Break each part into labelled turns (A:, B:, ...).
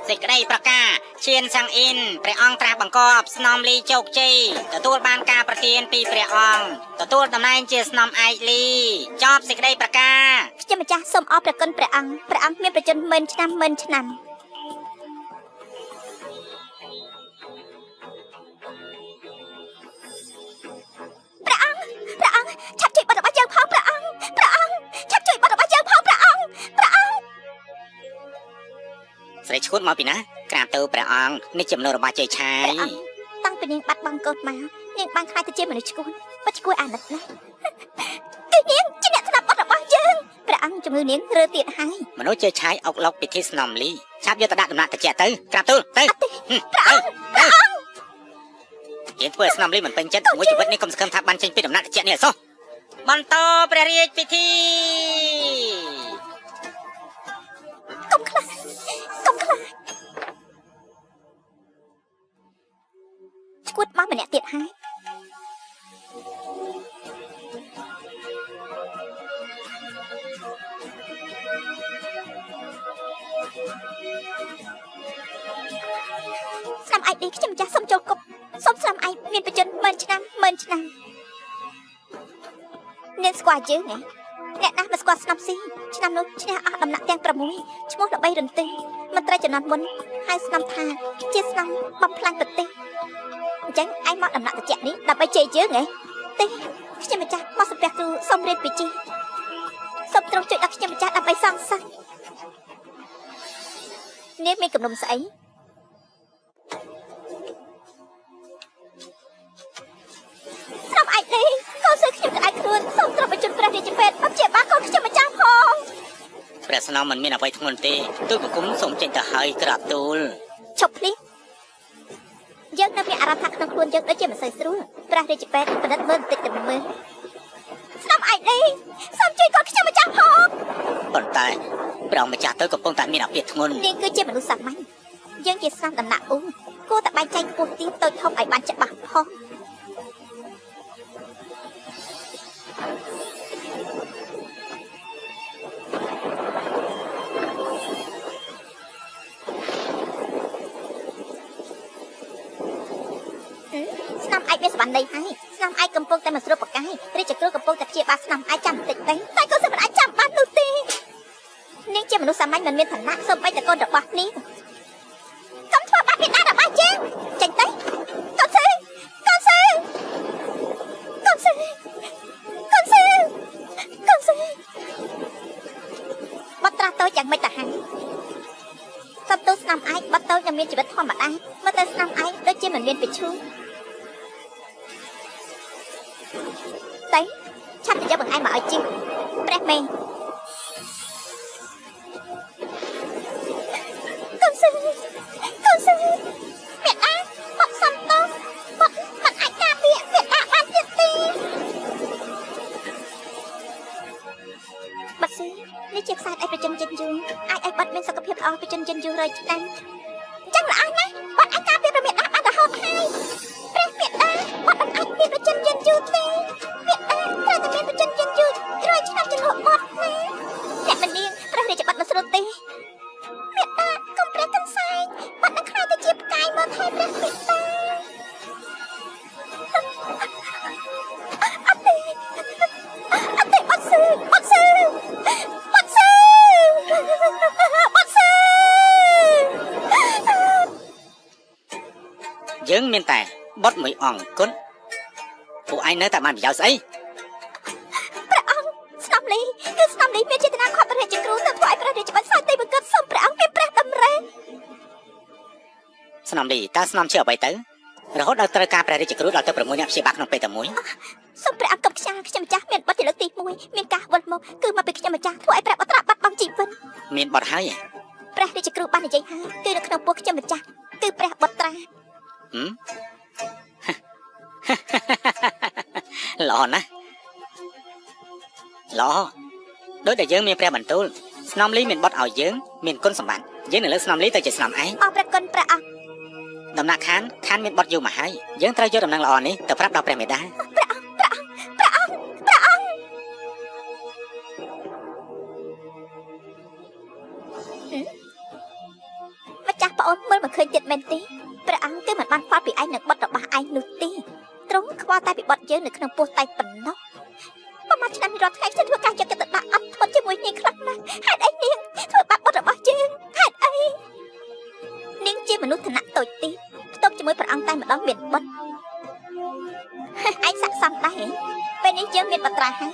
A: សេចក្តីប្រកាសឈៀនសាំងអ៊ីនព្រះអង្គត្រាស់បង្គាប់ស្នំលីជោគជ័យទទួលបានការប្រទានពីព្រះអង្គទទួលតំណែងជាស្នំឯកលីចប់សេចក្តីប្រកាស
B: ខ្ញុំម្ចាស់សូមអរព្រះគុណព្រះអង្គព្រះអង្គមានប្រជជនម៉ឺនឆ្នាំម៉ឺនឆ្នាំព្រះអង្គព្រះអង្គឆាប់ជួយបាត់របស់យើងផងព្រះអង្គព្រះអង្គឆាប់ជួយបាត់របស់យើងផងព្រះអង្គព្រះអង្គ
A: ស្រីឈួតមកពីណាក្រាបទៅព្រះអង្គនេះជាមនុស្សរបស់ជ័យឆាយ
B: តាំងពីនាងបាត់បង់កូនមកនាងបានខ្លាចទៅជាមនុស្សឈួតពិតឈួតអាណិតណាស់គឺនាងជាអ្នកស្ដាប់បទរបស់យើងព្រះអង្គជំងឺនាងរើទៀតហើយ
A: មនុស្សជ័យឆាយអុកឡុកពិធីស្នំលីឆាប់យកទៅដាក់ដំណាក់តិចទៅក្រាបទូលទៅ
B: ព្រះអង្គព្រះអង្គ
A: គេធ្វើឲ្យស្នំលីមិនពេញចិត្តមួយជីវិតនេះកុំសង្ឃឹមថាបានចេញពីដំណាក់តិចនេះអសោះបន្តព្រះរាជពិធី
B: កុំខ្លាចកុំខ្លាចឈួតមកម្នាក់ទៀតហើយស្នាមឯកនេះខ្ញុំចាស់សូមចូលគប់សូមស្នាមឯកមានប្រជជនម៉ឺនឆ្នាំម៉ឺនឆ្នាំនាងស្គាល់យើងហ៎អ្នកណាមិនស្គាល់ស្នំស៊ីឆ្នាំនោះឈ្នះអស់ដំណាក់ទាំង6ឈ្មោះល្បីរន្ទិះមន្ត្រីចំនួនមុនហៅស្នំថាជាស្នំបំផ្លាញប្រទេសអញ្ចឹងឯងមកដំណាក់ត្រជាក់នេះដើម្បីជេរយើងហ៎ទេខ្ញុំម្ចាស់មកសំពះគ្រូសូមរៀនពីជីសូមទ្រង់ជួយដល់ខ្ញុំម្ចាស់ដើម្បីសងសឹកនាងមានគំនុំស្អីស្នំឯកនេះកូនសើខ្ញុំក្តៅខ្លួនសូមទ្រង់បញ្ជូនព្រះរាជពេទ្យមកព្យាបាលកូនខ្ញុំម្ចាស់ផង
A: ព្រះស្នំមិនមានអ្វីធ្ងន់ទេទូលបង្គំសូមចេញទៅហើយក្រាបទូល
B: ឈប់ភ្លាមយើងនៅមានអារម្មណ៍ថាក្នុងខ្លួនយើងដូចជាមិនសូវស្រួលព្រះរាជពេទ្យពិនិត្យមើលបន្តិចទៅមើលស្នំឯកនេះសូមជួយកូនខ្ញុំម្ចាស់ផង
A: ប៉ុន្តែព្រះម្ចាស់ទៅកំពុងតែមានអាពាធធ្ងន់
B: នាងគឺជាមនុស្សសាមញ្ញយើងជាស្នំដំណាក់អ៊ូគួរតែបែងចែកខ្ពស់ទាបតូចធំឲ្យបានច្បាស់ផងស្នំឯកមានសវណ្ណីហើយស្នំឯកកំពុងតែមកស្រួលបកាយរាជគ្រូកំពុងតែព្យាបាលស្នំឯកចាំបន្តិចទៅតែកូនសិស្សមិនអាចចាំបាននោះទេនាងជាមនុស្សសាមញ្ញមិនមានឋានៈសូម្បីតែកូនរបស់នាងកុំធ្វើបាបមាតារបស់យើងចេញទៅកូនសឺកូនសឺកូនសឺកូនសឺកូនសឺបាត់ត្រាស់តូចយ៉ាងម៉េចទៅហើយសំទោសស្នំឯកបាត់តូចនឹងមានជីវិតធម្មតាមកតែស្នំឯកដូចជាមិនមានពិឈូតែឆាប់ទៅយកបង្អែមមកឲ្យជីព្រះមេកូនសឺកូនសឺមេដាបាត់សំទោសបាត់មិនអាចការពារមេដាបានទៀតទេបាត់សឺនេះជាខ្សែឯប្រជជនចិនយូរអាចឲ្យបាត់មានសុខភាពល្អប្រជជនចិនយូររយឆ្នាំអញ្ចឹងល្អណាស់បាត់អាចការពារព្រះមេដាបានរហូតហើយព្រះមេដាបាត់មិនអាចមានប្រជជនចិនយូរទេមេដាត្រូវតែមានប្រជជនចិនយូររយឆ្នាំជំនួសបាត់ណាអ្នកមនាងព្រះរាជបុត្រមិនស្រួលទេមេដាកុំព្រះកន្សែងបាត់នឹងខ្លាចទៅជាផ្កាយមកថែព្រះមេដាអត់ទេអត់ទេបាត់សឺបាត់សឺបាត់សឺបាត់សឺ
A: យើងមានតែបុត្រមួយអង្គគុណពួកឯងនៅតែបានប្រយោជន៍ស្អី
B: ព្រះអង្គស្នំលីគឺស្នំលីមានចេតនាខត់ព្រះរាជគ្រូទៅធ្វើឲ្យព្រះរាជបុត្រសោយទីបង្កើតសូមព្រះអង្គមានព្រះតម្រិះ
A: ស្នំលីតើស្នំជាអ្វីទៅរហូតដល់ត្រូវការព្រះរាជគ្រូដល់ទៅ6នាក់ព្យាបាលក្នុងពេលតែមួយ
B: សូមព្រះអង្គកុំខ្ជាខ្ញុំម្ចាស់មានបុត្រជាលើកទី1មានការវិលមកគឺមកពីខ្ញុំម្ចាស់ធ្វើឲ្យព្រះបុត្រាបាត់បង់ជីវិត
A: មានបុត្រហើយ
B: ព្រះរាជគ្រូបាននិយាយហើយគឺនៅក្នុងពោះខ្ញុំម្ចាស់គឺព្រះបុត្រា
A: ល្អណាស់ល្អដូចតែយើងមានព្រះបន្ទូលស្នំលីមានបុត្រឲ្យយើងមានគុណសម្បត្តិយើងនឹងលើកស្នំលីទៅជាស្នំឯង
B: អរព្រះគុណព្រះអង្គ
A: ដំណាក់ខានខានមានបុត្រយូរមកហើយយើងត្រូវយកដំណឹងល្អនេះទៅប្រាប់ដល់ព្រះមេដា
B: ព្រះអង្គព្រះអង្គព្រះអង្គព្រះអង្គម្ចាស់ ប្អូនមើលមិនឃើញទៀតមែនទេព្រះអង្គគឺមិនបានខ្វល់ពីឯងនឹងបុត្ររបស់ឯងនោះទេទ្រង់ខ្វល់តែពីបុត្រយើងនៅក្នុងពោះតែប៉ុណ្ណោះប្រហែលឆ្នាំនេះរាល់ថ្ងៃខ្ញុំធ្វើការយកចិត្តទុកដាក់អត់ធ្មត់ជាមួយនាងខ្លាំងណាស់ហេតុអីនាងធ្វើបាបបុត្ររបស់យើងហេតុអីនាងជាមនុស្សឋានៈតូចទាបផ្ទុកជាមួយព្រះអង្គតែម្ដងមានបុត្រឯងស័ក្តិសមដែរពេលនេះយើងមានបុត្រាហើយ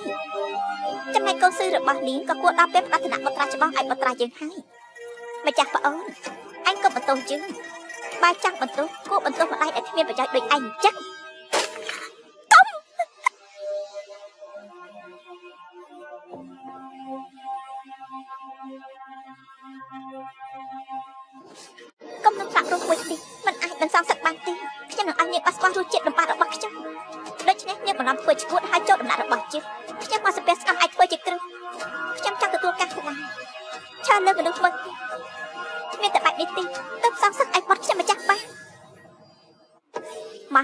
B: ចំណែកកូនស៊ឺរបស់នាងក៏គួរដល់ពេលផ្ដល់ឋានៈបុត្រាច្បងឲ្យបុត្រាយើងហើយម្ចាស់ប្អូនឯងកុំបន្ទោសយើងបើចង់បន្ទោសគួរបន្ទោសម្ដាយដែលគ្មានប្រយោជន៍ដូចឯងអញ្ចឹងកុំកុំនឹងសាក់រស់មួយនេះមិនអាចមិនសងសឹកបានទេខ្ញុំនឹងឲ្យនាងអស់ស្គាល់រសជាតិលំបាករបស់ខ្ញុំដូច្នេះនាងបន្លំធ្វើឈួតហើយចូលដំណាក់របស់យើងខ្ញុំមកសំពះស្នំឲ្យធ្វើជាគ្រូខ្ញុំចង់ទទួលការស្ដាយឆើលើមនុស្សមើលមានតែបែបនេះទេទើបសងសឹកឲ្យបាត់ខ្ញុំម្ចាស់បានម៉ា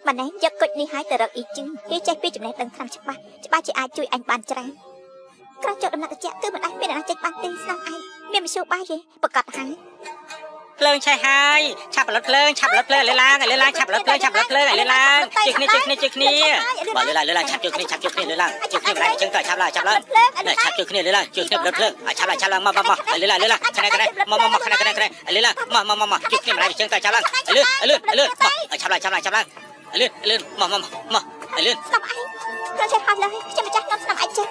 B: ម៉ណែយកគុជនេះឲ្យទៅរកអ៊ីជឹងគេចេះពីចំណេះដឹងថ្នាំច្បាស់ច្បាស់ជាអាចជួយអញបានច្រើនក្រោយចូលដំណាក់ត្រជាក់គឺមិនអាចមានអ្នកណាចេញបានទេស្នំឯងមានមធ្យោបាយទេប្រកាសហើយ
A: ភ្លើងឆេះហើយឆាប់ផលិតភ្លើងឆាប់ផលិតភ្លើងឲ្យឡើងឲ្យឡើងឆាប់ផលិតភ្លើងឆាប់ផលិតភ្លើងឲ្យឡើងជួយគ្នាជួយគ្នាជួយគ្នាបើលើឡើងលើឡើងឆាប់ជួយគ្នាឆាប់ជួយគ្នាលើឡើងជួយគ្នាម្ល៉េះជើងទៅឆាប់ឡើងឆាប់ឡើងឆាប់ជួយគ្នាលើឡើងជួយគ្នាផលិតភ្លើងឲ្យឆាប់ឡើងឆាប់ឡើងមកមកមកឲ្យលើឡើងលើឡើងខណែខណែមកមកមកខណែខណែខណែឲ្យលើឡើងមកមកមកជួយគ្នាម្ល៉េះជើងទៅឆាប់ឡើងឲ្យលឿនឲ្យលឿនឲ្យលឿនមកឲ្យឆាប់ឡើងឆាប់ឡើងឆាប់ឡើងឲ្យលឿនឲ្យលឿនមកមកមកឲ្យលឿន
B: ស្នំឯងភ្លើងឆេះហើយឡើយខ្ញុំម្ចាស់នាំស្នំឯងចេះ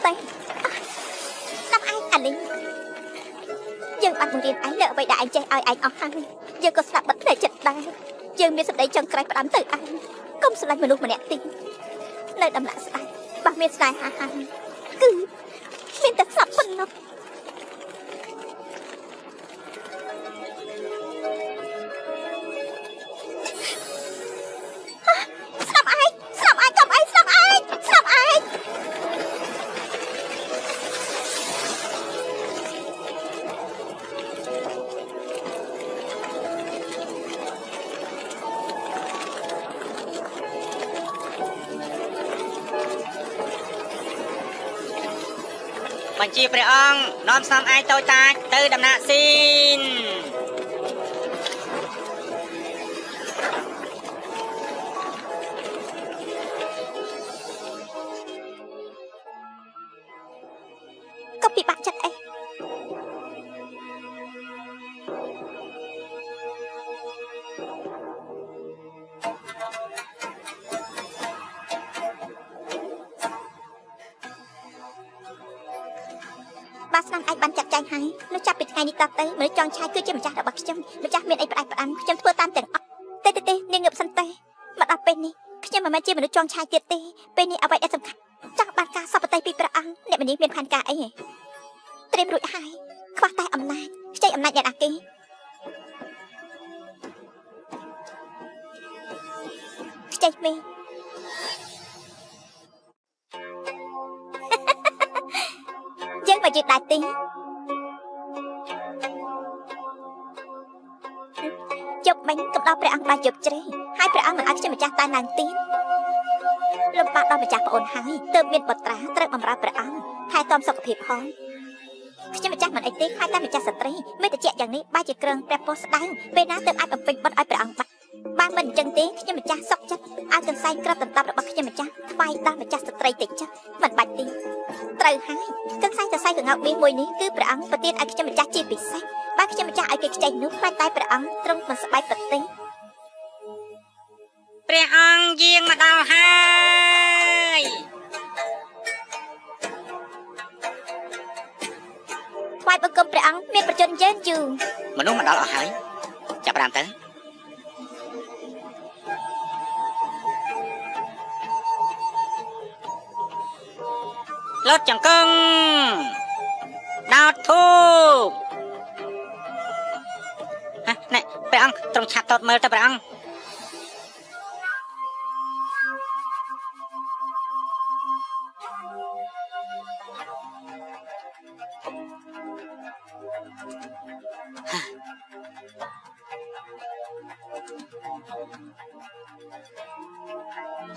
B: តែស្នំឯងអាលីងយើងបានបង្រៀនឯងលើអ្វីដែលឯងចេះឲ្យឯងអស់ហើយយើងក៏ស្លាប់បាត់ភ្នែកចិត្តដែរយើងមានសម្ដីចង់ក្រៃផ្ដាំទៅឯងកុំស្រឡាញ់មនុស្សម្នាក់ទេនៅដំណាក់ស្ដេចបើមានស្នេហាហើយគឺមានតែស្លាប់ប៉ុណ្ណោះស្លាប់ឯងស្លាប់ឯងកុំឯងស្លាប់ឯងស្លាប់ឯង
A: បញ្ជាព្រះអង្គនាំស្នំឯងតូចតាចទៅដំណាក់ស៊ីន
B: ក៏ពិបាកចិត្តអីបាទស្នំឯងបានចាត់ចែងហើយនោះចាប់ពីថ្ងៃនេះតទៅមនុស្សចង់ឆាយគឺជាម្ចាស់របស់ខ្ញុំម្ចាស់មានអីផ្ដាច់ផ្ដាំខ្ញុំធ្វើតាមទាំងអស់ទេទេទេនាងងើបសិនទេមកដល់ពេលនេះខ្ញុំមិនមែនជាមនុស្សចង់ឆាយទៀតទេពេលនេះអ្វីដែលសំខាន់ចង់បានការសពតិពីព្រះអង្គអ្នកមនីមានផែនការអីហ៎ត្រៀមរួចហើយខ្វះតែអំណាចខ្ចីអំណាចអ្នកណាគេខ្ចីមេយើងមកយឺតដែរទេយប់មិញកំដរព្រះអង្គបានយប់ជ្រៃហើយព្រះអង្គមិនឲ្យខ្ញុំម្ចាស់តែឡើងទៀតលំបាកដល់ម្ចាស់ប្អូនហើយទើបមានបុត្រាត្រូវបម្រើព្រះអង្គថែទាំសុខភាពផងខ្ញុំម្ចាស់មិនអីទេខ្លាចតែម្ចាស់ស្ត្រីមេតិចយ៉ាងនេះបែរជាគ្រឿងព្រះពោះស្ដៅពេលណាទើបអាចបំពេញបុណ្យឲ្យព្រះអង្គបានបើមិនអញ្ចឹងទេខ្ញុំម្ចាស់សុខចិត្តឲ្យកន្សែងក្របដណ្ដប់របស់ខ្ញុំម្ចាស់ថ្វាយដល់ម្ចាស់ស្ត្រីតិចមិនបាច់ទេត្រូវហើយកន្សែងសរសៃកងោកមាសមួយនេះគឺព្រះអង្គប្រទានឲ្យខ្ញុំម្ចាស់ជាពិសេសបើខ្ញុំម្ចាស់ឲ្យគេខ្ចីនោះខ្លាចតែព្រះអង្គទ្រង់មិនសប្បាយប្រទេស
A: ព្រះអង្គយាងមកដល់ហើយ
B: ថ្វាយបង្គំព្រះអង្គមានប្រជញ្ញយើងយូរ
A: មនុស្សមកដល់អស់ហើយចាប់ផ្ដើមទៅលត់ចង្កឹងដោតធូបហ៎ណែព្រះអង្គទ្រង់ឆាប់តតមើលទៅព្រះអង្គ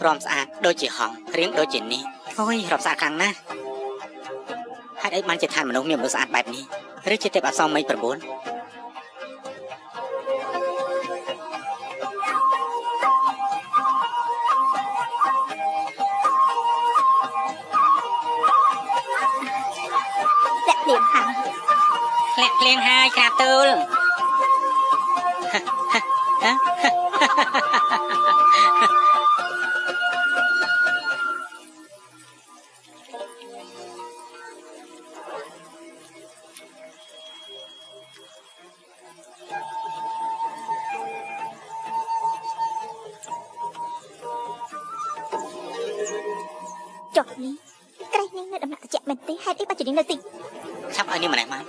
A: រំស្អាតដូចជាហង្សរៀងដូចជានេះអូយរំស្អាតខ្លាំងណាស់ តុអីបានជាឋានមនុស្សមានមនុស្សស្អាតបែបនេះឬជាទេពអប្សរមេឃ9
B: លាក់ភ្លៀងហើយ
A: ធ្លាក់ភ្លៀងហើយក្រាបទូល
B: ចុះនេះក្រែងនាងនៅដំណាក់ត្រជាក់មែនទេហេតុអីបានជានាងនៅទី
A: ឆាប់ឲ្យនាងម្លេះមក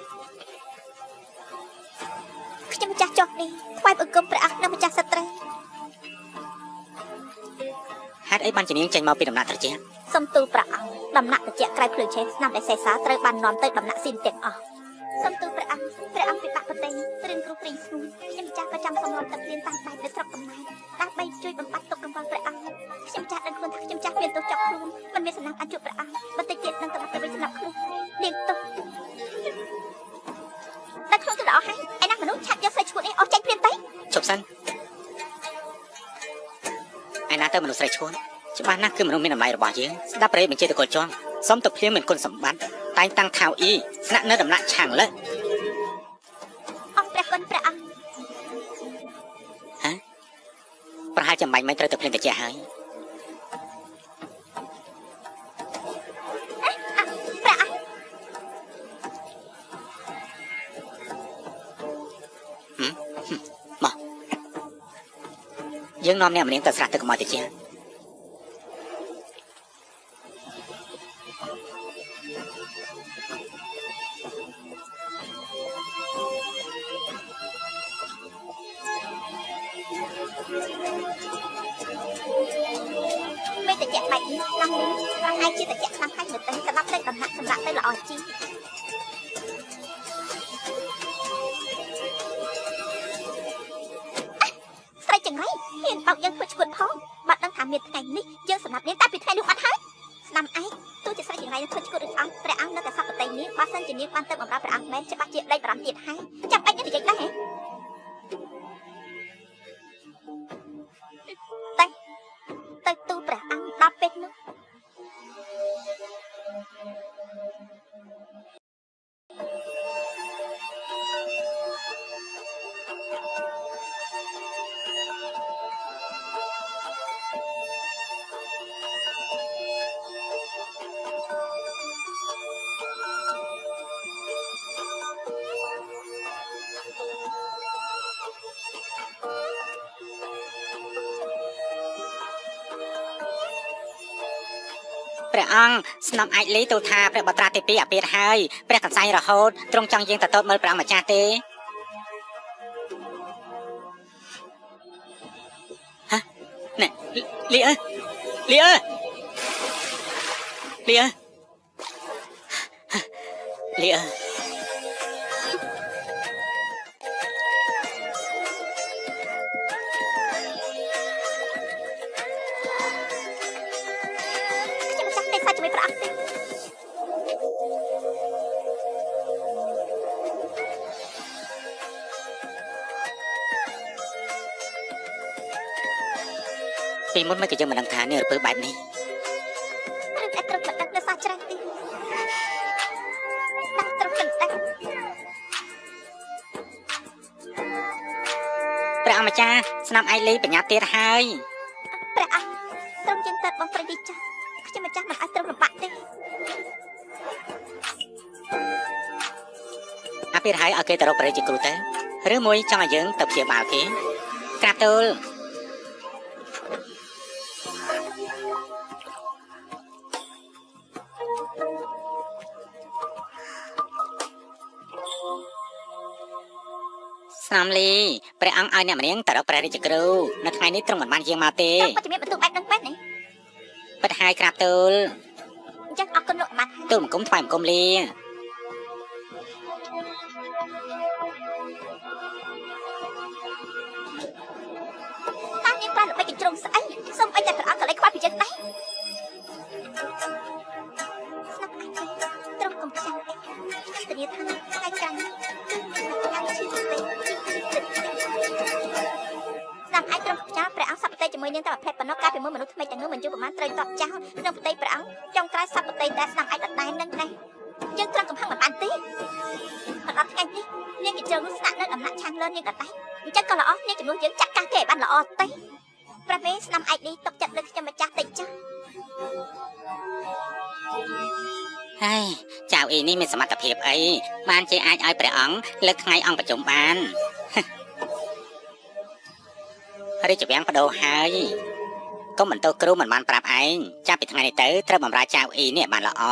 B: ខ្ញុំម្ចាស់ចុះនេះថ្វាយបង្គំព្រះអង្គនិងម្ចាស់ស្ត្រី
A: ហេតុអីបានជានាងចេញមកពីដំណាក់ត្រជាក់
B: សូមទូលព្រះអង្គដំណាក់ត្រជាក់ក្រៅភ្លើងឆេះស្នាមដែលសេះសល់ត្រូវបាននាំទៅដំណាក់ស៊ីនទាំងអស់សូមទូលព្រះអង្គព្រះអង្គពិបាកប្រទេសរឿងគ្រោះព្រីងស្ងួនខ្ញុំម្ចាស់ក៏ចាំសំឡំទឹកភ្លៀងតាមបែបនៅស្រុកកំណែដើម្បីជួយបំបត្តិទុក្ខកង្វល់ព្រះអង្គខ្ញុំចាស់ដឹងខ្លួនថាខ្ញុំចាស់មានទោសចោកខ្លួនមិនមានសំណាងអាចជួបព្រះអង្គបន្តិចទៀតនឹងត្រឡប់ទៅវិញសម្រាប់ខ្លួននាងទោសតែខ្លួនទៅល្អហើយឯណាមនុស្សឆាប់យកស្រីឈួតនេះអស់ចេញភ្លាមទៅ
A: ជប់សិនឯណាទៅមនុស្សស្រីឈួតច្បាស់ណាស់គឺមនុស្សមានតម្លៃរបស់យើងស្ដាប់ព្រះបញ្ជាតកលចងសូមទៅភ្លាមមានគុណសម្បត្តិតែងតាំងថៅអ៊ីស្នាក់នៅដំណាក់ឆាងលើ
B: អង្គព្រះគុណព្រះអង្គ
A: ហ៎ប្រហែលចាំបាញ់មិនត្រូវទៅភ្លាមតិចហើយ
B: ព្រះអង្គ
A: មកយើងនាំអ្នកម្នាក់ទៅស្រះទឹកកុំឲ្យតិច
B: មេតិចបែបនេះឡើងនេះប្រហែលជាតិចខ្លាំងហើយមើលទៅស្ដាប់ទៅដំណាក់សម្រាប់ទៅល្អជាងស្រីចង្រៃហ៊ានបោកយើងធ្វើឈួតផងបាត់ដឹងថាមានថ្ងៃនេះយើងសម្រាប់នាងតែពីថ្ងៃនោះបាត់ហើយស្ដាំឯងទោះជាស្រីចង្រៃនឹងធ្វើឈួតឬអត់ព្រះអង្គនៅតែសពតិនាងបើសិនជានាងបានទៅបម្រើព្រះអង្គមែនច្បាស់ជាដេកបារម្ភទៀតហើយចាំបាច់និយាយដែរហ៎ទៅទូលព្រះអង្គដល់ពេលនោះ
A: ព្រះអង្គស្នំអាចលីទូលថាព្រះបត្រាទី2អាពាធហើយព្រះកន្សែងរហូតទ្រង់ចង់យើងទៅតតមើលព្រះអង្គម្ចាស់ទេហ៎ណែលីអើលីអើលីអើលីអើពីមុនមិនក៏យើងមិនដឹងថានេះរពើបែបនេះ
B: រឿងដែលត្រូវមិនដឹងនៅសោះច្រើនទីដឹងត្រូវមិនដឹង
A: ព្រះអង្គម្ចាស់ស្នាមឯកលីបញ្ញាទៀតហើយ
B: ព្រះអង្គទ្រង់យើងទៅបងស្រីនេះចាស់ខ្ញុំម្ចាស់មិនឲ្យទ្រង់លំបាកទេ
A: អាពីហើយឲ្យគេទៅរកព្រះរាជគ្រូទៅឬមួយចង់ឲ្យយើងទៅព្យាបាលគេក្រាបទូលស្នាមលីព្រះអង្គឲ្យអ្នកម្នាក់ទៅរកព្រះរាជគ្រូនៅថ្ងៃនេះទ្រង់មិនបានយាងមកទេ
B: ទ្រង់ពិតជាមានបន្ទូបែបនឹងមែនទេ
A: ពិតហើយក្រាបទូល
B: អញ្ចឹងអរគុណលោកអាមាត្យ
A: ទូលបង្គំថ្វាយបង្គំលា
B: តើនាងប្រើល្បិចកញ្ជ្រោងស្អីសូមអីតែព្រះអង្គក៏លែងខ្វល់ពីយើងដែរស្នាប់អាចទ្រង់កុំខ្ចាំអី នាថាថ្ងៃក្រោយនេះគឺមានថ្ងៃឈឺទេជីស្ដាប់ឯងត្រឹមខ្ចោព្រះអង្គសពតិជាមួយនាងតែប្រភេទប៉ុណ្ណោះកាលពីមុនមនុស្សថ្មីទាំងនោះមិនយូរប្រហែលត្រូវតបចោលក្នុងប្រទេសព្រះអង្គចុងក្រោយសពតិតែស្ដាប់ឯងដដែលនឹងដែរយើងត្រឹមកំហឹងមិនបានទេមកដល់ថ្ងៃនេះនាងជាជ្រៅនោះស្នាក់នៅដំណាក់ឆាងលឿននាងដដែលអញ្ចឹងក៏ល្អនាងជំនួសយើងចាត់ការគេឲ្យបានល្អទេព្រះមេស្ដាប់ឯងនេះຕົកចិត្តលើខ្ញុំម្ចាស់តិចចាស់
A: ហើយចៅអ៊ីនេះមានសមត្ថភាពអីបានជាអាចឲ្យព្រះអង្គលើកថ្ងៃអង្គប្រជុំបានរាជវាំងបដូរហើយកុំបន្ទោសគ្រូមិនបានប្រាប់ឯងចាប់ពីថ្ងៃនេះទៅត្រូវបម្រើចៅអ៊ីនេះបានល្អ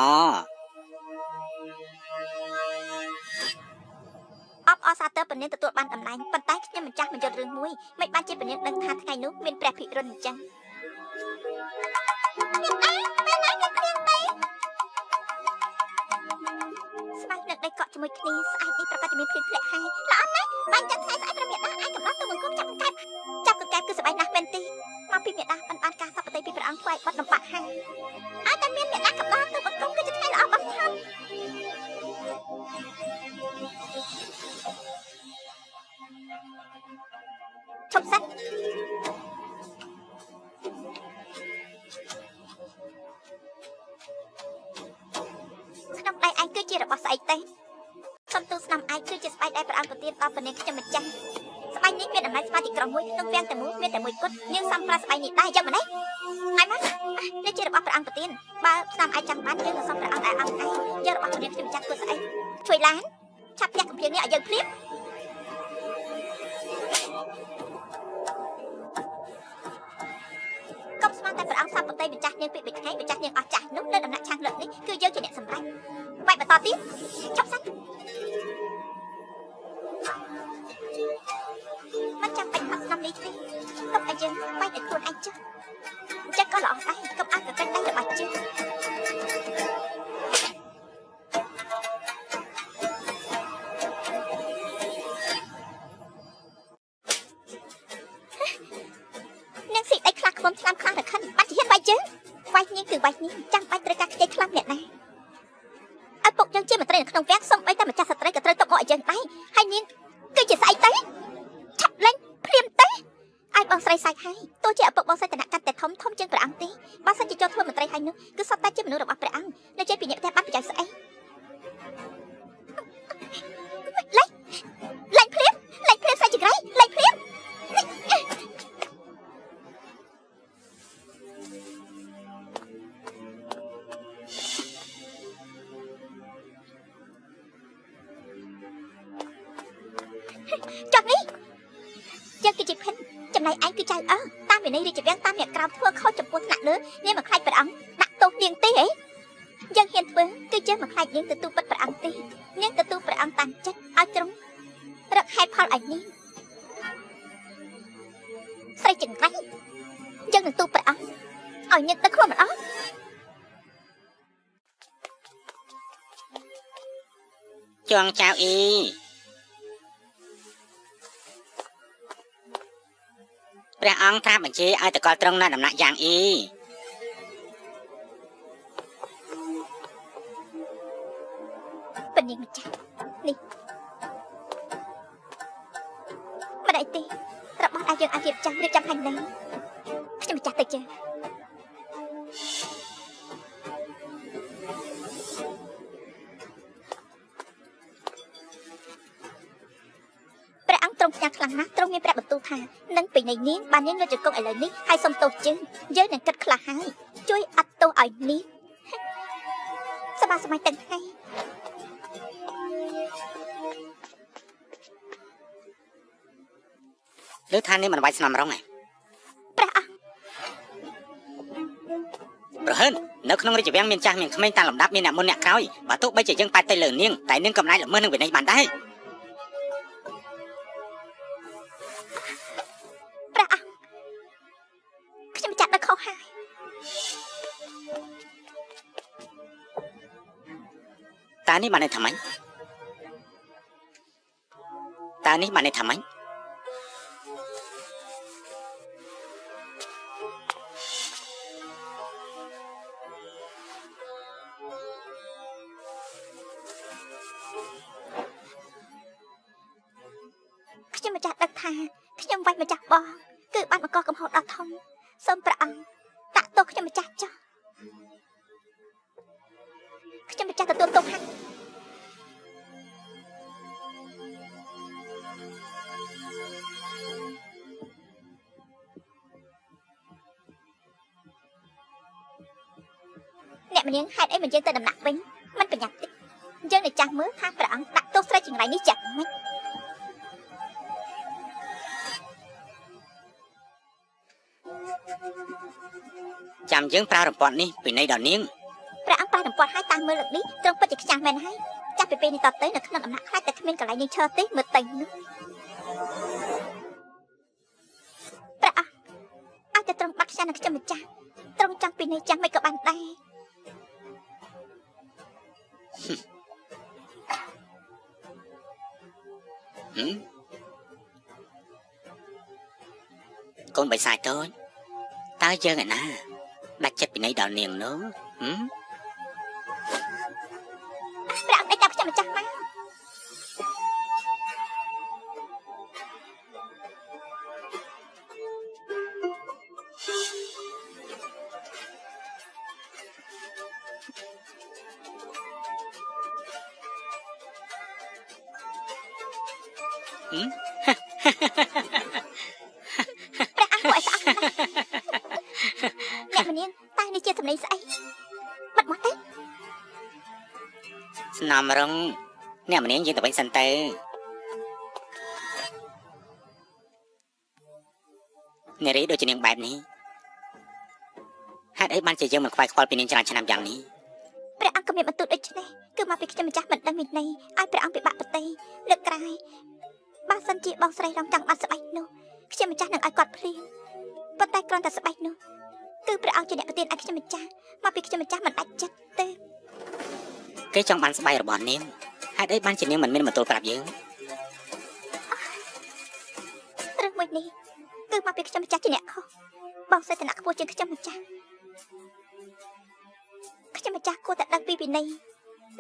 B: អបអរសាទរពនាងទទួលបានតំណែងប៉ុន្តែខ្ញុំម្ចាស់មិនយល់រឿងមួយមិនបានជាពនាងដឹងថាថ្ងៃនោះមានព្រះភិរុណអញ្ចឹងស្មៅនឹងដីកក់ជាមួយគ្នាស្អែកនេះប្រកាសជាមានភ្លៀងធ្លាក់ហើយល្អណាស់បានចឹងថ្ងៃស្អែកព្រះមេដាអាចកំណត់ទៅបង្គំចាប់កង្កែបចាប់កង្កែបគឺសប្បាយណាស់មែនទេមកពីមេដាមិនបានការសពតិពីព្រះអង្គធ្វើឲ្យបាត់លំបាកហើយឲ្យតែមានមេដាកំណត់ទៅបង្គំគឺជាថ្ងៃល្អបំផុតឈប់សិនក្នុងដៃឯងគឺជារបស់ស្អីទេសំទូស្នាមឯងគឺជាស្បែកដែលព្រះអង្គប្រទានដល់ព្រះនាងខ្ញុំម្ចាស់ស្បែកនេះមានតម្លៃស្មើទីក្រុងមួយក្នុងវាំងតែមួយមានតែមួយគត់នាងសំប្រាស្បែកនេះដែរយ៉ាងម៉េចហើយមកនេះជារបស់ព្រះអង្គប្រទានបើស្នាមឯងចង់បានយើងក៏សុំព្រះអង្គឲ្យអង្គឯងយករបស់ព្រះនាងខ្ញុំម្ចាស់ធ្វើស្អីជួយឡានឆាប់ផ្ទះកំភ្លៀងនេះឲ្យយើងភ្លាមកុំស្មានតែព្រះអង្គសពតិម្ចាស់នាងពីមួយថ្ងៃម្ចាស់នាងអស់ចាស់នោះនៅដំណាក់ឆាងលើកនេះគឺយើងជាអ្នកសម្រេចបែបបន្តទៀតឈប់សិនមិនចាំបាច់ផាត់ស្នំនេះទេទុកឲ្យយើងបែកឲ្យខ្លួនឯងចុះអញ្ចឹងក៏ល្អដែរកុំឲ្យកកិច្ចដៃរបស់យើងនាងស៊ីដីខ្លះខ្មុំឆ្លាមខ្លះរខិនបាត់ជាហ៊ានវាយយើងវាយនាងគឺវាយនាងចាំបាច់ត្រូវការខ្ចីខ្លាំងអ្នកណាឲ្យពុកយើងជាមន្ត្រីនៅក្នុងវាំងសូម្បីតែម្ចាស់ស្ត្រីក៏ត្រូវຕົកមកឲ្យយើងដែរហើយនាងគឺជាស្អីទេឆាប់លេងភ្លាមទេឲ្យបងស្រីសាច់ហើយទោះជាឪពុកបងស្រីតនៈកាន់តែធំធំជាងព្រះអង្គទេបើសិនជាចូលធ្វើមន្ត្រីហើយនោះគឺសុទ្ធតែជាមនុស្សរបស់ព្រះអង្គនៅជាពីអ្នកផ្ទះបាត់ប្រយោជន៍ស្អីលេងលេងភ្លាមលេងភ្លាមស្អីចង្រៃលេងភ្លាមចុះនេះយើងគឺជាភិនចំណែកឯងគឺចៅអើតាមវិន័យរាជវាំងតាមអ្នកក្រោមធ្វើខុសចំពោះថ្នាក់លើនាងមិនខ្លាចព្រះអង្គដាក់ទោសនាងទេហីយើងហ៊ានធ្វើគឺយើងមិនខ្លាចនាងទទួលពិតព្រះអង្គទេនាងទទួលព្រះអង្គតាមចិត្តឲ្យត្រង់រកហេតុផលឲ្យនាងស្រីចង្រៃយើងនឹងទូព្រះអង្គឲ្យនាងទៅខ្លួនមិនអស់
A: ចងចៅអ៊ីព្រះអង្គត្រាស់បញ្ជាឲ្យតកល់ត្រង់នៅដំណាក់យ៉ាងអ៊ី
B: ពនាងម្ចាស់នេះមិនអីទេរបស់ដែលយើងអាចរៀបចំហើយនឹងខ្ញុំម្ចាស់ទៅជើព្រះអង្គទ្រង់ផ្ញើខ្លាំងណាស់ទ្រង់មានព្រះបន្ទូលថានឹងពីនៃនាងបាននាងលើជង្គង់ឥឡូវនេះហើយសុំទោសជើងយើងនឹងគិតខ្លះហើយជួយអត់ទោសឲ្យនាងសប្បាយសប្បាយទាំងថ្ងៃ
A: លើថានេះមិនវាយស្នំរងឯង
B: ព្រះអង្គ
A: ប្រហិននៅក្នុងរាជវាំងមានចាស់មានក្មេងតាមលំដាប់មានអ្នកមុនអ្នកក្រោយបើទោះបីជាយើងប៉ែតទៅលើនាងតែនាងកំណែល្មើសនឹងវិន័យបានដែរ
B: ព្រះអង្គខ្ញុំចាត់ដល់ខុសហើយ
A: តើនេះបានន័យថាម៉េចតើនេះបានន័យថាម៉េច
B: ខ្ញុំម្ចាស់ដឹងថាខ្ញុំវាយម្ចាស់បងគឺបានបង្កកំហុសដ៏ធំសូមព្រះអង្គដាក់ទោសខ្ញុំម្ចាស់ចុះខ្ញុំម្ចាស់ទទួលទោសហាក់អ្នកម្នាងហេតុអីមិនយើងទៅដំណាក់វិញមិនប្រញាប់តិចយើងនៅចាំមើលថាព្រះអង្គដាក់ទោសស្រីចង្រៃនេះយ៉ាងម៉េច
A: ចាំយើងប្រើរំពាត់នេះពីនៃដល់នាង
B: ព្រះអង្គប្រើរំពាត់ឲ្យតាមមើលលើកនេះត្រង់ពិតជាខ្ចាស់មែនហើយចាប់ពីពេលនេះតទៅនៅក្នុងអំណាចខ្លាចតែគ្មានកន្លែងនាងឈរទេមើលទៅនោះព្រះអង្គឲ្យតែត្រង់បាត់ខ្ចាស់នឹងខ្ញុំម្ចាស់ត្រង់ចង់ពីនៃចាំមិនក៏បានដែរ
A: កូនបិសាចតូចតើយើងឯណាដាច់ចិត្តពីនៃដល់នាងនោះ
B: ព្រះអង្គដេញតាមខ្ញុំម្ចាស់មកព្រះអង្គគួរឲ្យស្អប់ណាស់អ្នកម្នាងតើនេះជាសម្លេងស្អីបាត់មកទេ
A: ស្នំរងអ្នកម្នាងយើងទៅវិញសិនទៅនារីដូចជានាងបែបនេះហេតុអីបានជាយើងមិនខ្វាយខ្វល់ពីនាងច្រើនឆ្នាំយ៉ាងនេះ
B: ព្រះអង្គក៏មានបន្ទូលដូច្នេះគឺមកពីខ្ញុំម្ចាស់មិនដឹងវិន័យឲ្យព្រះអង្គពិបាកប្រតិលើកក្រោយបើសិនជាបងស្រីរងចង់បាត់ស្បែកនោះខ្ញុំម្ចាស់នឹងឲ្យគាត់ភ្លៀងប៉ុន្តែគ្រាន់តែស្បែកនោះគឺព្រះអង្គជាអ្នកប្រទានឲ្យខ្ញុំម្ចាស់មកពីខ្ញុំម្ចាស់មិនដាច់ចិត្តទេ
A: គេចង់បានស្បែករបស់នាងហេតុអីបានជានាងមិនមានបន្ទូលប្រាប់យើង
B: រឿងមួយនេះគឺមកពីខ្ញុំម្ចាស់ជាអ្នកខុសបងស្រីឋានៈខ្ពស់ជាងខ្ញុំម្ចាស់ខ្ញុំម្ចាស់គួរតែដឹងពីវិន័យ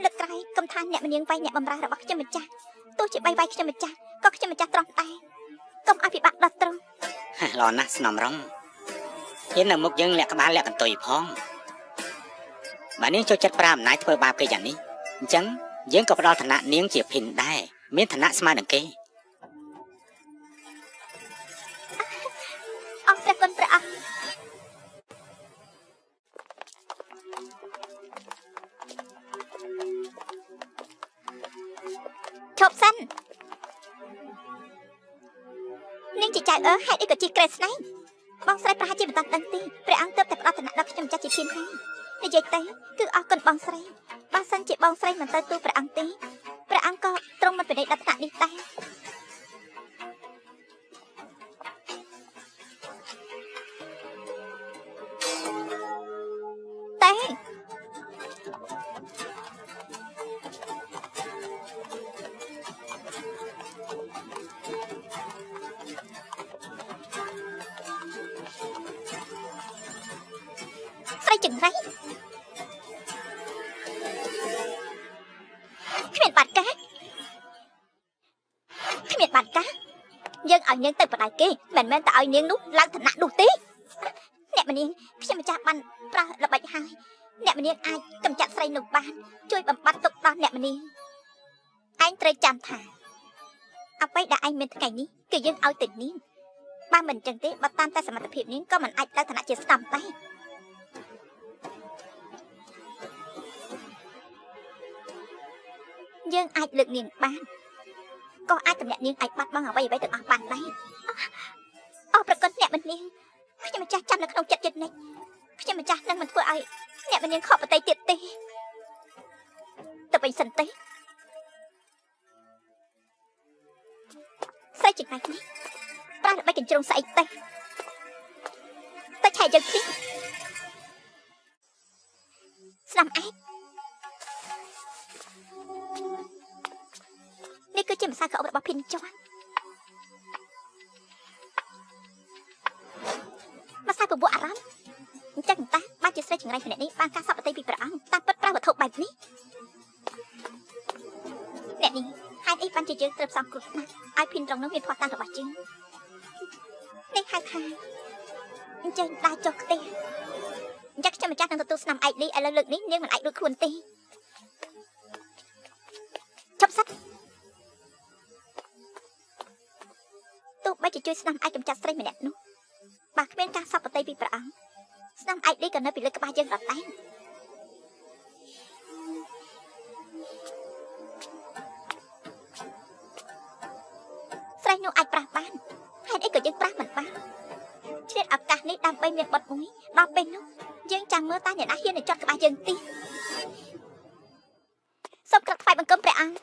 B: លើកក្រោយកុំថាអ្នកម្នាងវាយអ្នកបម្រើរបស់ខ្ញុំម្ចាស់ទោះជាបីវាយខ្ញុំម្ចាស់ក៏ខ្ញុំម្ចាស់ត្រង់ដែរកុំឲ្យពិបាកដល់ត្រង់
A: ល្អណាស់ស្នំរងហ៊ាននៅមុខយើងលាក់ក្បាលលាក់កន្ទុយផងបើនាងចូលចិត្តប្រើអំណាចធ្វើបាបគេយ៉ាងនេះអញ្ចឹងយើងក៏ផ្ដល់ឋានៈនាងជាភិនដែរមានឋានៈស្មើនឹងគេ
B: អរព្រះគុណព្រះអង្គឈប់សិននាងជាចៅអើហេតុអីក៏ជិះក្រែស្នែងបងស្រីប្រហែលជាមិនទាន់ដឹងទេព្រះអង្គទើបតែផ្ដល់ឋានៈដល់ខ្ញុំម្ចាស់ជាភិនហើយនិយាយទៅគឺអរគុណបងស្រីបើសិនជាបងស្រីមិនទៅទូព្រះអង្គទេព្រះអង្គក៏ទ្រង់មិនពិនិត្យដល់ឋានៈនេះដែរតែស្រីចង្រៃគ្មានបាត់ការគ្មានបាត់ការយើងឲ្យនាងទៅបដៅគេមិនមែនតែឲ្យនាងនោះឡើងឋានៈនោះទេអ្នកម្នាងខ្ញុំម្ចាស់បានប្រើល្បិចហើយអ្នកម្នាងអាចកម្ចាត់ស្រីនោះបានជួយបំបត្តិទុកដល់អ្នកម្នាងឯងត្រូវចាំថាអ្វីដែលឯងមានថ្ងៃនេះគឺយើងឲ្យទៅនាងបើមិនចឹងទេបើតាមតែសមត្ថភាពនាងក៏មិនអាចឡើងឋានៈជាស្នំដែរយើងអាចលើកនាងបានក៏អាចទម្លាក់នាងអាចបាត់បង់អ្វីៗទាំងអស់បានដែរអរប្រគុណអ្នកម្នាងខ្ញុំម្ចាស់ចាំនៅក្នុងចិត្តចិត្តនេះខ្ញុំម្ចាស់នឹងមិនធ្វើឲ្យអ្នកម្នាងខកបតីទៀតទេទៅវិញសិនទេស្រីចង្រៃនេះប្រើល្បិចកញ្ជ្រោងស្អីទេទៅឆែកយើងភ្លាមស្ដាំឯងនេះគឺជាម្សៅក្រអូបរបស់ភិនជាន់ម្សៅពវក់អារម្មណ៍អញ្ចឹងតាបានជាស្រីចង្រៃម្នាក់នេះបានការសពតិពីព្រះអង្គតាមពិតប្រើវត្ថុបែបនេះអ្នកនេះហ ហេតុអីបានជាយើងត្រូវផ្សំគ្រោះថ្នាក់ឲ្យភីនរងនោះមានភ័ស្តុតាងរបស់យើងនេះហៅថាអញ្ចឹងដើរចុះខ្ទះអញ្ចឹងខ្ញុំម្ចាស់នឹងទទួលស្នាមឯកនេះឥឡូវលើកនេះនាងមិនអាចរួចខ្លួនទេឈប់សិនទោះបីជាជួយស្នាមឯកកម្ចាត់ស្រីម្នាក់នោះបើគ្មានការសពតិពីព្រះអង្គស្នាមឯកនេះក៏នៅពីលើក្បាលយើងដដែលស្រីនោះអាចប្រាស់បានហេតុអីក៏យើងប្រាស់មិនបានឆ្លៀតឱកាសនេះដើម្បីមានបុត្រមួយដល់ពេលនោះយើងចាំមើលតើអ្នកណាហ៊ាននឹងចត់ក្បាលយើងទីសូមក្រឹកថ្វាយបង្គំព្រះអង្គ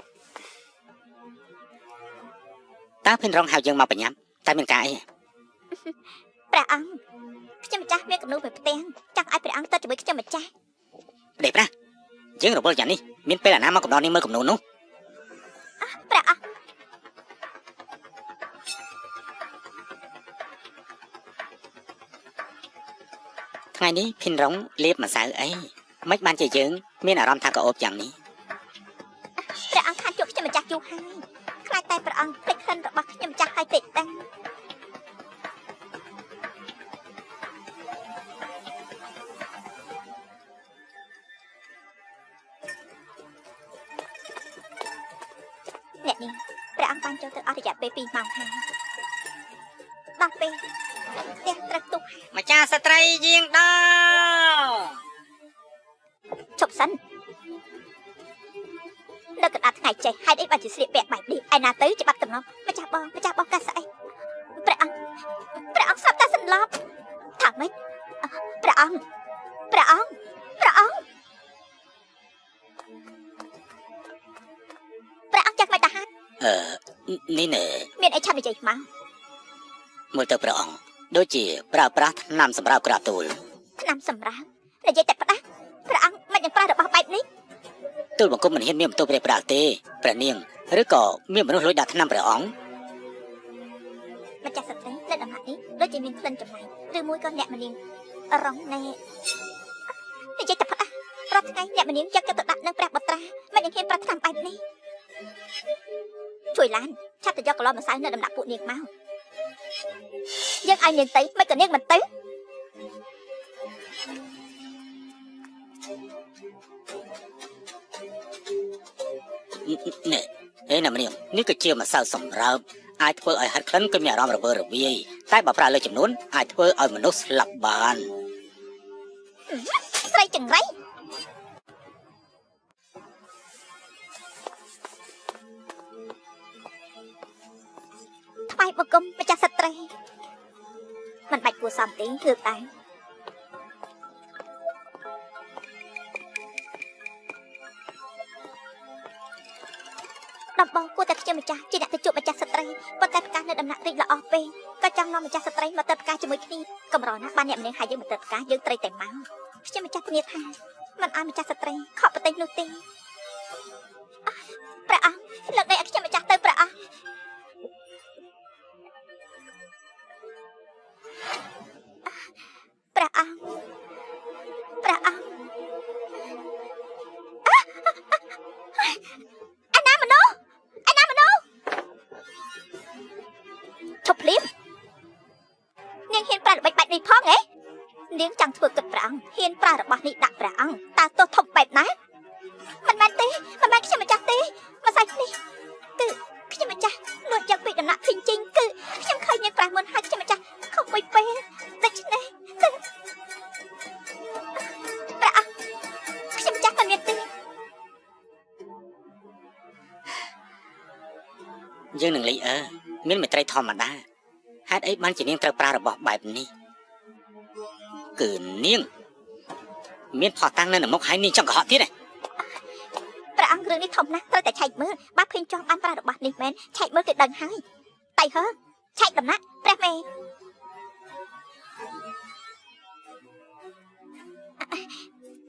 A: តើភិនរងហៅយើងមកបញ្ញាប់តែមានការអី
B: ព្រះអង្គខ្ញុំម្ចាស់មានគំនូមួយផ្ទាំងចង់ឲ្យព្រះអង្គទៅជាមួយខ្ញុំម្ចាស់
A: ប្តីប្រាស់យើងរវល់យ៉ាងនេះមានពេលអាណាមកកំដរនេះមើលគំនូនោះ
B: ព្រះអង្គ
A: ថ្ងៃនេះភិនរងលាបម្សៅអីមិនបានជាយើងមានអារម្មណ៍ថាក៏អូបយ៉ាងនេះ
B: ព្រះអង្គខានជួបខ្ញុំម្ចាស់យូរហើយខ្លាចតែព្រះអង្គភ្លេចក្លិនរបស់ខ្ញុំម្ចាស់ហើយទេដឹងអ្នកនេះព្រះអង្គបានចូលទៅអស់រយៈពេល2ម៉ោងហើយដល់ពេលផ្ទះត្រូវទុកម្
A: ចាស់ស្ត្រីយាងដល់
B: ឈប់សិននៅកណ្ដាលថ្ងៃចេះហេតុអីបានជាស្លៀកពាក់បែបនេះឯណាទៅច្បាប់ទំនប់ម្ចាស់បងម្ចាស់បងកាសស្អីព្រះអង្គព្រះអង្គស្លាប់តែសន្លប់ថាម៉េចព្រះអង្គព្រះអង្គព្រះអង្គព្រះអង្គចាស់មិនតាហា
A: នេះណែ
B: មានអីឆាប់និយាយមក
A: មើលទៅព្រះអង្គដូចជាប្រើប្រាស់ថ្នាំសម្រាប់ក្រាបទូល
B: ថ្នាំសម្រាប់និយាយតែផ្ដាស់ព្រះអង្គមិននឹងប្រើរបស់បែបនេះ
A: ទូលបង្គំមិនហ៊ានមានបន្ទោសព្រះប្រាទេព្រះនាងឬក៏មានមនុស្សលួចដាក់ថ្នាំព្រះអង្គ
B: ម្ចាស់ស្ត្រីនៅដំណាក់នេះដូចជាមានក្លិនចំណែកឬមួយក៏អ្នកមនាងរងណែនិយាយតែផ្ដាស់រាល់ថ្ងៃអ្នកមនាងយកទៅដាក់នឹងព្រះបុត្រាមិននឹងហ៊ានប្រើថ្នាំបែបនេះជួយឡានឆាប់ទៅយកកន្លងម្សៅនៅដំណាក់ពួកនាងមកយើងឲ្យនាងទៅមិនក៏នាងមិនទៅ
A: នេះហេណាមនាងនេះគឺជាម្សៅសម្រើបអាចធ្វើឲ្យហាត់ក្លិនក៏មានអារម្មណ៍រវើរវាយតែបើប្រើលើចំនួនអាចធ្វើឲ្យមនុស្សស្លាប់បាន
B: ស្រីចង្រៃថ្វាយបង្គំម្ចាស់ស្ត្រីមិនបាច់គួរសមទេគឺតែដំបងគួរតែខ្ញុំម្ចាស់ជាអ្នកទៅជួបម្ចាស់ស្ត្រីប៉ុន្តែផ្កានៅដំណាក់រីកល្អពេកក៏ចង់នាំម្ចាស់ស្ត្រីមកទៅផ្កាជាមួយគ្នាកម្រណាស់បានអ្នកម្នាក់ហើយយើងមកទៅផ្កាយើងត្រូវតែមកខ្ញុំម្ចាស់ធានាថាមិនឲ្យម្ចាស់ស្ត្រីខកប្រទេសនោះទេព្រះអង្គលើកដៃឲ្យខ្ញុំម្ចាស់ទៅព្រះអង្គព្រះអង្គព្រះអង្គឯណាមនុស្សឯណាមនុស្សឈប់ភ្លាមនាងហ៊ានប្រើល្បិចបែបនេះផងហ៎នាងចង់ធ្វើគិតព្រះអង្គហ៊ានប្រើរបស់នេះដាក់ព្រះអង្គតើទោសធំបែបណាមិនមែនទេមិនមែនខ្ញុំម្ចាស់ទេម្សៅនេះគឺខ្ញុំម្ចាស់លួចយកពីដំណាក់ភីងជីងគឺខ្ញុំឃើញនាងប្រាស់មុនហើយខ្ញុំម្ចាស់ខំមួយពេលដូច្នេះគឺព្រះអង្គខ្ញុំម្ចាស់មិនមានទេ
A: យើងនឹងលីអើមានមេត្រីធម្មតាហេតុអីបានជានាងត្រូវប្រើរបស់បែបនេះគឺនាងមានផុសតាំងនៅមុខហើយនាងចង់កុហកទៀតទេ
B: ព្រះអង្គរឿងនេះធំណាស់ត្រូវតែឆែកមើលបើភេងចង់បានប្រើរបស់នេះមែនឆែកមើលគឺដឹងហើយតៃហឺឆែកដំណាក់ព្រះមេ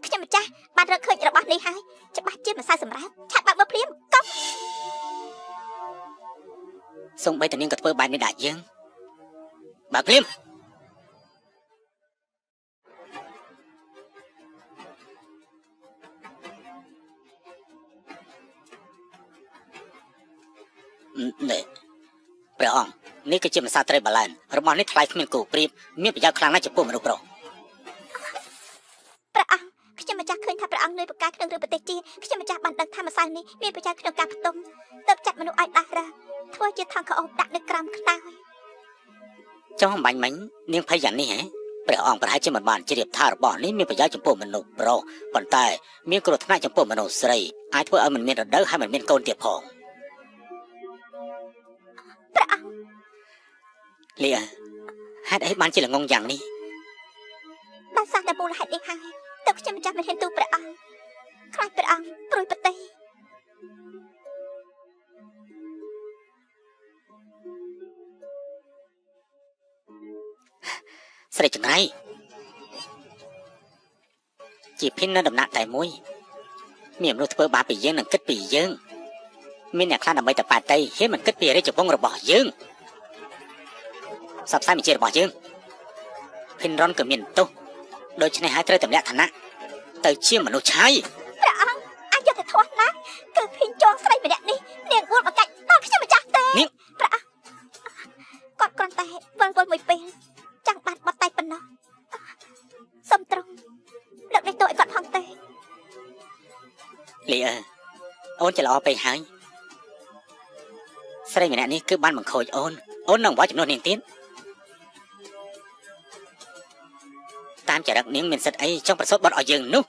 B: ខ្ញុំម្ចាស់បានរកឃើញរបស់នេះហើយច្បាស់ជាម្សៅសម្រាប់ឆាប់បើកមើលភ្លាមកុំ
A: សូម្បីតែនាងក៏ធ្វើបែបនេះដាក់យើងបើកភ្លាម នេះព្រះអង្គនេះគឺជាម្សៅត្រីបាឡែនរបស់នេះថ្លៃគ្មានគូប្រៀបមានប្រយោជន៍ខ្លាំងណាស់ចំពោះមនុស្សប្រុស
B: ព្រះអង្គខ្ញុំម្ចាស់ឃើញថាព្រះអង្គនៅប្រកាសក្នុងរឿងប្រទេសជាតិខ្ញុំម្ចាស់បានដឹងថាម្សៅនេះមានប្រយោជន៍ក្នុងការផ្ទុំទើបចាត់មនុស្សឲ្យដាស់រើធ្វើជាថង់ខោដាក់នៅក្រោមខ្នើយ
A: ចុះអំបញ្ញមិញនាងភ័យយ៉ាងនេះហ៎ព្រះអង្គប្រហែលជាមិនបានជ្រាបថារបស់នេះមានប្រយោជន៍ចំពោះមនុស្សប្រុសប៉ុន្តែមានគ្រោះថ្នាក់ចំពោះមនុស្សស្រីអាចធ្វើឲ្យមិនមានរដូវហើយមិនមានកូនទៀតផង
B: ព្រះអង្គ
A: លីហេតុអីបានជាល្ងងយ៉ាងនេះ
B: ដោយសារតែមូលហេតុនេះហើយទើបខ្ញុំម្ចាស់មិនហ៊ានទូលព្រះអង្គខ្លាចព្រះអង្គព្រួយប្រទេស
A: ស្រីចង្រៃជាភិននៅដំណាក់តែមួយមានមនុស្សធ្វើបាបពីយើងនិងគិតពីយើងមានអ្នកខ្លះដើម្បីតែប៉ាតៃហ៊ានមិនគិតពីរាជវង្សរបស់យើងសັບផ្សាយបញ្ជារបស់យើងភិនរ៉ុនក៏មានទោសដូច្នេះហើយត្រូវទម្លាក់ឋានៈទៅជាមនុស្សឆៃ
B: ព្រះអង្គអយុត្តិធម៌ណាស់គឺភិនចងស្រីម្នាក់នេះនាងអួលមកកាច់ដល់ខ្ញុំម្ចាស់ទេព្រះអង្គគាត់គ្រាន់តែវិលវល់មួយពេលចង់បានបត់តែប៉ុណ្ណោះសុំត្រង់លើកនេះទោសឲ្យគាត់ផងទេ
A: លីអើអូនจะល្អពេកហើយស្រីម្នាក់នេះគឺបានបង្ខូចអូនអូននឹងវាយចំនួននាងទៀតតាមចរិតនាងមានសិទ្ធអីចង់ប្រសូតបត់ឲ្យយើងនោះ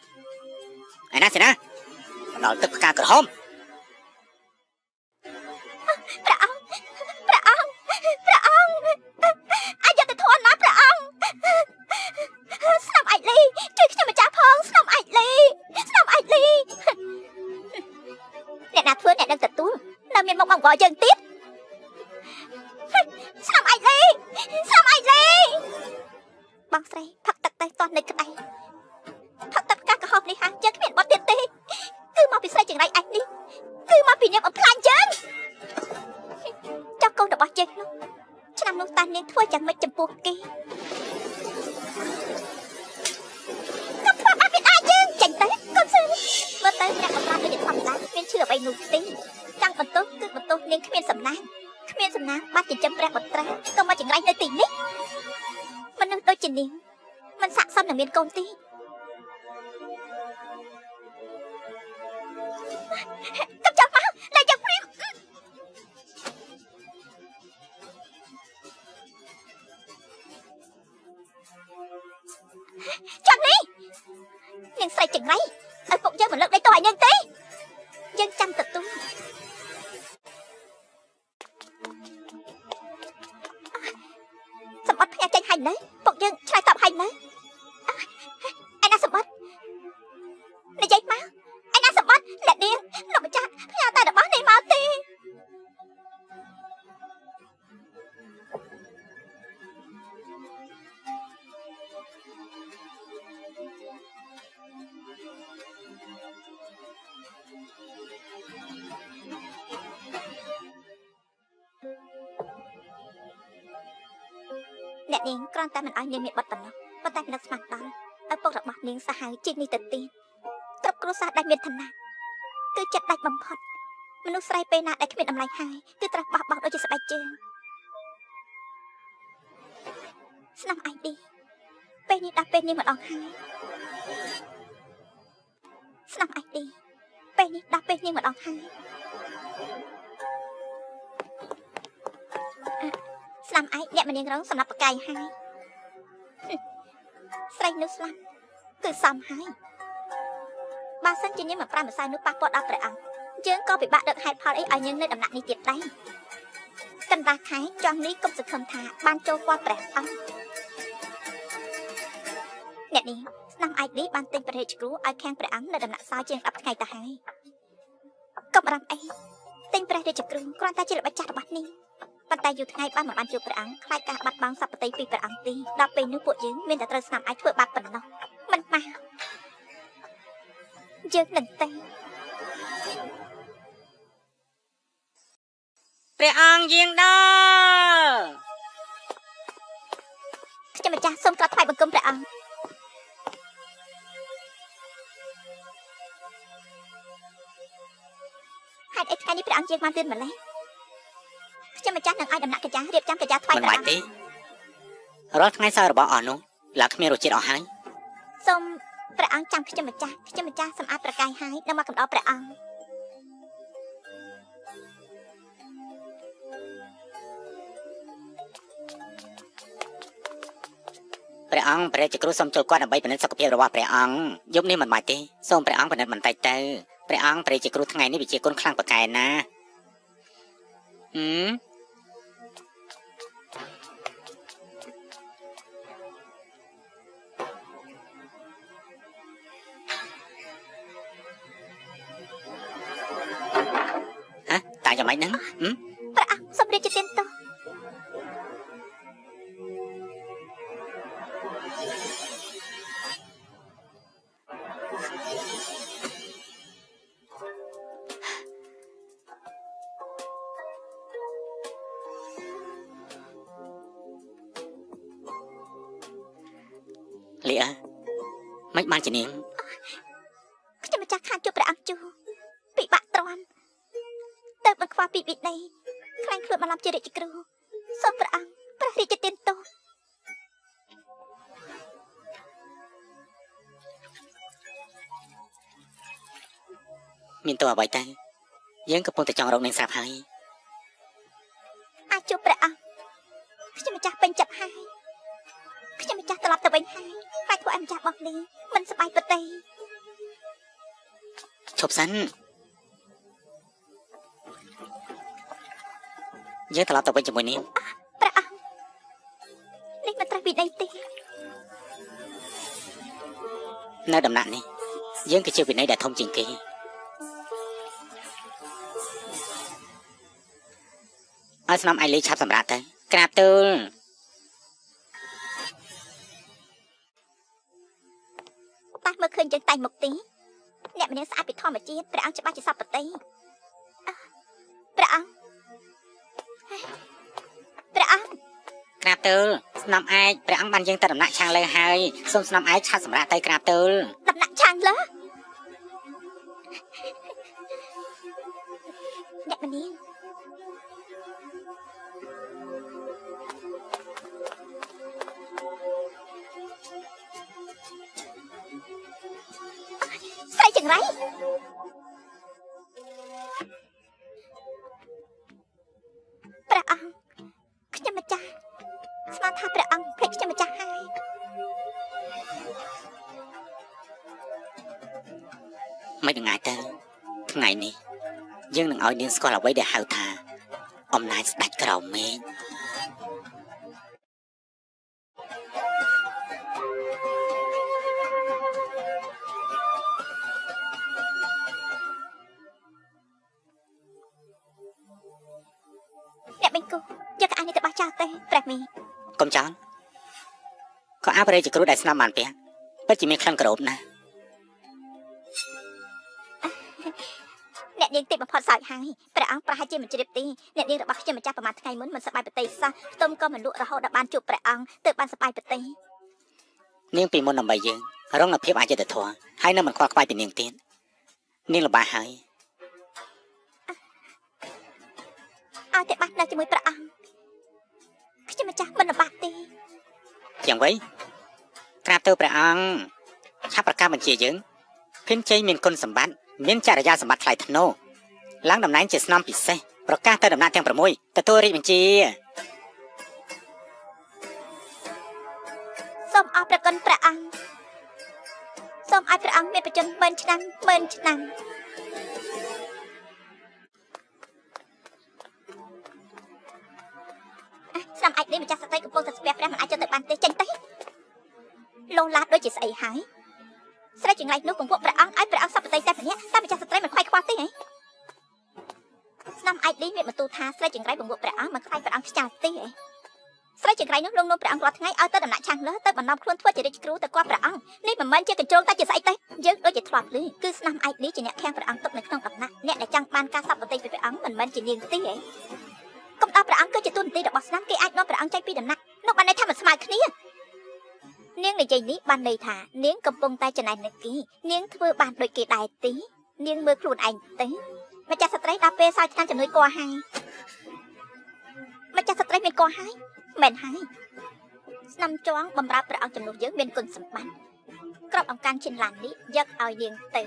A: ឯណាសេនាដល់ទឹកផ្កាក្រហម
B: ព្រះអង្គព្រះអង្គព្រះអង្គអយុត្តិធម៌ណាស់ព្រះអង្គស្នំអាចលីជួយខ្ញុំម្ចាស់ផងស្នំអាចលីស្នំអាចលីអ្នកណាធ្វើអ្នកនឹងទទួលនៅមានមុខមកវល់យើងទៀតស្នំអាចលីស្នំអាចលីបងស្រីផឹកទឹកទៅតោះនៅក្តៅផឹកទឹកផ្កាក្រហមនេះហាយើងគ្មានបត់ទៀតទេគឺមកពីស្រីចង្រៃឯងនេះគឺមកពីនាងបំផ្លាញយើងចុះកូនរបស់យើងនោះឆ្នាំនោះតានាងធ្វើយ៉ាងម៉េចចំពោះគេកុំធ្វើបាបពីអាយើងចេញទៅកុំសឺមើលទៅអ្នកបំផ្លាញដូចជាធម្មតាគ្មានឈឺអ្វីនោះទេចង់បន្ទោសគឺបន្ទោសនាងគ្មានសំណាងគ្មានសំណាងបានចិញ្ចឹមព្រះបុត្រាក៏មកចង្រៃនៅទីនេះមនុស្សដូចជានាងមិនស័ក្តិសមនឹងមានកូនទេកុំចាំមកលែងយ៉ាងព្រាមចាំនេះនាងស្រីចង្រៃឲ្យពុកយើងមិនលើកដៃទោសឲ្យនាងទេយើងចាំទទួលសម្បត្តិផ្ញើចេញហើយនៅពុកយើងឆ្លើយតបហើយនៅឯណាសម្បត្តិនិយាយមកឯណាសម្បត្តិអ្នកនាងលោកម្ចាស់ផ្ញើតែរបស់នេះមកទេអ្នកនាងគ្រាន់តែមិនឲ្យនាងមានបត់ប៉ុណ្ណោះប៉ុន្តែនឹកស្មានដល់ឪពុករបស់នាងសាហាវជាងនេះទៅទៀតគ្រប់គ្រួសារដែលមានឋានៈគឺចិត្តដាច់បំផុតមនុស្សស្រីពេលណាដែលគ្មានតម្លៃហើយគឺត្រូវបោះបង់ដូចជាស្បែកជើងស្នំឯងឌីពេលនេះដល់ពេលនេះម្ដងហើយស្នំឯងឌីពេលនេះដល់ពេលនេះម្ដងហើយស្លាំឯងអ្នកម្នាងរងសម្រាប់បកាយហើយស្រីនោះស្លាប់គឺសមហើយបើសិនជានាងមិនប្រាំម្សៅនោះប៉ះពាល់ដល់ព្រះអង្គយើងក៏ពិបាករកហេតុផលអីឲ្យនាងនៅដំណាក់នេះទៀតដែរកណ្ដាស់ខែចង់នេះកុំសង្ឃឹមថាបានចូលគាល់ព្រះអង្គអ្នកនេះស្នំឯកនេះបានទិញព្រះរាជគ្រូឲ្យខាងព្រះអង្គនៅដំណាក់សោជាង10ថ្ងៃទៅហើយកុំបារម្ភអីទិញព្រះរាជគ្រូគ្រាន់តែជាល្បិចចាស់របស់នាងប៉ុន្តែយូរថ្ងៃបានមិនបានជួបព្រះអង្គខ្លាចការបាត់បង់សពតិពីព្រះអង្គទីដល់ពេលនោះពួកយើងមានតែត្រូវស្នាមឯងធ្វើបាបប៉ុណ្ណោះមិនមកយើងនឹងទេ
A: ព្រះអង្គយាងដល់
B: ខ្ញុំម្ចាស់សូមក្រាបថ្វាយបង្គំព្រះអង្គហេតុអីថ្ងៃនេះព្រះអង្គយាងបានលឿនម្ល៉េះ ខ្ញុំម្ចាស់នឹងឲ្យដំណាក់កាចារៀបចំកាចាថ្វាយ
A: មិនបាច់ទេរាល់ថ្ងៃសោយរបស់អស់នោះឡើងគ្មានរសជាតិអស់ហើយ
B: សូមព្រះអង្គចាំខ្ញុំម្ចាស់ខ្ញុំម្ចាស់សម្អាតប្រកាយហើយនឹងមកកំដរព្រះអង្គ
A: ព្រះអង្គព្រះរាជគ្រូសូមចូលគាត់ដើម្បីពិនិត្យសុខភាពរបស់ព្រះអង្គយប់នេះមិនបាច់ទេសូមព្រះអង្គពិនិត្យបន្តិចទៅព្រះអង្គព្រះរាជគ្រូថ្ងៃនេះវិជាគុណខ្លាំងប្រកែណាហ៎តាយ៉ាងម៉េចហ្នឹង
B: ព្រះអង្គសូមរាជទានទោស
A: លីអើមិនបានជានាង
B: ខ្ញុំម្ចាស់ខានជួបព្រះអង្គជូពិបាកទ្រាំទៅមិនខ្វះពីវិន័យខ្លាញ់ខ្លួនបន្លំជារាជគ្រូសូមព្រះអង្គព្រះរាជទានទោស
A: មានទោសអ្វីទៅយើងកំពុងតែចង់រកនាងស្រាប់ហើយ
B: អាចជួបព្រះអង្គខ្ញុំម្ចាស់ពេញចិត្តហើយខ្ញុំម្ចាស់ត្រឡប់ទៅវិញហើយខ្លាចធ្វើឲ្យម្ចាស់របស់នេះមិនសប្បាយប្រតិ
A: ឈប់សិនយើងត្រឡប់ទៅវិញជាមួយនាង
B: ព្រះអង្គនេះមិនត្រូវវិន័យទេ
A: នៅដំណាក់នេះយើងគឺជាវិន័យដែលធំជាងគេឲ្យស្នំឯលីឆាប់សម្រាប់ទៅក្រាបទូល
B: តែមើលឃើញយើងតែងមុខទេអ្នកម្នាក់ស្អាតពីធម្មជាតិព្រះអង្គច្បាស់ជាសពតិព្រះអង្គព្រះអង្គ
A: ក្រាបទូលស្នំឯកព្រះអង្គបានយើងទៅដំណាក់ឆាងលើហើយសូមស្នំឯកឆាប់សម្រាប់ទៅក្រាបទូល
B: ដំណាក់ឆាងលើអ្នកម្នាក់ស្រីចង្រៃព្រះអង្គខ្ញុំម្ចាស់ស្មានថាព្រះអង្គភ្លេចខ្ញុំម្ចាស់ហើយ
A: មិននឹងអាចទៅថ្ងៃនេះយើងនឹងឲ្យនាងស្គាល់អ្វីដែលហៅថាអំណាចស្ដេចក្រោមមេឃ
B: អ្នកបិង្គោយកអានេះទៅបោះចោលទេព្រះមី
A: កុំចោលក៏អបរិយគ្រូដែលស្នំបានពាក់ពិតជាមានក្លិនក្រអូបណាស់
B: អ្នកនាងទីបំផុតសោចហើយព្រះអង្គប្រហែលជាមិនជ្រាបទេអ្នកនាងរបស់ខ្ញុំម្ចាស់ប្រហែលថ្ងៃមុនមិនសប្បាយប្រតិសោះខ្ទុំក៏មិនលក់រហូតដល់បានជួបព្រះអង្គទើបបានសប្បាយប្រតិ
A: នាងពីមុនដើម្បីយើងរងនូវភាពអយុត្តិធម៌ហើយនៅមិនខ្វល់ខ្វាយពីនាងទៀតនាងលំបាកហើយ
B: ឲ្យតែបាននៅជាមួយព្រះអង្គខ្ញុំម្ចាស់មិនលំបាកទេ
A: យ៉ាងវៃក្រាបទៅព្រះអង្គឆាប់ប្រកាសបញ្ជាយើងភិនជ័យមានគុណសម្បត្តិមានចរិយាសម្បត្តិថ្លៃថ្នូរឡើងតំណែងជាស្នំពិសេសប្រកាសទៅដំណាក់ទាំង6ទទួលរាជបញ្ជា
B: សូមអរព្រះគុណព្រះអង្គសូមឲ្យព្រះអង្គមានប្រជញ្ញម៉ឺនឆ្នាំម៉ឺនឆ្នាំស្នាមឯកនេះម្ចាស់ស្ត្រីកំពុងតែស្ពះព្រះមិនអាចចូលទៅបានទេចេញទៅលោឡាដូចជាស្អីហើយស្រីចង្រៃនោះពង្វក់ព្រះអង្គឲ្យព្រះអង្គសពតិតែម្នាក់តែម្ចាស់ស្ត្រីមិនខ្វាយខ្វល់ទេហីស្នាមឯកនេះមានបន្ទូលថាស្រីចង្រៃពង្វក់ព្រះអង្គមិនខ្លាចព្រះអង្គខ្ចៅទេហីស្រីចង្រៃនោះលងនោមព្រះអង្គរាល់ថ្ងៃឲ្យទៅដំណាក់ឆាំងលើទៅបណ្ដំខ្លួនធ្វើជារាជគ្រូទៅគាប់ព្រះអង្គនេះមិនមែនជាកញ្ជ្រោងតែជាស្អីទេយើងដូចជាធ្លាប់ឮគឺស្នាមឯកនេះជាអ្នកខាំងព្រះអង្គទុកនៅក្នុងដំណាក់អ្នកដែលចង់បានការសពតិពីព្រះអង្គមិនមែនជានាងទេហីកុំដល់ព្រះអង្គគឺជាទូនាទីរបស់ស្នាមគេអាចនាំព្រះអង្គចេញពីដំណាក់នោះបានន័យថាមិនស្មើគ្នានាងនិយាយនេះបានន័យថានាងកំពុងតែចំណែននឹងគេនាងធ្វើបានដូចគេដែរទេនាងមើលខ្លួនឯងទេម្ចាស់ស្ត្រីដល់ពេលសោយឆ្នាំជំនួយគួរហើយ កហើយមែនហើយស្នំចងបំរើព្រះអង្គជំនួសយើងមានគុណសម្បត្តិក្របអង្គការឈិនឡាននេះយកឲ្យនាងទៅ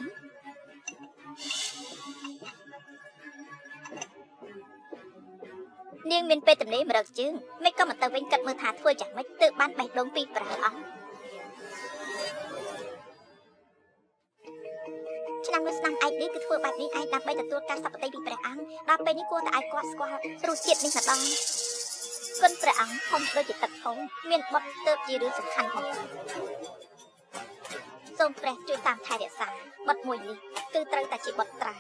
B: នាងមានពេលទំនេរមករកជើងមិនក៏មកទៅវិញគិតមើលថាធ្វើយ៉ាងម៉េចទើបបានបេះដូងពីព្រះអង្គឆ្នាំនោះស្នំឯកនេះគឺធ្វើបែបនេះឯងដើម្បីទទួលការសពតិពីព្រះអង្គដល់ពេលនេះគួរតែឲ្យគាត់ស្គាល់រសជាតិនេះម្ដងគុណព្រះអង្គធំដូចជាទឹកហូរមានបុត្រទើបជារឿងសំខាន់បំផុតសូមព្រះជួយតាមថែរក្សាបុត្រមួយនេះគឺត្រូវតែជាបុត្រា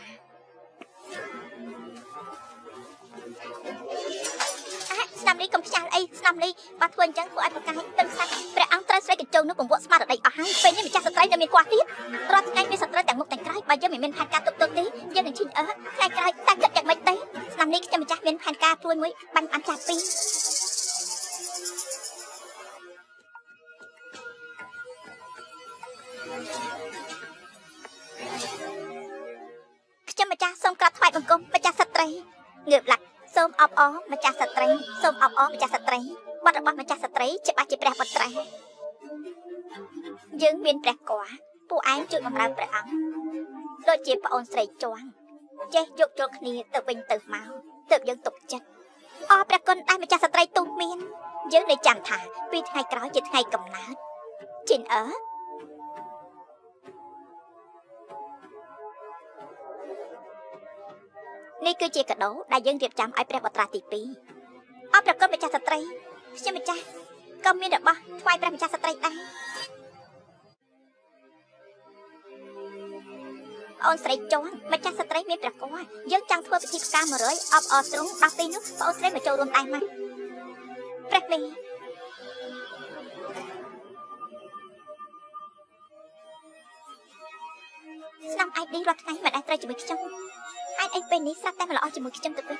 B: ស្នំនេះកុំខ្ចាស់អីស្នំនេះបើធ្វើអញ្ចឹងធ្វើឲ្យប្រកាសទឹងសាច់ព្រះអង្គត្រូវស្រីកញ្ចោនោះពង្វក់ស្មារតីអស់ហើយពេលនេះម្ចាស់ស្ត្រីនៅមានគាត់ទៀតរាល់ថ្ងៃមានស្ត្រីទាំងមុខទាំងក្រោយបើយើងមិនមានផែនការទប់ទល់ទេយើងនឹងឈីងអើថ្ងៃក្រោយតែគិតយ៉ាងម៉េចទេស្នំនេះខ្ញុំម្ចាស់មានផែនការព្រួយមួយបាញ់បានចាស់ពីរខ្ញុំម្ចាស់សូមក្រាបថ្វាយបង្គំម្ចាស់ស្ត្រីងើបឡើងសូមអបអរម្ចាស់ស្ត្រីសូមអបអរម្ចាស់ស្ត្រីបទរបស់ម្ចាស់ស្ត្រីច្បាស់ជាព្រះបុត្រាយើងមានព្រះគភ៌ពួកឯងជួយបម្រើព្រះអង្គដូចជាប្អូនស្រីជាន់ចេះយោគយល់គ្នាទៅវិញទៅមកទើបយើងទុកចិត្តអរព្រះគុណដែលម្ចាស់ស្ត្រីទូមានយើងនៅចាំថាពីថ្ងៃក្រោយជាថ្ងៃកំណើតជីនអើនេះគឺជាកាដូដែលយើងរៀបចំឲ្យព្រះបុត្រាទី2អរព្រះគុណម្ចាស់ស្ត្រីខ្ញុំម្ចាស់ក៏មានរបស់ថ្វាយព្រះម្ចាស់ស្ត្រីដែរអូនស្រីជាន់ម្ចាស់ស្ត្រីមានព្រះគភ៌យើងចង់ធ្វើពិធីផ្កា100អបអរទ្រង់ដល់ពេលនោះប្អូនស្រីមកចូលរួមដែរមកព្រះមេស្នំឯកនេះរាល់ថ្ងៃមិនអាចត្រូវជាមួយខ្ញុំឯអីពេលនេះស្រាប់តែមកល្អជាមួយខ្ញុំទៅវិញ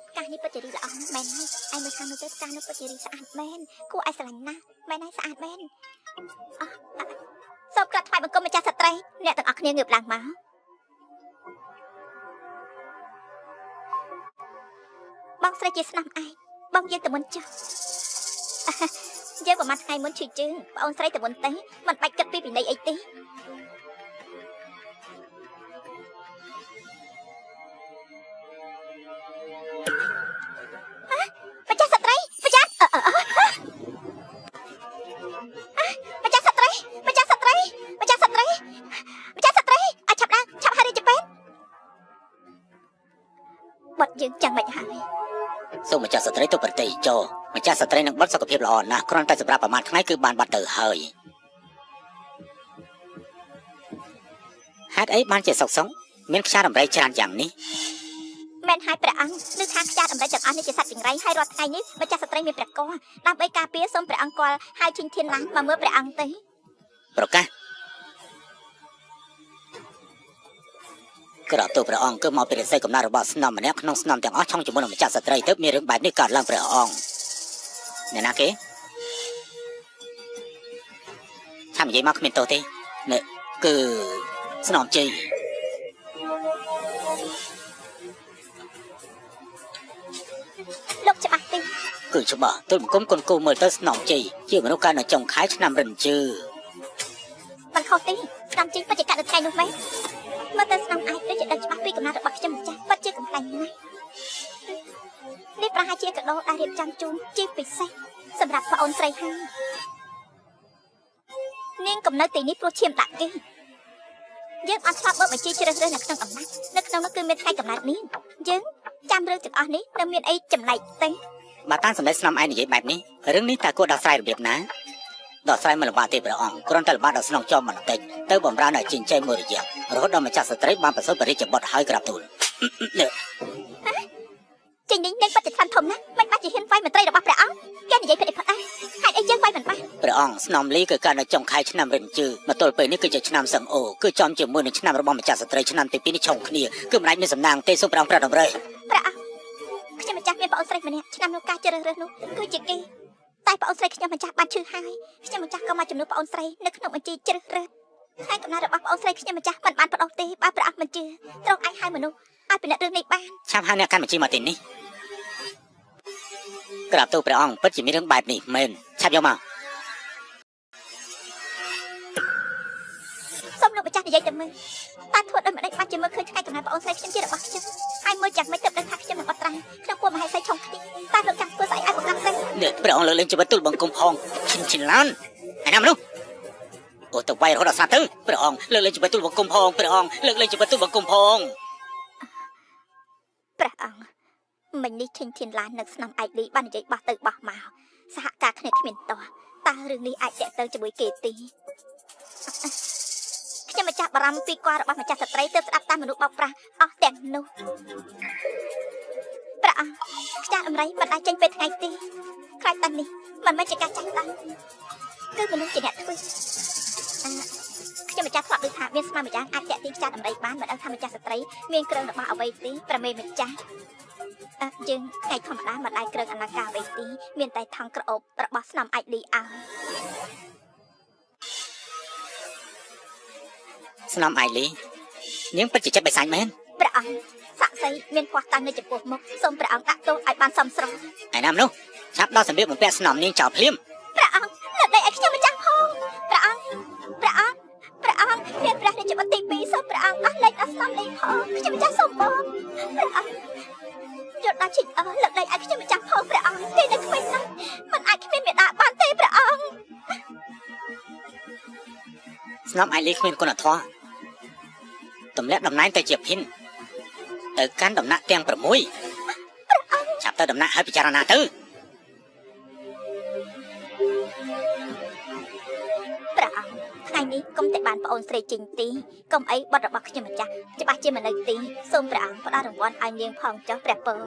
B: ផ្កានេះពិតជារីល្អមែនហើយឯមើលខាងនោះទៅផ្កានោះពិតជារីស្អាតមែនគួរឲ្យស្រឡាញ់ណាស់មែនហើយស្អាតមែនអោះសូមក្រាបថ្វាយបង្គំម្ចាស់ស្ត្រីអ្នកទាំងអស់គ្នាងើបឡើងមកបងស្រីជាស្នំឯងបងយើងទៅមុនចុះយើងប្រហែលថ្ងៃមុនឈឺជើងបងអូនស្រីទៅមុនទេមិនបាច់គិតពីពិន័យអីទេម្ចាស់ស្ត្រីម្ចាស់ស្ត្រីម្ចាស់ស្ត្រីម្ចាស់ស្ត្រីឲ្យឆាប់ឡើងឆាប់ហើយរាជពេទ្យបុត្រយើងចាំមិនហើយ
A: សូមម្ចាស់ស្ត្រីទៅប្រទេសចូលម្ចាស់ស្ត្រីនឹងបុត្រសុខភាពល្អណាស់គ្រាន់តែសម្រាប់ប្រមាណថ្ងៃគឺបានបាត់ទៅហើយហេតុអីបានជាសុកសុងមានខ្យារដំរីច្រើនយ៉ាងនេះ
B: មែនហើយព្រះអង្គឮថាខ្យាដំរីទាំងអស់នេះជាសត្វចង្រៃហើយរាល់ថ្ងៃនេះម្ចាស់ស្ត្រីមានព្រះគភ៌ដើម្បីការពារសូមព្រះអង្គគាល់ហើយជិញធានឡានមកមើលព្រះអង្គទេ
A: ប្រកាសក្រាបទូលព្រះអង្គគឺមកពីរិស័យកំណត់របស់ស្នំម្នាក់ក្នុងស្នំទាំងអស់ឆុងជាមួយនឹងម្ចាស់ស្ត្រីទើបមានរឿងបែបនេះកើតឡើងព្រះអង្គអ្នកណាគេឆាំនិយាយមកគ្មានទោសទេនេះគឺស្នំជ័យ
B: លោកច្បាស់ទេ
A: គឺច្បាស់ទូលបង្គំគុណគូមើលទៅស្នំជ័យជាមនុស្សកើតនៅចុងខែឆ្នាំរិនជឺ
B: មិនខុសទេស្នំជ័យពិតជាកើតនៅថ្ងៃនោះមែនមើលទៅស្នំឯងដូចជាដឹងច្បាស់ពីកំណត់របស់ខ្ញុំម្ចាស់ពិតជាកំប្លែងណាស់នេះប្រហែលជាកាដូដែលរៀបចំជូនជាពិសេសសម្រាប់ប្អូនស្រីហើយនាងកំណត់ទីនេះព្រោះឈាមដាក់គេយើងអត់ធ្លាប់បើបញ្ជីជ្រើសរើសនៅក្នុងអំណាចនៅក្នុងនោះគឺមានថ្ងៃកំណត់នាងយើងចាំរឿងទាំងអស់នេះនៅមានអីចម្លែកទេ
A: បើតាមសម្ដេចស្នំឯងនិយាយបែបនេះរឿងនេះតើគួរដោះស្រាយរបៀបណាដោះស្រាយមិនលំបាកទេព្រះអង្គគ្រាន់តែលំបាកដល់ស្នងចំបន្តិចទៅបំរើនៅជីងចែមួយរយៈរហូតដល់ម្ចាស់ស្ត្រីបានប្រសូតព្រះរាជបុត្រហើយក្រាបទូល
B: ចេញនេះនឹងពិតជាខ្លាំងធំណាស់មិនបាច់ជាហ៊ានវាយមន្ត្រីរបស់ព្រះអង្គគេនិយាយผิดអីផុតអះហេតុអីយើងវាយមិនបាន
A: ព្រះអង្គស្នំលីគឺកើតនៅចុងខែឆ្នាំរិនជឺមកទល់ពេលនេះគឺជាឆ្នាំសឹងអូគឺចំជាមួយនឹងឆ្នាំរបស់ម្ចាស់ស្ត្រីឆ្នាំទី2នេះឆុងគ្នាគឺមិនអាចមានសំណាងទេសូមព្រះអង្គប្រដំរី
B: ព្រះអង្គខ្ញុំម្ចាស់មានប្អូនស្រីម្នាក់ឆ្នាំនោះការជ្រើសរើសនោះគឺជាគេតែប្អូនស្រីខ្ញុំម្ចាស់បានឈឺហើយខ្ញុំម្ចាស់ក៏មកជំនួសប្អូនស្រីនៅក្នុងបញ្ជីជ្រើសរើសថ្ងៃកំណត់របស់ប្អូនស្រីខ្ញុំម្ចាស់មិនបានប្ដូរទេបើព្រះអង្គមិនជឿត្រង់ឯងហៅមនុស្ស ឲ្យពិនិត្យរឿងនេះបាន
A: ឆាប់ហៅអ្នកកាន់បញ្ជីមកទីនេះក្រាបទូលព្រះអង្គពិតជាមានរឿងបែបនេះមែនឆាប់យកមក
B: សូមលោកម្ចាស់និយាយទៅមើលតើធ្វើដូចម្ដេចបានជាមើលឃើញថ្ងៃកំណើតប្អូនស្រីខ្ញុំជារបស់ខ្ញុំហើយមើលយ៉ាងម៉េចទើបដឹងថាខ្ញុំនឹងអត់ត្រាំក្នុងពោះមហេសីឆុងគ្នាតើលោកចង់ធ្វើស្អីឲ្យប្រកាសទៅ
A: នេះព្រះអង្គលើកលែងជីវិតទូលបង្គំផងឈិនឈិនឡានឯណាមនុស្សអូទៅវាយរហូតដល់ស្លាប់ទៅព្រះអង្គលើកលែងជីវិតទូលបង្គំផងព្រះអង្គលើកលែងជីវិតទូលបង្គំផង
B: ព្រះអង្គមិញនេះឈិញធានឡាននៅស្នំឯកលីបាននិយាយបោះទៅបោះមកសហការគ្នាគ្មានតោះតើរឿងនេះអាចតាក់ទងជាមួយគេទេខ្ញុំម្ចាស់បារម្ភពីគាត់របស់ម្ចាស់ស្ត្រីទើបស្ដាប់តាមមនុស្សបោកប្រាស់អស់ទាំងនោះព្រះអង្គខ្ចាស់អមរៃមិនអាចចេញពេលថ្ងៃទេខ្លាចតានេះមិនមែនជាការចាស់តាគឺមនុស្សជាអ្នកធ្វើខ្ញុំម្ចាស់ធ្លាប់ឮថាមានស្មាម្យ៉ាងអាចតាក់ទាញខ្ចាស់អមរៃបានមិនដឹងថាម្ចាស់ស្ត្រីមានគ្រឿងរបស់អ្វីទេព្រះមេម្ចាស់យើងថ្ងៃធម្មតាមិនដែលគ្រឿងអលង្ការអ្វីទេមានតែថង់ក្រអូបរបស់ស្នំអាចលីឲ្យ
A: ស្នំឯលីនាងពិតជាចិត្តបិសាចមែន
B: ព្រះអង្គសាក់សីមានភ័ស្តុតាងនៅចំពោះមុខសូមព្រះអង្គដាក់ទោសឲ្យបានសមស្រប
A: ឯណាមនុស្សឆាប់ដល់សម្លៀកបំពាក់ស្នំនាងចោលភ្លាម
B: ព្រះអង្គលើកលែងឲ្យខ្ញុំម្ចាស់ផងព្រះអង្គព្រះអង្គព្រះអង្គមានព្រះរាជបុត្រទី2សូមព្រះអង្គដោះលែងដល់ស្នំលីផងខ្ញុំម្ចាស់សូមបងព្រះអង្គយល់ដល់ឈិញអើលើកលែងឲ្យខ្ញុំម្ចាស់ផងព្រះអង្គគេនៅក្មេងណាស់មិនអាចគ្មានមេដាបានទេព្រះអង្គ
A: ស្នំឯលីគ្មានគុណធម៌ទម្លាក់តំណែងទៅជាភិនទៅកាន់ដំណាក់ទាំង6ឆាប់ទៅដំណាក់ឲ្យពិចារណាទៅ
B: ព្រះអង្គថ្ងៃនេះកុំតែបានប្អូនស្រីចេញទីកុំអីបត់របស់ខ្ញុំម្ចាស់ច្បាស់ជាមិននៅទីសូមព្រះអង្គផ្ដល់រង្វាន់ឲ្យនាងផងចុះព្រះពរ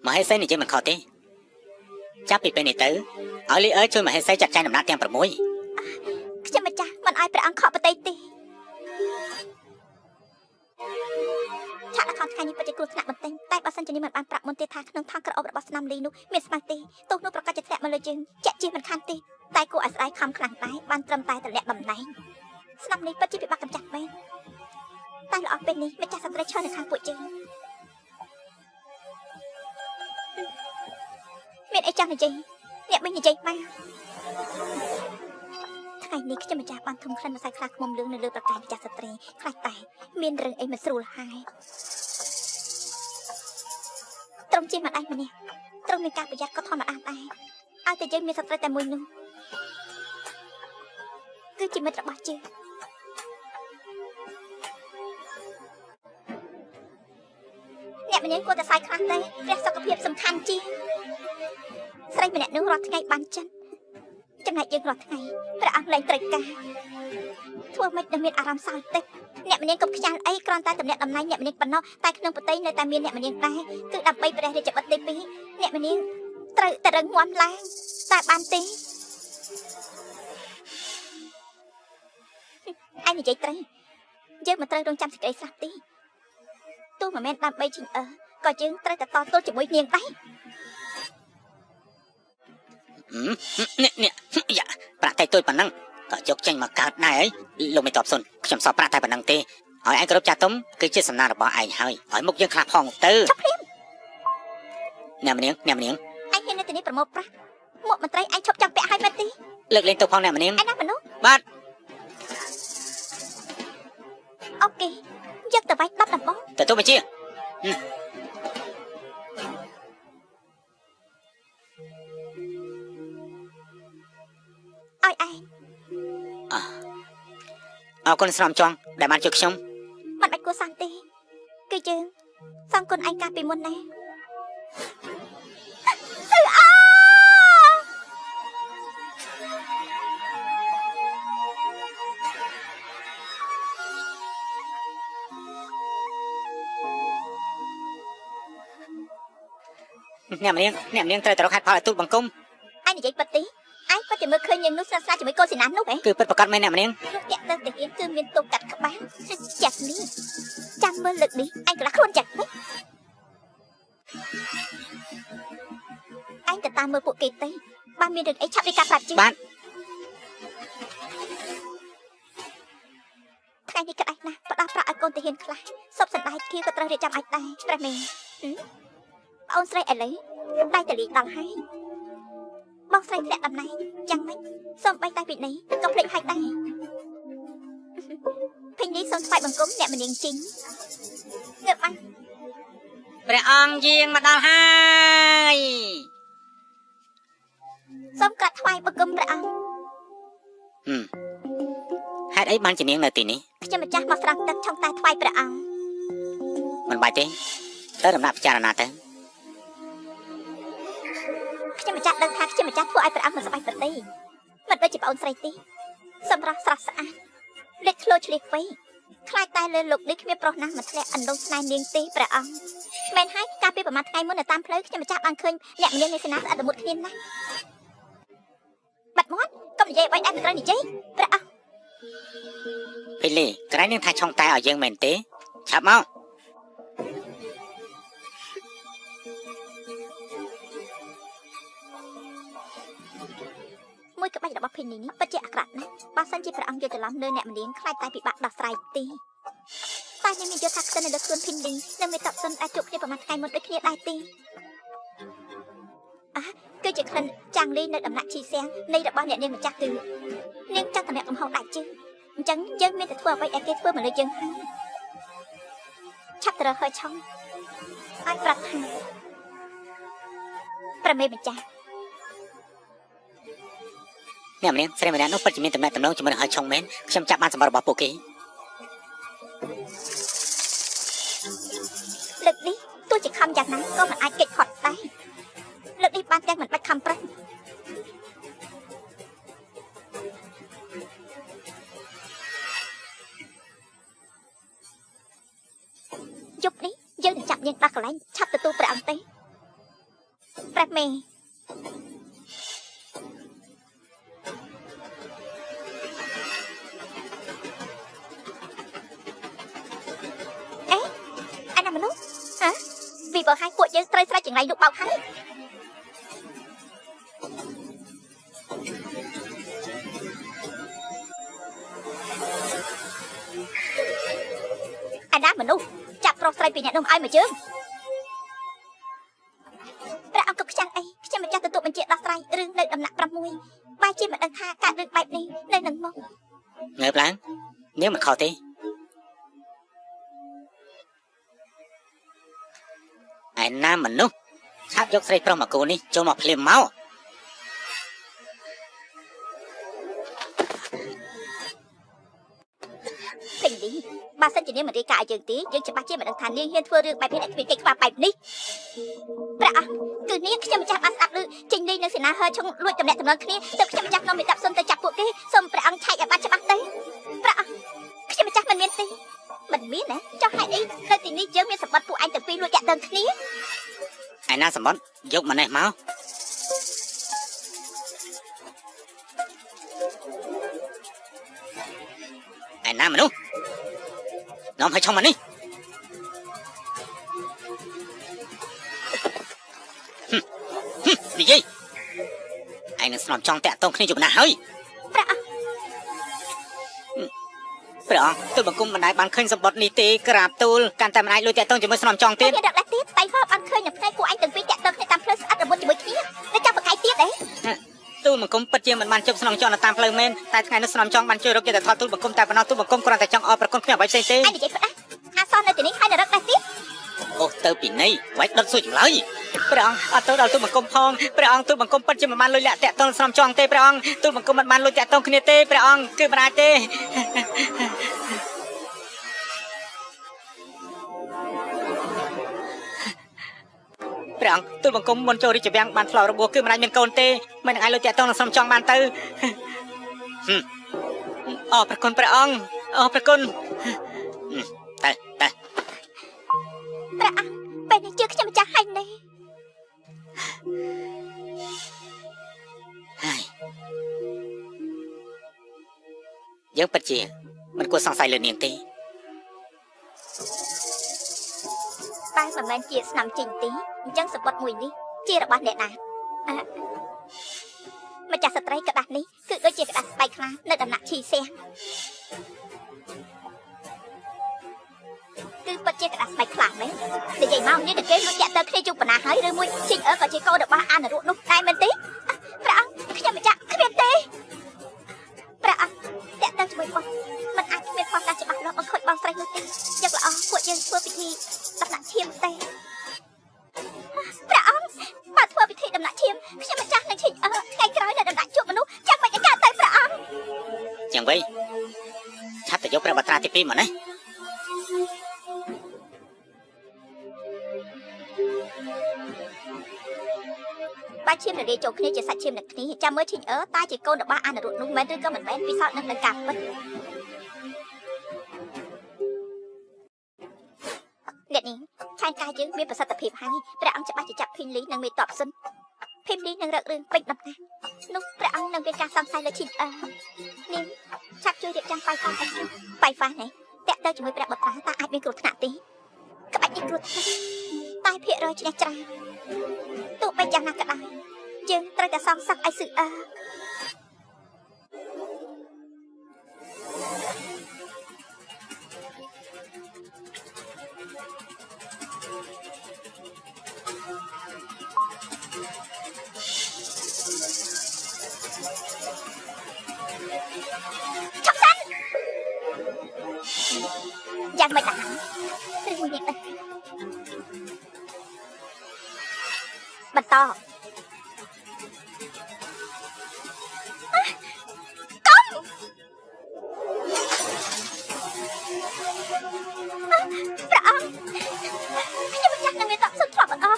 A: មហេសីនិយាយមិនខុសទេចាប់ពីពេលនេះទៅឲ្យលីអើជួយមហេសីចាត់ចែងដំណាក់ទាំង6
B: ខ្ញុំម្ចាស់មិនឲ្យព្រះអង្គខកប្រតិទេឆាកល្ខោនថ្ងៃនេះពិតជាគ្រោះថ្នាក់បន្តិចតែបើសិនជានេះមិនបានប្រាប់មុនទេថាក្នុងថង់ក្រអូបរបស់ស្នំលីនោះមានស្មាទេទោះនោះប្រកាសជាធ្លាក់មកលើជើងជាក់ជាមិនខានទេតែគួរឲ្យស្ដាយខំខ្លាំងដែរបានត្រឹមតែតម្លាក់តំណែងស្នំលីពិតជាពិបាកកម្ចាត់មែនតែល្អពេលនេះម្ចាស់ស្ត្រីឈរនៅខាងពួកយើងមានអីចង់និយាយអ្នកមិននិយាយមកថ្ងៃនេះខ្ញុំម្ចាស់បានធំក្លិនម្សៅខ្លាឃ្មុំលឿងនៅលើប្រកែកម្ចាស់ស្ត្រីខ្លាចតែមានរឿងអីមិនស្រួលហើយត្រង់ជាម្ដាយម្នាក់ត្រង់មានការប្រយ័ត្នក៏ធម្មតាដែរឲ្យតែយើងមានស្ត្រីតែមួយនោះគឺជាមិត្តរបស់យើងអ្នកម្នាក់គួរតែសាយខ្លះទេព្រះសុខភាពសំខាន់ជាងស្រីម្នាក់នោះរាល់ថ្ងៃបានចិនចំណែកយើងរាល់ថ្ងៃព្រះអង្គលែងត្រូវការធ្វើម៉េចនឹងមានអារម្មណ៍សោយតិចអ្នកម្នាក់កុំខ្ចាស់អីគ្រាន់តែតំណាក់តំណែងអ្នកម្នាក់ប៉ុណ្ណោះតែក្នុងប្រទេសនៅតែមានអ្នកម្នាក់ដែរគឺដើម្បីព្រះរាជបុត្រទី2អ្នកម្នាក់ត្រូវតែរឹងមាំឡើងតែបានទេឯងនិយាយត្រូវយើងមិនត្រូវរងចាំសេចក្តីស្លាប់ទេទោះមិនមែនដើម្បីឈិញអើក៏យើងត្រូវតែតទល់ជាមួយនាងដែរ
A: នេះនេះយ៉ាប្រាក់តែទួយប៉ុណ្ណឹងក៏យកចេញមកកើតដែរអីលោកមិនតបសុនខ្ញុំសល់ប្រាក់តែប៉ុណ្ណឹងទេឲ្យឯងគ្រប់ចាស់ទុំគឺជាសំណាងរបស់ឯងហើយឲ្យមុខយើងខ្លះផងទៅ
B: ចុះភ្លាម
A: អ្នកម្នាងអ្នកម្នាង
B: ឯងហ៊ាននៅទីនេះប្រមូលប្រាក់មួកមន្ត្រីឯងឈប់ចង់ពាក់ឲ្យមែនទេ
A: លើកលែងទៅផងអ្នកម្នាង
B: ឯណាមនុស្ស
A: បាទ
B: អូខេយកទៅវាយ10ដំបង
A: ទទួលបញ្ជា
B: ឲ្យឯង
A: អរគុណស្នំចង់ដែលបានជួយខ្ញុំ
B: មិនបាច់គួរសមទេគឺយើងសងគុណឯងកាលពីមុនណាទៅអើ
A: អ្នកម្នាងអ្នកម្នាងត្រូវតែរកហេតុផលឲ្យទូលបង្គំ
B: ឯងនិយាយពិតទេឯងពិតជាមើលឃើញនាងនោះស្និទ្ធស្នាលជាមួយកូនសេនានោះហ៎
A: គឺពិតប្រាកដមែនអ្នកម្នាង
B: នោះតាក់ទៅទាហានគឺមានទោសកាត់ក្បាលចាក់នេះចាំមើលលើកនេះឯងកន្លះខ្លួនចាក់វិញឯងទៅតាមមើលពួកគេទៅបានមានរឿងអីឆាប់រាយការណ៍ប្រាប់ជឿ
A: បាទ
B: ថ្ងៃ ថ្ងៃនេះក្តៅណាស់ផ្ដល់ប្រាក់ឲ្យកូនទាហានខ្លះសុបសណ្ដែកខៀវក៏ត្រូវរៀបចំឲ្យដែរព្រះមេប្អូនស្រីឥឡូវដៃតលីដល់ហើយបងស្រីធ្លាក់តំណែងយ៉ាងម៉េចសូមបីតែពីនេះក៏ភ្លេចហើយដែរភេញនេះសូមថ្វាយបង្គំអ្នកមនាងជីងងើបមក
A: ព្រះអង្គយាងមកដល់ហើយ
B: សូមក្រាបថ្វាយបង្គំព្រះអង្គ
A: ហេតុអីបានជានាងនៅទីនេះ
B: ខ្ញុំម្ចាស់មកស្រង់ទឹកឆុងតែថ្វាយព្រះអង្គ
A: មិនបាច់ទេទៅដំណាក់ពិចារណាទៅ
B: ខ្ញុំម្ចាស់ដឹងថាខ្ញុំម្ចាស់ធ្វើឲ្យព្រះអង្គមិនសប្បាយប្រតិមិនដូចជាប្អូនស្រីទេសម្រាប់ស្រស់ស្អាតលេចធ្លោឆ្លៀសវៃខ្លាចតែលើលោកនេះគ្មានប្រុសណាស់មកធ្លាក់អណ្ដូងស្នេហ៍នាងទេព្រះអង្គមែនហើយកាលពីប្រហែលថ្ងៃមុននៅតាមផ្លូវខ្ញុំម្ចាស់បានឃើញអ្នកម្នាក់នៃសេនាស្អិតល្មុតគ្នាណាស់បាត់មាត់កុំនិយាយអ្វីដែលមិនត្រូវនិយាយព្រះអង្គ
A: ភីលីក្រែងនឹងថាឆុងតែឲ្យយើងមែនទេឆាប់មក
B: មួយក្បាច់របស់ភីនីនេះពិតជាអាក្រក់ណាស់បើសិនជាព្រះអង្គយល់ច្រឡំលើអ្នកម្នាងខ្លាចតែពិបាកដោះស្រាយទេតែនាងមានយល់ថាខ្សិននៅលើខ្លួនភីនីនិងមេតបសុនអាចជួបគ្នាប្រហែលថ្ងៃមុនដូចគ្នាដែរទេអះគឺជាក្លិនចាំងលីនៅដំណាក់ឈីសៀងនៃរបស់អ្នកនាងម្ចាស់គឺនាងចង់តម្លាក់កំហុសដាច់ជើងអញ្ចឹងយើងមានតែធ្វើអ្វីដែលគេធ្វើមកលើយើងហើយឆាប់ទៅរកហើយឆុងឲ្យប្រាប់ថាព្រះមេម្ចាស់
A: អ្នកម្នាក់ស្រីម្នាក់នោះពិតជាមានតំណែងតំណងជាមួយនឹងហើយឆុងមែនខ្ញុំចាប់បានសម្បត្តិរបស់ពួកគេ
B: លើកនេះទោះជាខំយ៉ាងណាក៏មិនអាចគេចផុតដែរលើកនេះបានទាំងមិនបាច់ខំប្រឹងយប់នេះយើងនឹងចាប់នាងដល់កន្លែងឆាប់ទទួលព្រះអង្គទេព្រះមេមនុស្សហ៎វីបើឲ្យពួកយើងត្រូវស្រែកចង្រៃលក់បោកហើយអាណាមនុស្សចាប់ប្រុសស្រីពីអ្នកនោះឲ្យមកយើងព្រះអង្គក៏ខ្ចាំងអីខ្ញុំម្ចាស់ទទួលបញ្ជាដោះស្រាយរឿងនៅដំណាក់6បែរជាមិនដឹងថាកើតរឿងបែបនេះនៅនឹងមក
A: ងើបឡើងនាងមិនខុសទេឯណាមនុស្សឆាប់យកស្រីប្រុសមកគូនេះចូលមកភ្លាមមក
B: ភេងលីបើសិនជានាងមិនរាយការណ៍ឲ្យយើងទេយើងច្បាស់ជាមិនដឹងថានាងហ៊ានធ្វើរឿងបែបនេះឲ្យគ្មានគេខ្វះបែបនេះព្រះអង្គគឺនាងខ្ញុំម្ចាស់បានស្ដាប់ឮចេញលេងនៅសេនាហឺឆុងលួចតំណាក់តំណងគ្នាទើបខ្ញុំម្ចាស់នាំមេតាប់សុនទៅចាប់ពួកគេសូមព្រះអង្គឆែកឲ្យបានច្បាស់ទៅព្រះអង្គខ្ញុំម្ចាស់មិនមានទេមិនមានណាចុះហេតុអីនៅទីនេះយើងមានសម្បត្តិពួកឯងទាំងពីរលួចតាក់ទងគ្នា
A: ឯណាសម្បត្តិយកមកនេះមកឯណាមនុស្សនាំឲ្យឆុងមកនេះនិយាយឯងនឹងស្នំចង់តាក់ទងគ្នាយប់ណាស់ហើយ
B: ព្រះអង្គ
A: ព្រះអង្គទូលបង្គំមិនដែលបានឃើញសម្បត្តិនេះទេក្រាបទូលកាន់តែមិនអាចលួចតាក់ទងជាមួយស្នំចង់ទៀត
B: មានរកដែរទៀតតៃហោបានឃើញនៅផ្នែកពួកឯងទាំងពីរតាក់ទងគ្នាតាមផ្លូវស្អិតរមុតជាមួយគ្នានៅចាំបកាយទៀតអី
A: ទូលបង្គំពិតជាមិនបានជប់ស្នំចង់នៅតាមផ្លូវមែនតែថ្ងៃនោះស្នំចង់បានជួយរកយុត្តិធម៌ទូលបង្គំតែប៉ុណ្ណោះទូលបង្គំគ្រាន់តែចង់អរប្រគុណគ្មានអ្វីផ្សេងទេ
B: ឯងនិយាយផ្ដាស់អាសោះនៅទីនេះហើយនៅរកដែរទៀត
A: អូទៅពីនៃវាយដុតសួរចម្លើយព្រះអង្គអត់ទៅដល់ទូលបង្គំផងព្រះអង្គទូលបង្គំពិតជាមិនបានលួចលាក់តាក់ទងស្នំចង់ទេព្រះអង្គទូលបង្គំមិនបានលួចតាក់ទងគ្នាទេព្រះអង្គគឺមិនអាចទេព្រះអង្គទូលបង្គំមុនចូលរាជវាំងបានផ្លោរបួសគឺមិនអាចមានកូនទេមិននឹងអាចលួចតាក់ទងនឹងស្នំចង់បានទៅអរព្រះគុណព្រះអង្គអរព្រះគុណទៅទៅ
B: ព្រះអង្គពេលនេះជឿខ្ញុំម្ចាស់ហើយនេះ
A: ហើយយើងពិតជាមិនគួរសង្ស័យលើនាងទេ
B: តែមិនមែនជាស្នាមជីងទេអញ្ចឹងសម្បត្តិមួយនេះជារបស់អ្នកណាម្ចាស់ស្ត្រីក្រដាសនេះគឺដូចជាក្រដាសស្បែកខ្លានៅដំណាក់ឈីសៀង ពិតជាក្តារស្បែកខ្លាំងមែននិយាយមកនេះគេលួចតាក់ទៅគ្នាយូរប៉ុណ្ណាហើយឬមួយឈីងអើក៏ជាកូនរបស់អានរនោះដែរមែនទេព្រះអង្គខ្ញុំម្ចាស់គ្មានទេព្រះអង្គតាក់ទៅជាមួយបងមិនអាចគ្មានផុសតាច្បាស់លាស់បង្ខូចបងស្រីនោះទេយកល្អពួកយើងធ្វើពិធីដំណាក់ឈាមទេព្រះអង្គបើធ្វើពិធីដំណាក់ឈាមខ្ញុំម្ចាស់នឹងឈីងអើថ្ងៃក្រោយនៅដំណាក់ជួបមនុស្សចាំមិនឲ្យកើតទៅព្រះអង្គ
A: ចឹងវិញឆាប់ទៅយកព្រះបត្រាទី2មកណា
B: បើឈាមរលាយចូលគ្នាជាសាច់ឈាមនឹងគ្នាចាំមើលឈីងអើតាជាកូនរបស់អានរុនោះមែនឬក៏មិនមែនពិសោធន៍នឹងនឹងការពិតអ្នកនេះឆែនកាយយើងមានប្រសិទ្ធភាពហើយព្រះអង្គច្បាស់ជាចាប់ភីមលីនិងមេតបសិនភីមលីនឹងរករឿងពេញដំណាក់នោះព្រះអង្គនឹងមានការសង្ស័យលើឈីងអើនាងឆាប់ជួយរៀបចំបៃហ្វាឲ្យខ្ញុំបៃហ្វានេះតាក់ទៅជាមួយព្រះបុត្រាតើអាចមានគ្រោះថ្នាក់ទេក្បាច់នេះគ្រោះថ្នាក់តែភាគរយឈ្នះច្រើនទោះបីយ៉ាងណាក៏ដោយយើងត្រូវតែសងសឹកឲ្យស៊ឺអើឈប់សិនយ៉ាងម៉េចដែរឬមួយនេះបន្តកុំព្រះអង្គខ្ញុំម្ចាស់នឹងមានតបសុំធ្លាប់ម្ដង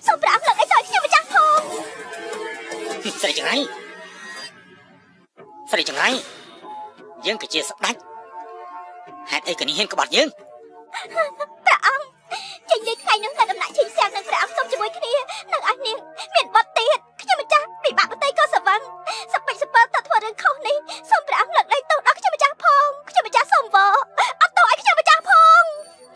B: សូមព្រះអង្គលើកអីទៅខ្ញុំម្ចាស់ផង
A: ស្រីចង្រៃស្រីចង្រៃយើងក៏ជាស្ដេចហេតុអីក៏នេះហ៊ានក្បត់យើង
B: ព្រះអង្គចេញលេខថ្ងៃនោះនៅដំណាក់ឈីងសៀងនឹងព្រះអង្គសុំជាមួយគ្នានឹងឲ្យនាងមានបុត្រទៀតខ្ញុំម្ចាស់ពិបាកបតីក៏ស្រវឹងសពេចសពិលតធ្វើរឿងខុសនេះសូមព្រះអង្គលើកលែងទោសដល់ខ្ញុំម្ចាស់ផងខ្ញុំម្ចាស់សូមវអត់ទោសឲ្យខ្ញុំម្ចាស់ផង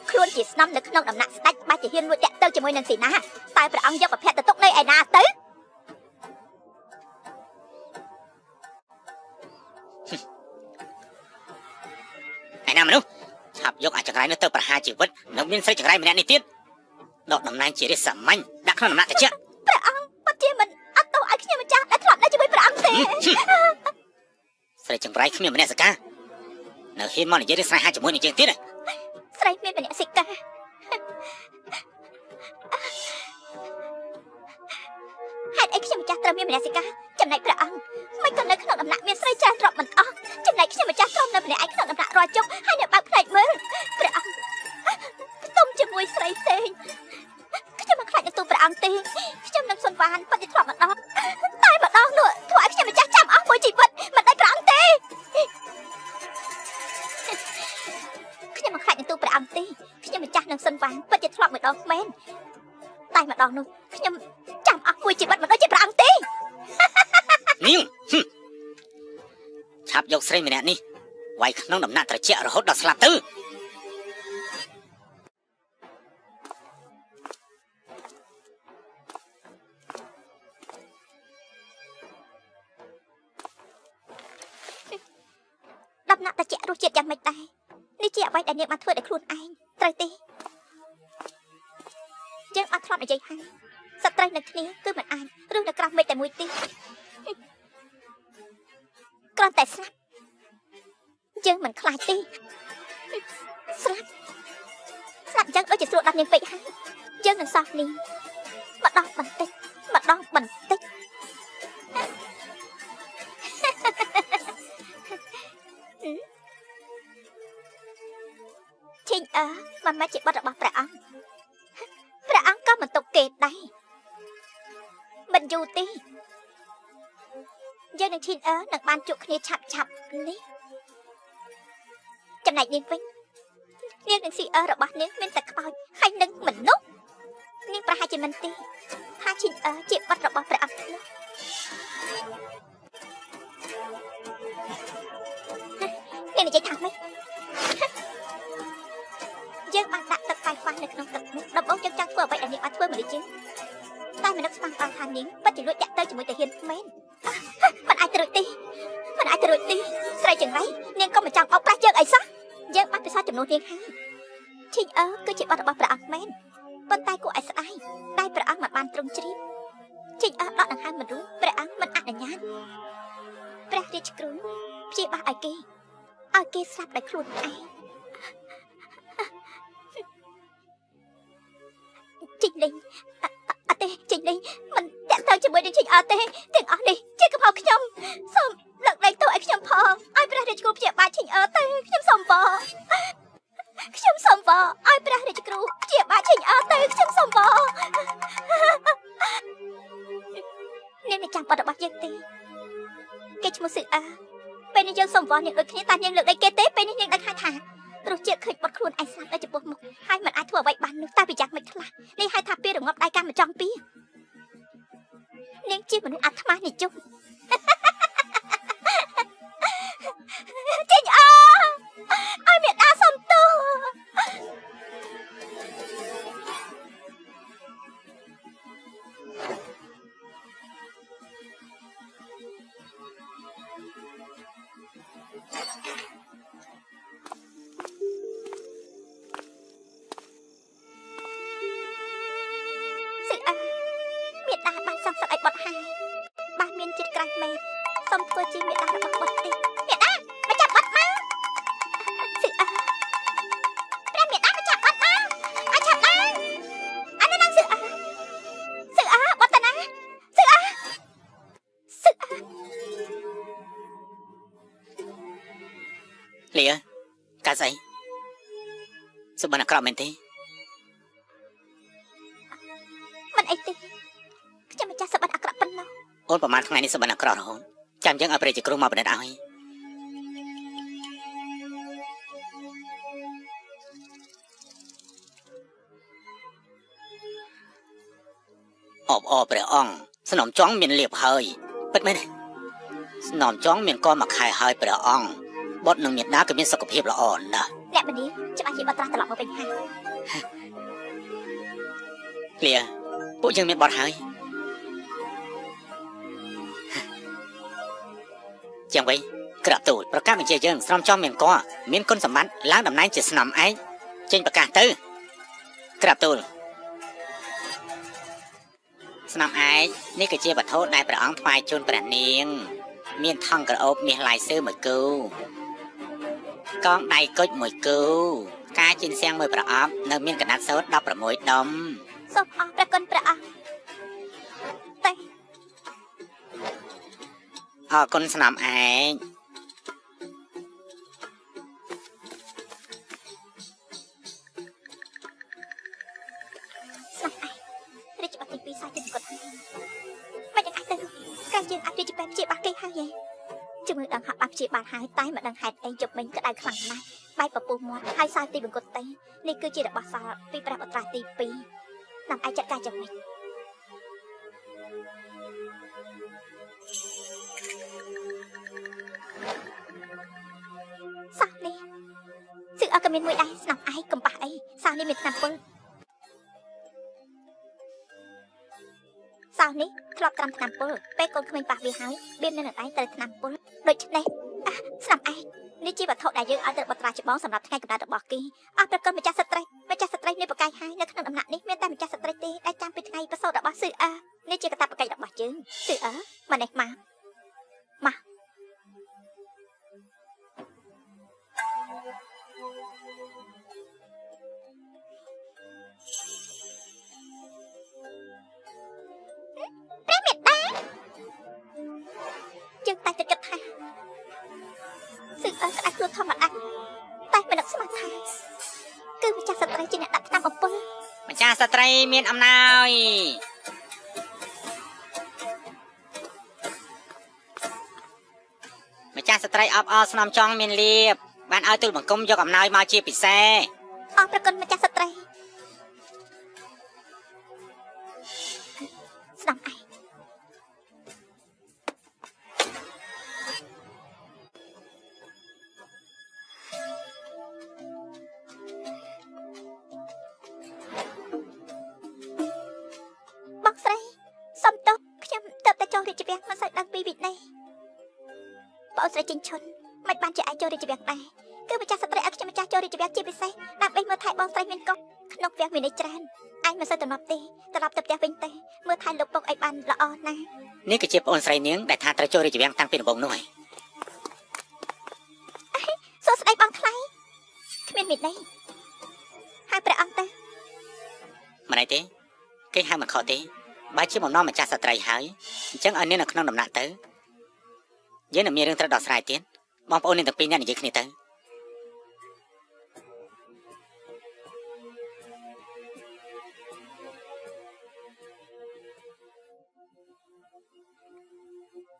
B: ខ្លួនជាស្នំនៅក្នុងដំណាក់ស្ដេចបាច់ជាហ៊ានលួចតាក់ទៅជាមួយនឹងសេនាតែព្រះអង្គយកប្រភពទៅទុកនៅឯណាទៅ
A: ឯណាមនុស្សឆាប់យកអាចង្រៃនោះទៅប្រហារជីវិតនៅមានស្រីចង្រៃម្នាក់នេះទៀតដកតំណែងជារាជសាមញ្ញដាក់ក្នុងដំណាក់តិច
B: ព្រះអង្គពិតជាមិនអត់ទោសឲ្យខ្ញុំម្ចាស់ដែលធ្លាប់នៅជាមួយព្រះអង្គទេ
A: ស្រីចង្រៃគ្មានមនសិការនៅហ៊ានមកនិយាយរឿងស្នេហាជាមួយនឹងយើងទៀត
B: ស្រីមានមនសិការហេតុអីខ្ញុំម្ចាស់ត្រូវមានមនសិការចំណែកព្រះអង្គមិនក៏នៅក្នុងដំណាក់មានស្រីច្រើនរាប់មិនអស់ចំណែកខ្ញុំម្ចាស់ក្រុមនៅម្នាក់ឯងក្នុងដំណាក់រាល់ជុកហើយនៅបើកភ្នែកមើលព្រះអង្គផ្ទុំជាមួយស្រីផ្សេងខ្ញុំមិនខ្លាចនឹងទូព្រះអង្គទេខ្ញុំនឹងសុនវ៉ានពិតជាធ្លាប់ម្ដងតែម្ដងនោះធ្វើឲ្យខ្ញុំម្ចាស់ចាំអស់មួយជីវិតមិនដេចព្រះអង្គទេខ្ញុំមិនខ្លាចនឹងទូព្រះអង្គទេខ្ញុំម្ចាស់នឹងសុនវ៉ានពិតជាធ្លាប់ម្ដងមែនតែម្ដងនោះខ្ញុំចាំអស់មួយជីវិតមិនដូចជាព្រះអង្គទេ
A: នាងឆាប់យកស្រីម្នាក់នេះវាយក្នុងដំណាក់ត្រជាក់រហូតដល់ស្លាប់ទៅ
B: ដំណាក់ត្រជាក់រសជាតិយ៉ាងម៉េចដែរនេះជាអ្វីដែលនាងបានធ្វើដោយខ្លួនឯងត្រូវទេយើងអត់ធ្លាប់និយាយហើយសត្រូវនឹងគ្នាគឺមិនអាចឬនៅក្រោមមេឃតែមួយទេគ្រាន់តែស្លាប់យើងមិនខ្លាចទេស្លាប់ស្លាប់ចឹងដូចជាស្រួលដល់នាងពេកហើយយើងនឹងសោះនាងម្ដងបន្តិចម្ដងបន្តិចឈីងអើមិនមែនជាបុត្ររបស់ព្រះអង្គព្រះអង្គក៏មិនទុកគេដែរមិនយូរទេយើងនឹងឈីងអើនឹងបានជួបគ្នាឆាប់ឆាប់នេះចំណែកនាងវិញនាងនឹងស៊ីអើរបស់នាងមានតែខ្មោចហើយនឹងមនុស្សនាងប្រហែលជាមិនទេថាឈីងអើជាបុត្ររបស់ព្រះអង្គនោះនាងនិយាយថាម៉េចយើងបានដាក់ទឹកបាយហ្វានៅក្នុងទឹកនោះដំបូងយើងចង់ធ្វើអ្វីដែលនាងបានធ្វើមកនេះជាងតែមនុស្សស្មានបានថានាងពិតជាលួចតាក់ទៅជាមួយទាហានមែនមិនអាចទៅរួចទេមិនអាចទៅរួចទេស្រីចង្រៃនាងក៏មិនចង់បោកប្រាស់យើងអីសោះយើងបានពិសោធន៍ចំនួននាងហើយឈីងអើគឺ គឺជាបទរបស់ព្រះអង្គមែនប៉ុន្តែគួរឲ្យស្ដាយដែលព្រះអង្គមិនបានទ្រង់ជ្រាបចេញអស់ដកដង្ហើមមិនរួចព្រះអង្គមិនអនុញ្ញាតព្រះរាជគ្រូព្យាបាលឲ្យគេស្លាប់ដោយខ្លួនឯងចេញលេងអត់ទេចេញលេងមិនតាក់ទងជាមួយនឹងចេញអត់ទេទាំងអស់នេះជាកំហុសខ្ញុំសូមលើកលែងទោសឲ្យខ្ញុំផងឲ្យព្រះរាជគ្រូព្យាបាលចេញអត់ទេខ្ញុំសូមបខ្ញុំសូមបឲ្យព្រះរាជគ្រូព្យាបាលចេញអត់ទេខ្ញុំសូមបនាងមិនចាំបទរបស់យើងទេគេឈ្មោះស៊ឺអើពេលនេះយើងសូមវល់នាងដូចគ្នាតែនាងលើកលែងគេទេពេលនេះនាងដឹងហើយថារសជាតិឃើញបត់ខ្លួនឯងស្លាប់នៅចំពោះមុខហើយមិនអាចធ្វើអ្វីបាននោះតែពីយ៉ាងមិនខ្លះនេះហៅថាពីរងាប់ដៃកម្មចង់ពីនាងជាមនុស្សអាត្មានិយមចេញអើឲ្យមេដាសុំទោសមេដាបានសងសឹកឲ្យបត់ហើយបានមានចិត្តក្រៃមែនសូមធ្វើជាមេដារបស់បត់ទេមេដាមកចាប់បត់មកស៊ឺអើព្រះមេដាមកចាប់បត់មកឲ្យឆាប់ឡើងអានណាស៊ឺអើស៊ឺអើបត់តាណាស៊ឺអើស៊ឺអើ
A: លីកាស្អីសុបិនអាក្រក់មែនទេ
B: មិនអីទេខ្ញុំម្ចាស់សុបិនអាក្រក់ប៉ុណ្ណោះ
A: អូនប្រហែលថ្ងៃនេះសុបិនអាក្រក់រហូតចាំយើងឲ្យព្រះជាគ្រូមកពិនិត្យឲ្យអបអរព្រះអង្គស្នំចង់មានលៀបហើយពិតមែនទេស្នំចង់មានកមួយខែហើយព្រះអង្គបុត្រនិងមេដាក៏មានសុខភាពល្អណាស់
B: អ្នកមនីច្បាស់ជាបត្រាស់ត្រឡប់មកវិញហើយ
A: លៀពួកយើងមានបត់ហើយជាងវិញក្រាបទូលប្រកាសបញ្ជាយើងស្រមចំមានកមានគុណសម្បត្តិឡើងតំណែងជាស្នំឯងចេញប្រកាសទៅក្រាបទូលស្នំឯងនេះគឺជាវត្ថុដែលព្រះអង្គថ្វាយជូនព្រះនាងមានថង់ក្រអូបមាសឡាយសឿមួយគូកងដៃគុជមួយគូការជីនសៀងមួយប្រអប់នៅមានកណាត់សូត្រ16ដុំ
B: សូមអរព្រះគុណព្រះអង្គតែ
A: អរគុណស្នំឯង
B: ស្នំឯងរាជបတ်ទី2សាយទីគាត់មិនយ៉ាងអាចទៅក្រែងយើងអាចរាជពេទ្យព្យាបាលគេហើយជំងឺដង្ហើមបានព្យាបាលហើយតែមិនដឹងហេតុអីជប់មិញក្តៅខ្លាំងណាស់បែកពពុះមាត់ហើយសាយទីបង្គត់ទេនេះគឺជារបស់សល់ពីព្រះបុត្រាទី2នាំឯងចាត់ការយ៉ាងម៉េចសោះនេះសឹកអត់ក៏មានមួយដែរស្នំឯងកំប៉ះអីសោះនេះមានថ្នាំពុលសោះនេះធ្លាប់ត្រាំថ្នាំពុលពេលកូនក្មេងប៉ះវាហើយបៀមនៅនឹងឯងត្រូវថ្នាំពុលដូច្នេះស្នំឯងនេះជាវត្ថុដែលយើងឲ្យទៅបុត្រាច្បងសម្រាប់ថ្ងៃកំណើតរបស់គេអស់ប្រគុណម្ចាស់ស្ត្រីម្ចាស់ស្ត្រីនេះប្រកែកហើយនៅក្នុងដំណាក់នេះមានតែម្ចាស់ស្ត្រីទេដែលចាំពីថ្ងៃប្រសូតរបស់ស៊ឺអើនេះជាកាតព្វកិច្ចរបស់យើងស៊ឺអើមកនេះមកមកព្រះមេដាយើងតែតែគិតថាស៊ឺអើក្តៅខ្លួនធម្មតាតែមិននឹកស្មានថាគឺម្ចាស់ស្ត្រីជាអ្នកដាក់ថ្នាំអំពើ
A: ម្ចាស់ស្ត្រីមានអំណោយម្ចាស់ស្ត្រីអបអរស្នំចង់មានលៀបបានឲ្យទូលបង្គំយកអំណោយមកជាពិសេស
B: អរព្រះគុណម្ចាស់ស្ត្រីស្ដាប់ឯងបងស្រីសុំទោសខ្ញុំទៅតែចូលរាជវាំងមិនសូវដឹងពីវិន័យបងស្រីចិញ្ឈុនមិនបានជាឯងចូលរាជវាំងដែរគឺម្ចាស់ស្ត្រីឲ្យខ្ញុំម្ចាស់ចូលរាជវាំងជាពិសេសដើម្បីមើលថែបងស្រីមានកុក ក្នុងផ្ទះមានន័យច្រើនឯងមិនសូវតំណប់ទេត្រឡប់ទៅផ្ទះវិញទេមើលថែលោកពុកឲ្យបានល្អណាស់
A: នេះគឺជាប្អូនស្រីនាងដែលថាត្រូវចូលរាជវាំងតាំងពីដំបូងនោះហើយ
B: សួស្តីបងថ្លៃគ្មានមានន័យហៅព្រះអង្គទៅ
A: មិនអីទេគេហៅមិនខុសទេបើជាបំណងម្ចាស់ស្ត្រីហើយអញ្ចឹងឲ្យនាងនៅក្នុងដំណាក់ទៅយើងនឹងមានរឿងត្រូវដោះស្រាយទៀតបងប្អូននាងទាំងពីរនាក់និយាយគ្នាទៅ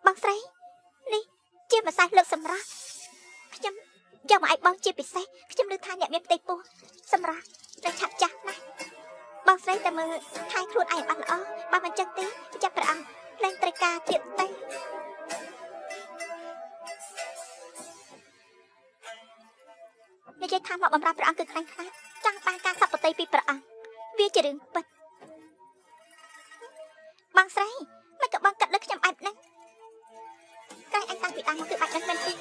B: បងស្រីនេះជាម្សៅលើកសម្រាប់ខ្ញុំយកមកឲ្យបងជាពិសេសខ្ញុំឮថាអ្នកមានផ្ទៃពោះសម្រាប់នឹងឆាប់ចាស់ណាស់បងស្រីតែមើលថែខ្លួនឯងបានល្អបើមិនចឹងទេចាប់ព្រះអង្គលែងត្រូវការទៀតទេនិយាយថាមកបំរើព្រះអង្គគឺខ្លាំងខ្លាចង់បានការសពតិពីព្រះអង្គវាជារឿងពិតបងស្រីមិនក៏បងកាត់លើខ្ញុំបែបហ្នឹងក្រែងអញតាំងពីដើមមកគឺបាច់ដឹងមែនទេ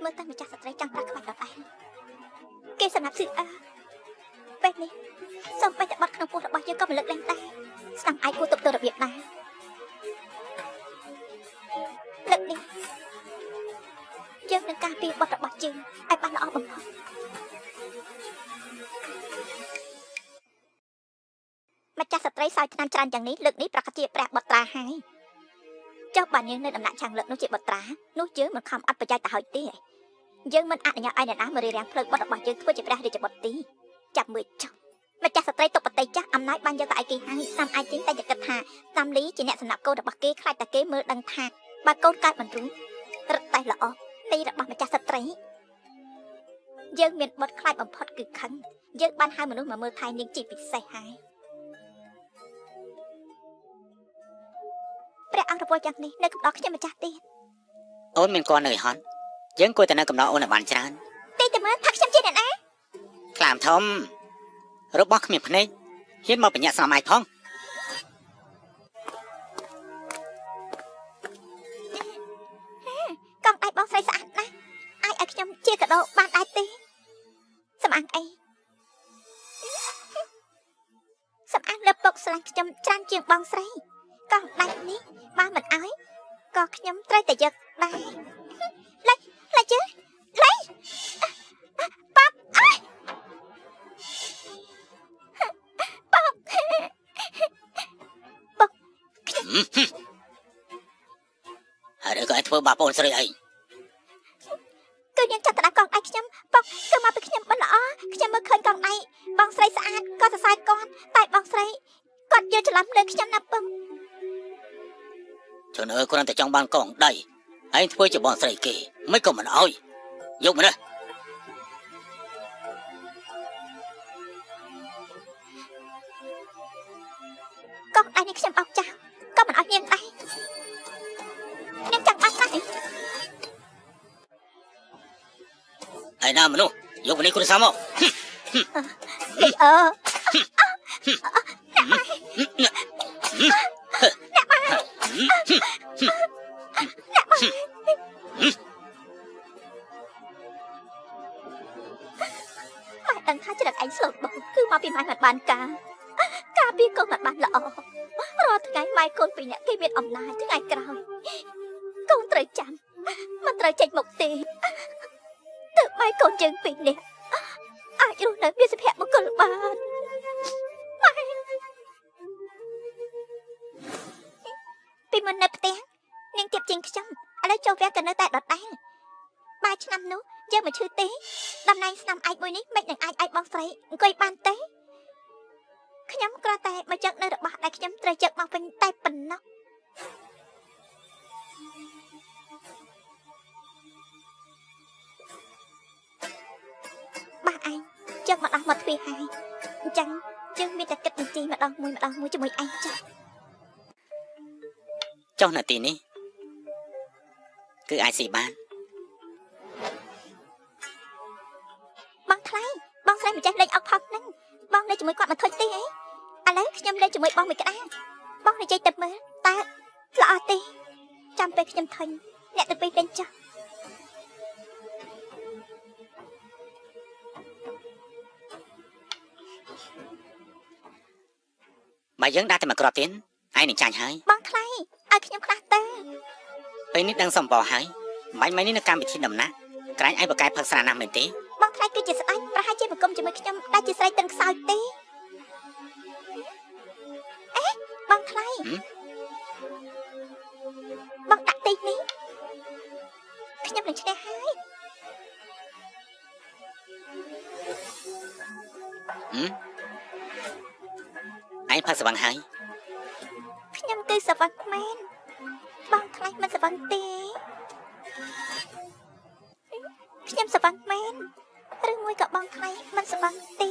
B: មើលតែម្ចាស់ស្ត្រីចង់ប្រាក់ក្បាច់ដដែលគេសម្រាប់ស៊ីអើពេលនេះសូម្បីតែបាត់ក្នុងពោះរបស់យើងក៏មិនលើកលែងដែរស្ដាំឯងគួរទប់ទល់របៀបណាលើកនេះយើងនឹងការពារបត់របស់យើងឲ្យបានល្អបំផុតម្ចាស់ស្ត្រីសោយឆ្នាំច្រើនយ៉ាងនេះលើកនេះប្រកាសជាព្រះបុត្រាហើយចុះបើនាងនៅដំណាក់ឆាំងលើកនោះជាបុត្រានោះយើងមិនខំអត់ប្រយោជន៍ទៅហើយទេយើងមិនអនុញ្ញាតឲ្យអ្នកណាមករារាំងផ្លូវបុត្ររបស់យើងធ្វើជាព្រះរាជបុត្រទេចាប់មើលចុះម្ចាស់ស្ត្រីទុកបតីចាស់អំណាចបានយកទៅឲ្យគេហើយតាមឯងទីតែគិតថាតាមលីជាអ្នកសំណាប់កូនរបស់គេខ្លាចតែគេមើលដឹងថាបើកូនកើតមិនរួចរឹតតែល្អនៃរបស់ម្ចាស់ស្ត្រីយើងមានបុត្រខ្លាចបំផុតគឺខឹងយើងបានហៅមនុស្សមកមើលថែនាងជាពិសេសហើយព្រះអង្គរវល់យ៉ាងនេះនៅកំដរខ្ញុំម្ចាស់ទៀត
A: អូនមានគាត់នៅហត់យើងគួរតែនៅកំដរអូនឲ្យបានច្រើន
B: ទេតែមើលថាខ្ញុំជាអ្នកណា
A: ខ្លាមធំរបស់គ្មានភ្នែកហ៊ានមកបញ្ញាក់ស្នាមឯងផង
B: កង់ដៃបងស្រីស្អាតណាស់អាចឲ្យខ្ញុំជាកដោបានដែរទេសំអាងអីសំអាងលើពុកស្រឡាញ់ខ្ញុំច្រើនជាងបងស្រីកង់ដៃនេះបើមិនអោយក៏ខ្ញុំត្រូវតែយកដែរលេលេជើលេប៉ាប់អើយប៉ាប់ប៉ាប់ខ្ញុំ
A: ហើយក៏ឲ្យធ្វើបាបបងស្រីអី
B: គឺនាងចាត់តដាកង់ដៃខ្ញុំប៉ុកគឺមកពីខ្ញុំមិនល្អខ្ញុំមើលឃើញកង់ដៃបងស្រីស្អាតក៏សរសើរគាត់តែបងស្រីគាត់យល់ច្រឡំលើខ្ញុំណាពឹង
A: ជនអើយគ្រាន់តែចង់បានកងដៃឯងធ្វើជាបងស្រីគេមិនក៏មិនអោយយកមកនេះ
B: កងដៃនេះខ្ញុំអោបចោលក៏មិនអោយនាងដែរនាងចង់បានណាស់
A: ឯណាមនុស្សយកមកនេះគ្រួសារមក
B: អឺម៉ែដឹងថាច្រឹកឯងស្លូតបោគឺមកពីម៉ែមិនបានការការពារកូនមិនបានល្អរាល់ថ្ងៃម៉ែកូនពីរនាក់គេមានអំណាចថ្ងៃក្រោយកូនត្រូវចាំមិនត្រូវចេញមុខទេទើបម៉ែកូនយើងពីរនាក់អាចរស់នៅមានសុភមង្គលបានម៉ែពីមុននៅផ្ទះនាងទៀបជាងខ្ញុំឥឡូវចូលវគ្គក៏នៅតែដដែលបើឆ្នាំនោះយើងមិនឈឺទេតំណែងស្នាមឯកមួយនេះមិននឹងអាចឲ្យបងស្រីអង្គុយបានទេខ្ញុំគ្រាន់តែមកចឹកនៅរបស់ដែលខ្ញុំត្រូវចឹកមកវិញតែប៉ុណ្ណោះបាឯងចឹកមកដល់មកទ្វារហើយអញ្ចឹងយើងមានតែគិតបញ្ជីម្ដងមួយម្ដងមួយជាមួយឯងចុះ
A: ចុះនៅទីនេះគឺអាចស៊ីបាន
B: បងថ្លៃបងស្រីមិនចេះលេងអុកផុកហ្នឹងបងលេងជាមួយគាត់មិនធុញទេអីឥឡូវខ្ញុំលេងជាមួយបងមួយក្តារបងនិយាយទៅមើលតើល្អទេចាំពេលខ្ញុំធុញអ្នកទៅពីលេងចុះ
A: បើយើងដាក់តែមួយគ្រាប់ទៀតឯងនឹងចាញ់ហើយ
B: បងថ្លៃឲ្យខ្ញុំខ្លះទៅ
A: ពេលនេះដឹងសំបហើយបាញ់មិញនេះនៅកម្មវិធីដំណាក់ក្រែងឯងបកកែផឹកស្រាណាស់មែនទេ
B: បងថ្លៃគឺជាស្ដេចប្រហែលជាមកគុំជាមួយខ្ញុំដែលជាស្រីទិនខ្សោយទេអេបងថ្លៃបងដាក់ទីនេះខ្ញុំនឹងឈ្នះហើយ
A: ឯងផឹកស្វឹងហើយ
B: ខ្ញុំគឺស្វឹងមែនបងថ្លៃមិនស្វឹងទេខ្ញុំស្វឹងមែនឬមួយក៏បងថ្លៃមិនស្វឹងទេ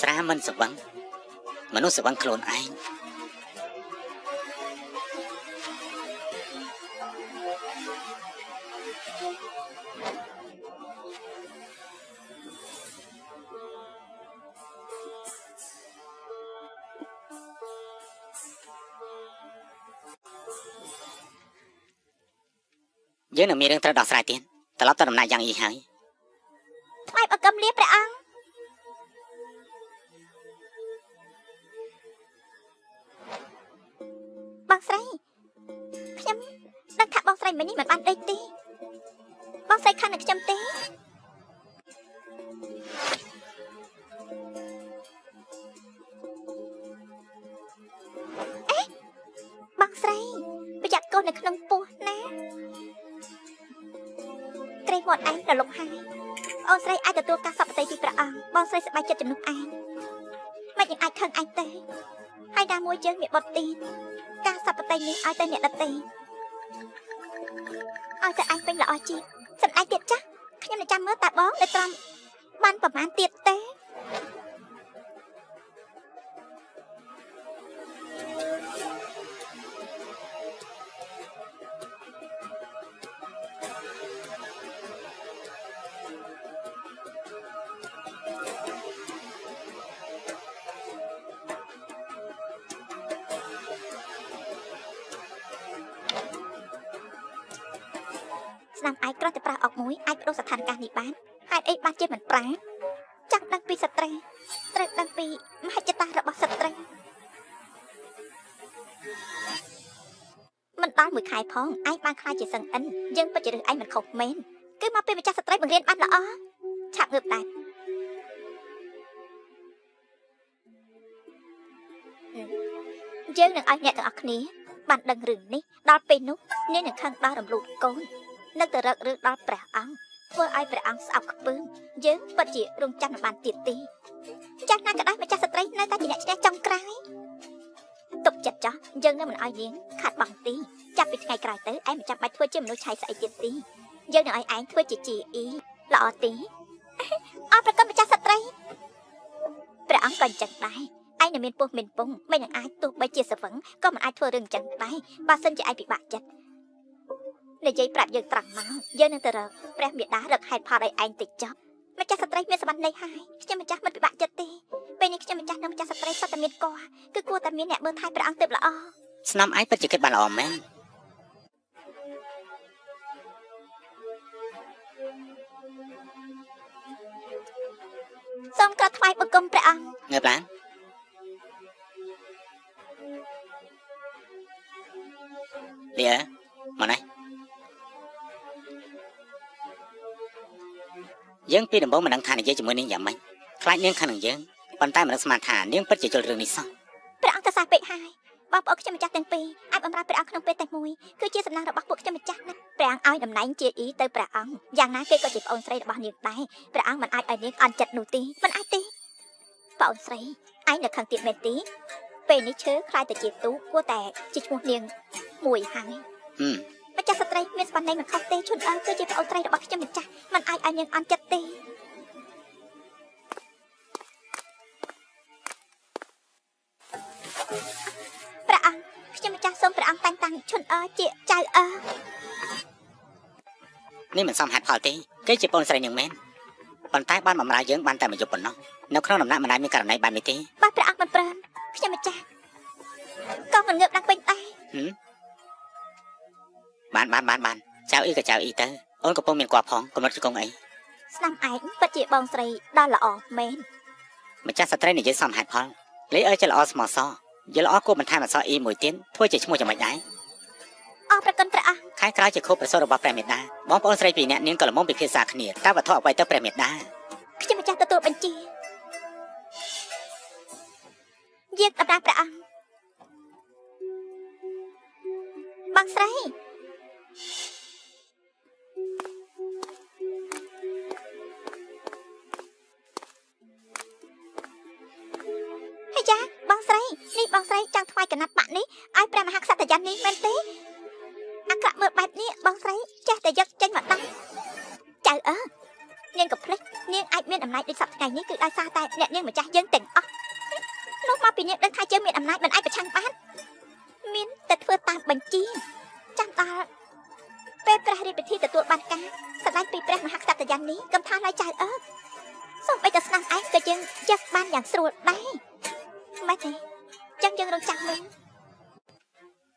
A: ស្រាមិនស្វឹងមនុស្សស្វឹងខ្លួនឯងយើងនឹងមានរឿងត្រូវដោះស្រាយទៀតត្រឡប់ទៅដំណាក់យ៉ាងអ៊ីហើយ
B: ថ្វាយបង្គំលាព្រះអង្គបងស្រីខ្ញុំដឹងថាបងស្រីមិញនេះមិនបានដេកទេបងស្រីខឹងនឹងខ្ញុំទេអេបងស្រីប្រយ័ត្នកូននៅក្នុងពោះណាក្រែងមាត់ឯងរលុបហើយបងស្រីអាចទទួលការសពតិពីព្រះអង្គបងស្រីសប្បាយចិត្តជំនួសឯងមិនยังអាចខឹងឯងទេហើយណាមួយយើងមានបុត្រទៀតការសពតិនេះឲ្យទៅអ្នកដទៃឲ្យទៅឯងវិញល្អជាងសម្ដែងទៀតចាស់ខ្ញុំនឹងចាំមើលតាបងនៅត្រង់បានប្រហែលទៀតទេស្នាមឯងគ្រាន់តែប្រើអុកមួយអាចបដូរស្ថានភាពនេះបានហេតុអីបានជាមិនប្រើចង់ដឹងពីស្ត្រីត្រូវដឹងពីមហិច្ឆតារបស់ស្ត្រីមិនដល់មួយខែផងឯងបានខ្លាចជាសឹងអិនយើងពិតជារើសឯងមិនខុសមែនគឺមកពីម្ចាស់ស្ត្រីបង្រៀនបានល្អឆាប់ងើបដែរយើងនឹងឲ្យអ្នកទាំងអស់គ្នាបានដឹងរឿងនេះដល់ពេលនោះនាងនឹងខឹងដល់រំលូតកូននៅតែរករឿងដល់ព្រះអង្គធ្វើឲ្យព្រះអង្គស្អប់ខ្ពើមយើងពិតជារងចាំមិនបានទៀតទេចាស់ណាក៏ដោយម្ចាស់ស្ត្រីនៅតែជាអ្នកឈ្នះចុងក្រោយទុកចិត្តចោះយើងនឹងមិនឲ្យនាងខាត់បងទេចាប់ពីថ្ងៃក្រោយទៅឯងមិនចាំបាច់ធ្វើជាមនុស្សឆៃស្អីទៀតទេយើងនឹងឲ្យឯងធ្វើជាជីអ៊ីល្អទេអរប្រគុណម្ចាស់ស្ត្រីព្រះអង្គក៏អញ្ចឹងដែរឯងនឹងមានពោះមានពងមិននឹងអាចទោះបីជាស្វឹងក៏មិនអាចធ្វើរឿងអញ្ចឹងដែរបើសិនជាឯងពិបាកចិត្តនិយាយប្រាប់យើងត្រង់មកយើងនឹងទៅរកព្រះមេដារកហេតុផលឲ្យឯងតិចចុះម្ចាស់ស្ត្រីមានសមត្ថនេះហើយខ្ញុំម្ចាស់មិនពិបាកចិត្តទេពេលនេះខ្ញុំម្ចាស់និងម្ចាស់ស្ត្រីសុទ្ធតែមានកគឺគួរតែមានអ្នកមើលថែព្រះអង្គទើបល្អ
A: ស្នំឯងពិតជាគិតបានល្អមែន
B: សូមក្រាបថ្វាយបង្គំព្រះអង្គ
A: ងើបឡើងលាមកនេះយើងពីដំបូងមិនដឹងថានិយាយជាមួយនាងយ៉ាងម៉េចខ្លាចនាងខឹងនឹងយើងប៉ុន្តែមិនដឹងស្មានថានាងពិតជាយល់រឿងនេះសោះ
B: ព្រះអង្គទៅសះពេកហើយបងប្អូនខ្ញុំម្ចាស់ទាំងពីរអាចបម្រើព្រះអង្គក្នុងពេលតែមួយគឺជាសំណាងរបស់ពួកខ្ញុំម្ចាស់ណាព្រះអង្គឲ្យតំណែងជាអ៊ីទៅព្រះអង្គយ៉ាងណាគេក៏ជាប្អូនស្រីរបស់នាងដែរព្រះអង្គមិនអាចឲ្យនាងអន់ចិត្តនោះទេមិនអាចទេប្អូនស្រីឯងនៅខឹងទៀតមែនទេពេលនេះឈើខ្លាយទៅជាទូគួរតែជាឈ្មោះនាងមួយហើយម្ចាស់ស្ត្រីមានស្មានមិនខុសទេឈុនអើគឺជាប្អូនស្រីរបស់ខ្ញុំម្ចាស់មិនអាចឲ្យនាងអន់ចិត្តទេព្រះអង្គខ្ញុំម្ចាស់សូមព្រះអង្គតែងតាំងឈុនអើជាចៅអើ
A: នេះមិនសមហេតុផលទេគេជាប្អូនស្រីនាងមែនប៉ុន្តែបានបំរើយើងបានតែមួយយប់ប៉ុណ្ណោះនៅក្នុងដំណាក់មិនដែលមានករណីបែបនេះទេ
B: បើព្រះអង្គមិនព្រមខ្ញុំម្ចាស់ក៏មិនងើបឡើងវិញដែរ
A: បានបានបានបានចៅអ៊ីក៏ចៅអ៊ីទៅអូនកំពុងមានគាត់ផងកំណត់ជង្គង់អី
B: ស្នាមឯងពិតជាបងស្រីដ៏ល្អមែន
A: ម្ចាស់ស្ត្រីនិយាយសមហេតុផលលេអើចេះល្អស្មោះសរយល់ល្អគួរបន្ថែមអក្សរអ៊ីមួយទៀតធ្វើជាឈ្មោះយ៉ាងម៉េចដែរ
B: អរប្រគុណព្រះអង្គ
A: ខែក្រោយជាខួបប្រសូតរបស់ព្រះមេដាបងប្អូនស្រីពីរនាក់នាងក៏ល្មមពិភាក្សាគ្នាតើវត្ថុអ្វីទៅព្រះមេដា
B: ខ្ញុំម្ចាស់ទទួលបញ្ជាយាងតំណាងព្រះអង្គបងស្រីហើយចាបងស្រីនេះបងស្រីចង់ថ្វាយកណាត់បាក់នេះឲ្យព្រះមហាក្សត្រយ៉ាននេះមែនទេអាក្រក់មើលបែបនេះបងស្រីចេះតែយកចេញមកដាក់ចៅអើនាងក៏ភ្លេចនាងអាចមានអំណាចដូចសប្តាហ៍ថ្ងៃនេះគឺដោយសារតែអ្នកនាងម្ចាស់យើងទាំងអស់នោះមកពីនាងដឹងថាយើងមានអំណាចមិនអាចប្រឆាំងបានមានតែធ្វើតាមបញ្ជាចាំដល់ពេលព្រះរាជពិធីទទួលបានការស្រឡាញ់ពីព្រះមហាក្សត្រយ៉ាងនេះកំថាឡើយចៅអើសូម្បីតែស្នាមឯងក៏យើងយកបានយ៉ាងស្រួលដែរម៉េចទេចឹងយើងរងចាំមើល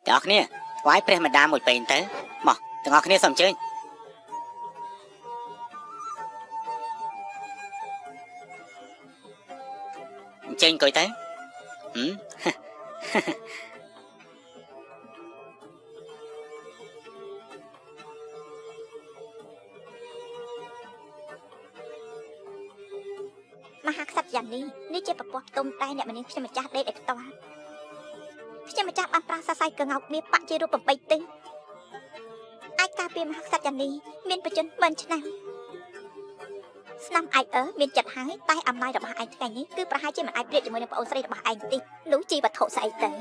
A: ទាំងអស់គ្នាថ្វាយព្រះមេដាមួយពេញទៅមកទាំងអស់គ្នាសូមអញ្ជើញអញ្ជើញអង្គុយទៅ
B: មហាក្សត្រយ៉ាងនេះនេះជាប្រព័ន្ធទុំតែអ្នកមនាងខ្ញុំម្ចាស់ដេកឲ្យផ្ទាល់ខ្ញុំម្ចាស់បានប្រាសរសៃកងោកមាសបាក់ជារូប8ទិសអាចការពារមហាក្សត្រយ៉ាងនេះមានប្រជជន10000ឆ្នាំស្នាមឯងអើមានចិត្តហើយតែអំណាចរបស់ឯងថ្ងៃនេះគឺប្រហែលជាមិនអាចប្រៀបជាមួយនឹងប្អូនស្រីរបស់ឯងទេនោះជាវត្ថុស្អីទៅ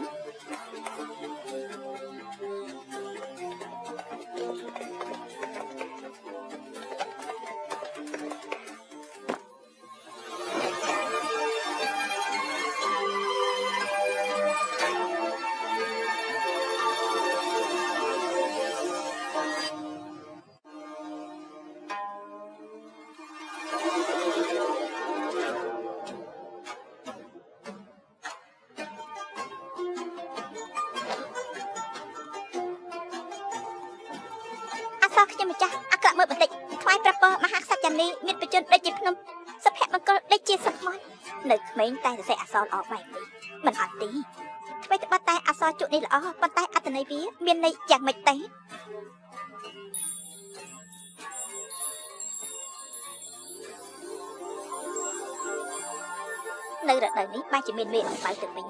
B: ខ្ញុំម្ចាស់អាក្រក់មើលបន្តិចថ្វាយព្រះពរមហាក្សត្រយ៉ាងនេះមានប្រជជនដូចជាភ្នំសុភមង្គលដូចជាសមុទ្រនៅក្មេងតែសរសេរអក្សរល្អបែបនេះមិនអត់ទេអ្វីត្បិតតែអក្សរជក់នេះល្អប៉ុន្តែអត្ថន័យវាមានន័យយ៉ាងម៉េចទេនៅរដូវនេះបែរជាមានមេអំបៅទៅវិញ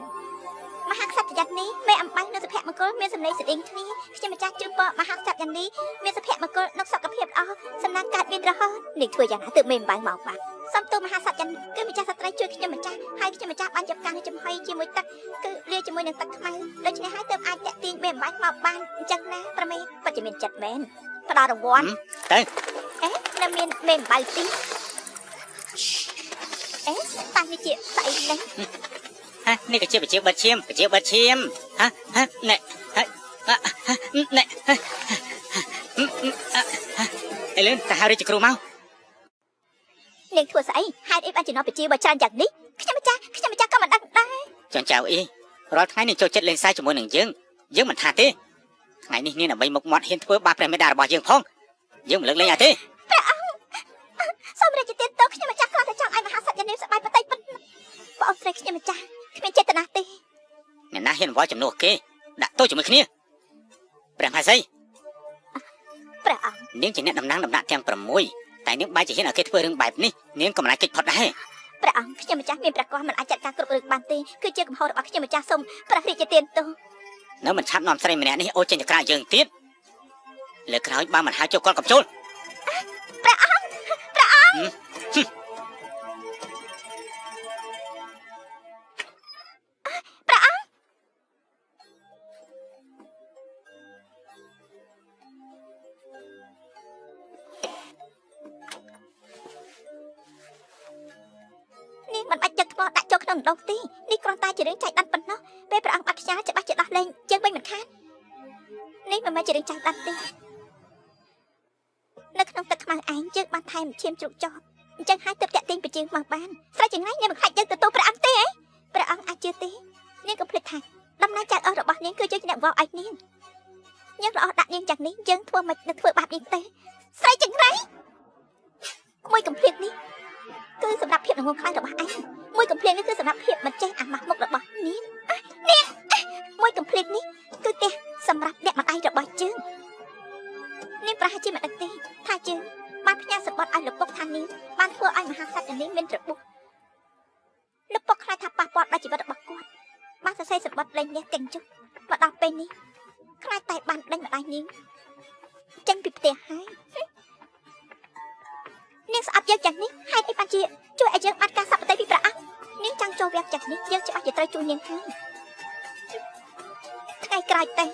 B: មហាក្សត្រយ៉ាងនេះមេអំបៅនិងសុភមង្គលមានសម្លេងស្តៀងគ្នាខ្ញុំម្ចាស់ជូនពរមហាក្សត្រយ៉ាងនេះមានសុភមង្គលនិងសុខភាពល្អសំណាងកើតមានរហូតនេះធ្វើយ៉ាងណាទើបមេអំបៅមកបាទសូមទូលមហាក្សត្រយ៉ាងគឺម្ចាស់ស្ត្រីជួយខ្ញុំម្ចាស់ហើយខ្ញុំម្ចាស់បានយកការនេះចំហុយជាមួយទឹកគឺលាយជាមួយនឹងទឹកខ្មៅដូច្នេះហើយទើបអាចតាក់ទាញមេអំបៅមកបានអញ្ចឹងណាប្រមេពិតជាមានចិត្តមែនផ្ដល់រង្វាន់
A: ទៅ
B: អេនៅមានមេអំបៅទីអេតានេះជាស្អីនេះ
A: ហ៎នេះក៏ជាបិទឈាមបិទឈាមហ៎ហ៎ណែហ៎ណែអេលឿនទៅហៅរាជគ្រូមក
B: នាងធ្វើស្អីហេតុអីបានចំណោះបញ្ជាបើច្រើនយ៉ាងនេះខ្ញុំម្ចាស់ក៏មិនដឹងដែរ
A: ចង់ចៅអីរាល់ថ្ងៃនេះចូលចិត្តលេងសើចជាមួយនឹងយើងយើងមិនថាទេថ្ងៃនេះនាងដើម្បីមុខមាត់ហ៊ានធ្វើបាបព្រះមេដារបស់យើងផងយើងមិនលើកលែងឲ្យទេ
B: ព្រះអង្គសូមរាជទានទោសខ្ញុំម្ចាស់គ្រាន់តែចង់ឲ្យមហាក្សត្រយ៉ាងនេះសប្បាយបន្តិចប៉ុណ្ណោះបងស្រីខ្ញុំម្ចាស់គ្មានចេតនាទេ
A: អ្នកណាហ៊ានវល់ជំនួសគេដាក់ទោសជាមួយគ្នាព្រះមហេសី
B: ព្រះអង្គ
A: នាងជាអ្នកតំណាងដំណាក់ទាំង6តែនាងបែរជាហ៊ានឲ្យគេធ្វើរឿងបែបនេះនាងក៏មិនអាចគេចផុតដែរ
B: ព្រះអង្គខ្ញុំម្ចាស់មានព្រះកោះមិនអាចចាត់ការគ្រប់រឿងបានទេគឺជាកំហុសរបស់ខ្ញុំម្ចាស់សូមព្រះរាជទានទោស
A: នៅមិនឆាប់នាំស្រីម្នាក់នេះអូចេញទៅក្រៅយើងទៀតលើក្រោយបើមិនហៅចូលគាត់កំជុល
B: ព្រះអង្គព្រះអង្គមិនបាច់ចឹកថ្មដាក់ចូលក្នុងដងទេនេះគ្រាន់តែជារឿងចៃដន្យប៉ុណ្ណោះពេលព្រះអង្គបាត់ខ្យាច្បាស់ជាដោះលែងយើងវិញមិនខាននេះមិនមែនជារឿងចៃដន្យទេនៅក្នុងទឹកខ្មៅឯងយើងបានថែមឈាមជ្រូកចោតអញ្ចឹងហើយទើបតាក់ទាញបញ្ជាមកបានស្រេចចង្រៃនាងមិនខ្លាចយើងទទួលព្រះអង្គទេអីព្រះអង្គអាចជឿទេនាងក៏ភ្លេចថាដំណើរចៅអស់របស់នាងគឺយើងជាអ្នកវល់ឲ្យនាងនាងល្អដាក់នាងយ៉ាងនេះយើងធ្វើមិននឹងធ្វើបាបនាងទេស្រីចង្រៃ មួយកំភ្លៀងនេះគឺសម្រាប់ភាពល្ងងខ្លៅរបស់ឯងមួយកំភ្លៀងនេះគឺសម្រាប់ភាពមិនចេះអាម៉ាស់មុខរបស់នាងនាងមួយកំភ្លៀងនេះគឺផ្ទះសម្រាប់អ្នកម្ដាយរបស់ជើងនាងប្រហែលជាមិនដឹងទេថាជើងបានផ្ញើសម្បត្តិឲ្យលោកពុកថានាងបានធ្វើឲ្យមហាក្សត្រនាងមានរបួសលោកពុកខ្លាចថាប៉ះពាល់ដល់ជីវិតរបស់គាត់បានសរសេរសម្បត្តិលែងលះទាំងជុះមកដល់ពេលនេះខ្លាចតែបានដេញម្ដាយនាងចេញពីផ្ទះហើយនាងស្អប់យើងយ៉ាងនេះហេតុអីបានជាជួយឲ្យយើងបាត់ការសប្តិពីព្រះអង្គនាងចង់ចូលវគ្គយ៉ាងនេះយើងច្បាស់ជាត្រូវជួយនាងហើយថ្ងៃក្រោយទៅ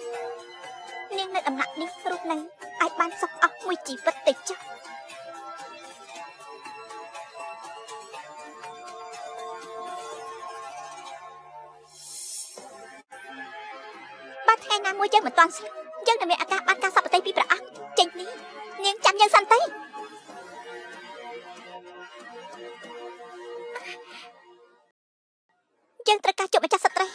B: នាងនៅដំណាក់នេះរស់នៅឲ្យបានសុខអស់មួយជីវិតទៅចុះបើថ្ងៃណាមួយយើងមិនទាន់ស្លាប់យើងនឹងមានឱកាសបាត់ការសប្តិពីព្រះអង្គចេញនេះនាងចាំយើងសិនទៅយើងត្រូវការជួបម្ចាស់ស្ត្រី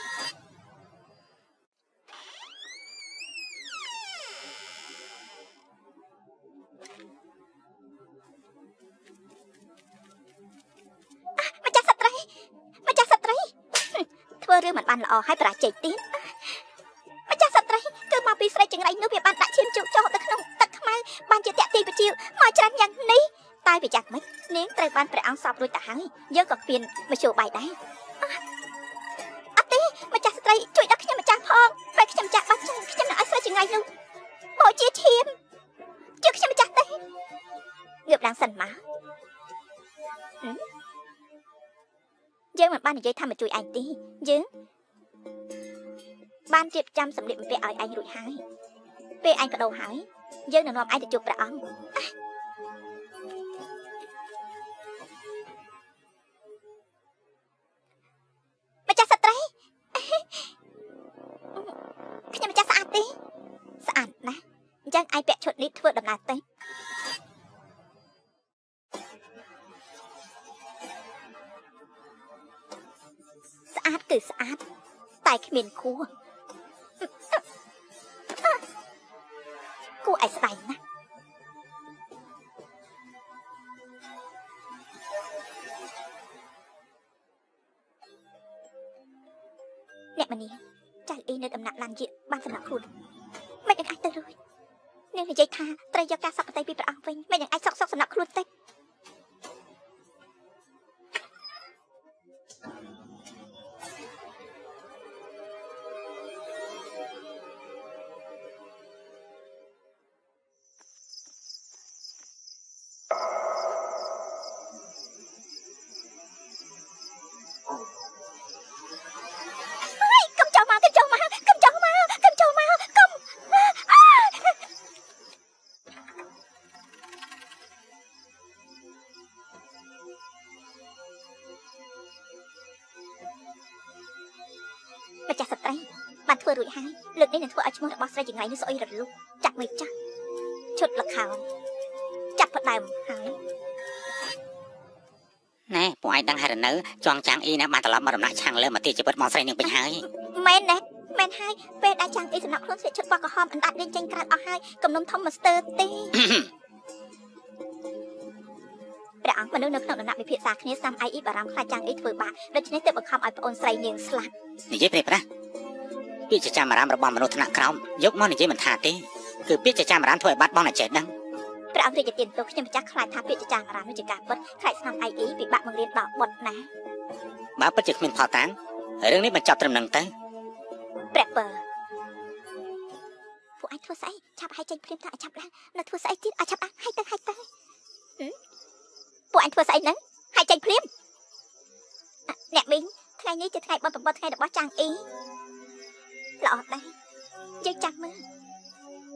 B: ម្ចាស់ស្ត្រីម្ចាស់ស្ត្រីធ្វើរឿងមិនបានល្អហើយបរាជ័យទៀតម្ចាស់ស្ត្រីគឺមកពីស្រីចង្រៃនោះវាបានដាក់ឈាមជោគចូលទៅក្នុងទឹកខ្មៅបានជាតាក់ទាញពជាមកច្រើនយ៉ាងនេះតែវាយ៉ាងម៉េចនាងត្រូវបានព្រះអង្គសពរួចទៅហើយយើងក៏គ្មានមធ្យោបាយដែរអត់ទេម្ចាស់ស្ត្រីជួយដល់ខ្ញុំម្ចាស់ផងពេលខ្ញុំចាស់បាត់ចឹងខ្ញុំនឹងឲ្យស្រីចង្រៃនោះបូជាឈាមជឿខ្ញុំម្ចាស់ទេងើបឡើងសិនមកយើងមិនបាននិយាយថាមកជួយឯងទេយើងបានរៀបចំសម្លៀកបំពាក់ឲ្យឯងរួចហើយពេលឯងបដូរហើយយើងនឹងនាំឯងទៅជួបព្រះអង្គម្ចាស់ស្ត្រីខ្ញុំម្ចាស់ស្អាតទេស្អាតណាស់អញ្ចឹងឯងពាក់ឈុតនេះធ្វើដំណើរទៅស្អាតគឺស្អាតតែគ្មានគួរគួរឲ្យស្ដាយណាស់អ្នកមនីចៅអ៊ីនៅដំណាក់ឡានយាបានសម្រាប់ខ្លួនមិននឹងអាចទៅរួចនាងនិយាយថាត្រូវយកការសពតិពីព្រះអង្គវិញមិននឹងអាចសុកសុកសម្រាប់ខ្លួនទេម្ចាស់ស្ត្រីបានធ្វើរួចហើយលើកនេះនឹងធ្វើឲ្យឈ្មោះរបស់ស្រីចង្រៃនេះស្អុយរលុះចាក់មើលចាស់ឈុតល្ខោនចាប់ផ្ដើមហើយ
A: ណែពួកឯងដឹងហើយនៅចងចាំងអ៊ីណាបានត្រឡប់មករំណាក់ឆាំងលើមកទីជីវិតមកស្រីនឹងវិញហើយ
B: មែនណាមែនហើយពេលដែលចាំងអ៊ីសម្រាប់ខ្លួនស្លៀកឈុតពណ៌ក្រហមអណ្ដាតលេងចេញក្រៅអស់ហើយគំនុំធំមកស្ទើរទេព្រះអង្គមនុស្សនៅក្នុងដំណាក់វិភាសាគ្នាសាំអ៊ីបារម្ភខ្លាចចាំងអ៊ីធ្វើបាបដូច្នេះទើបបង្ខំឲ្យប្អូនស្រីនាងស្លាប់
A: និយាយព្រេប្រាស់ពាក្យចចាមអារាមរបស់មនុស្សថ្នាក់ក្រោមយកមកនិយាយមិនថាទេគឺពាក្យចចាមអារាមធ្វើឲ្យបាត់បង់អ្នកចេះដឹង
B: ព្រះអង្គរាជទានទោសខ្ញុំម្ចាស់ខ្លាចថាពាក្យចចាមអារាមនេះជាការពិតខ្លាចស្នំអ៊ីពិបាកបង្រៀនដល់បុត្រណា
A: បើពិតជាគ្មានផលតាងរឿងនេះបញ្ចប់ត្រឹមនឹងទៅ
B: ព្រះពើពួកឯងធ្វើស្អីឆាប់ឲ្យចេញភ្លាមទៅឲ្យឆាប់ឡើងនៅធ្វើស្អីទៀតឲ្យឆាប់ឡើងឲ្យទៅឲ្យទៅពួកឯងធ្វើស្អីហ្នឹងឲ្យចេញភ្លាមអ្នកមីងថ្ងៃនេះជាថ្ងៃបុណ្យ9ថ្ងៃរបស់ចាងអ៊ីល្អដែរយើងចាំមើល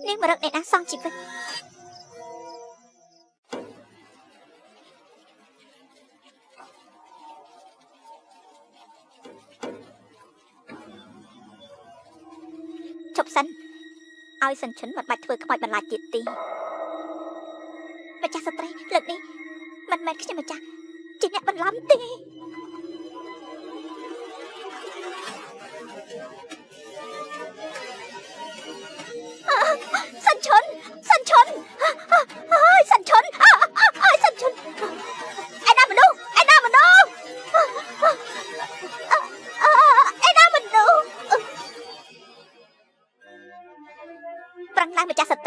B: នាងមករកអ្នកណាសងជីវិតឈប់សិនឲ្យសិនឈិនមិនបាច់ធ្វើខ្មោចបន្លាចទៀតទេម្ចាស់ស្ត្រីលើកនេះមិនមែនខ្ញុំម្ចាស់ជាអ្នកបន្លំទេសិនឈុនសិនឈុនអើយសិនឈុនអើយសិនឈុន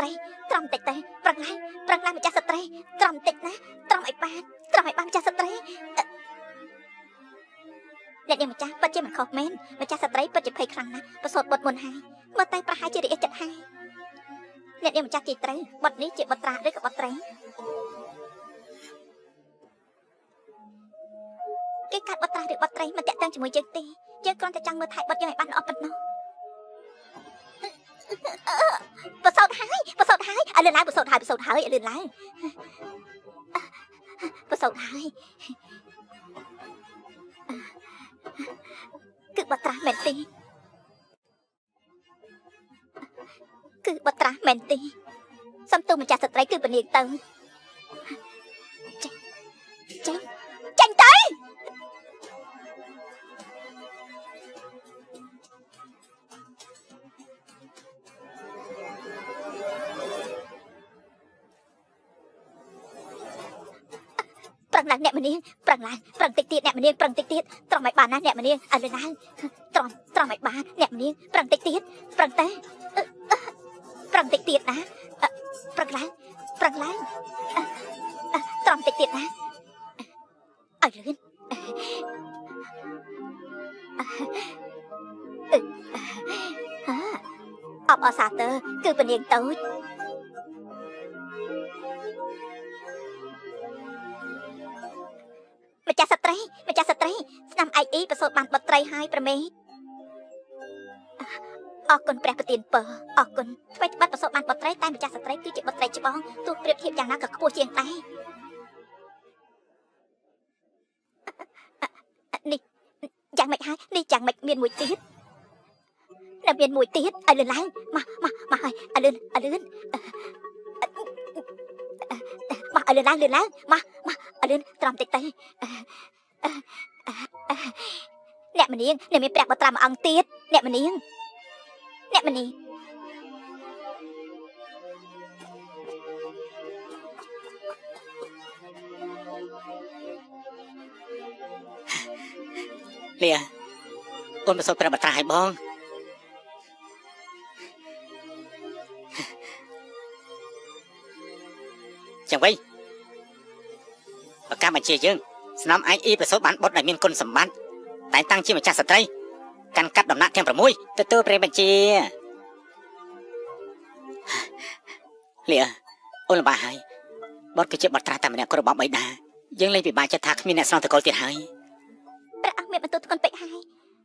B: ត្រីត្រំតិចទៅប្រឹងឡើងប្រឹងឡើងម្ចាស់ស្ត្រីត្រំតិចណាត្រំឲ្យបានត្រំឲ្យបានម្ចាស់ស្ត្រីអ្នកនាងម្ចាស់ពិតជាមិនខុសមែនម្ចាស់ស្ត្រីពិតជាភ័យខ្លាំងណាស់ប្រសូតបុតមុនហើយមើលតែប្រហែលជារអិលចិត្តហើយអ្នកនាងម្ចាស់ជាត្រូវបុតនេះជាបុត្រាឬក៏បុត្រីគេកាត់បុត្រាឬបុត្រីមិនតាក់ទងជាមួយយើងទេយើងគ្រាន់តែចង់មើលថែបុតយើងឲ្យបានល្អប៉ុណ្ណោះប្រសូតហើយប្រសូតហើយឲ្យលឿនឡើងប្រសូតហើយប្រសូតហើយឲ្យលឿនឡើងប្រសូតហើយគឺបុត្រាមែនទេគឺបុត្រាមែនទេសំទោសម្ចាស់ស្ត្រីគឺពនាងទៅចេញចេញទៅប្រឹងឡើងអ្នកមនាងប្រឹងឡើងប្រឹងតិចទៀតអ្នកមនាងប្រឹងតិចទៀតត្រង់ឲ្យបានណាអ្នកមនាងឲ្យលឿនឡើងត្រង់ត្រង់ឲ្យបានអ្នកមនាងប្រឹងតិចទៀតប្រឹងទៅប្រឹងតិចទៀតណាប្រឹងឡើងប្រឹងឡើងត្រង់តិចទៀតណាឲ្យលឿនអបអសាទរគឺពនាងតូចម្ចាស់ស្ត្រីម្ចាស់ស្ត្រីស្នាមឯកអ៊ីប្រសូតបានបុត្រីហើយប្រមេអរគុណព្រះប្រទានពរអរគុណថ្មីត្បិតប្រសូតបានបុត្រីតែម្ចាស់ស្ត្រីគឺជាបុត្រីច្បងទោះប្រៀបធៀបយ៉ាងណាក៏ខ្ពស់ជាងដែរនេះយ៉ាងម៉េចហើយនេះយ៉ាងម៉េចមានមួយទៀតនៅមានមួយទៀតឲ្យលឿនឡើងមកមកមកហើយឲ្យលឿនឲ្យលឿនមកឲ្យលឿនឡើងលឿនឡើងមកមកឲ្យលឿនត្រំតិចទៅអ្នកមនាងអ្នកមានព្រះបុត្រាមួយអង្គទៀតអ្នកមនាងអ្នកមនាង
A: លាអូនប្រសូតព្រះបុត្រាឲ្យបងចឹងវិញប្រកាសបញ្ជាយើងស្នំឯកអ៊ីប្រសូតបានបុត្រដែលមានគុណសម្បត្តិតែងតាំងជាម្ចាស់ស្ត្រីកាន់កាប់ដំណាក់ទាំង6ទទួលព្រះបញ្ជាលាអូនលំបាកហើយបុត្រគឺជាបុត្រាតែម្នាក់គោរបស់បិតាយើងលែងពិបាកចិត្តថាគ្មានអ្នកស្នងតកូលទៀតហើយ
B: ព្រះអង្គមានបន្ទូលធ្ងន់ពេកហើយ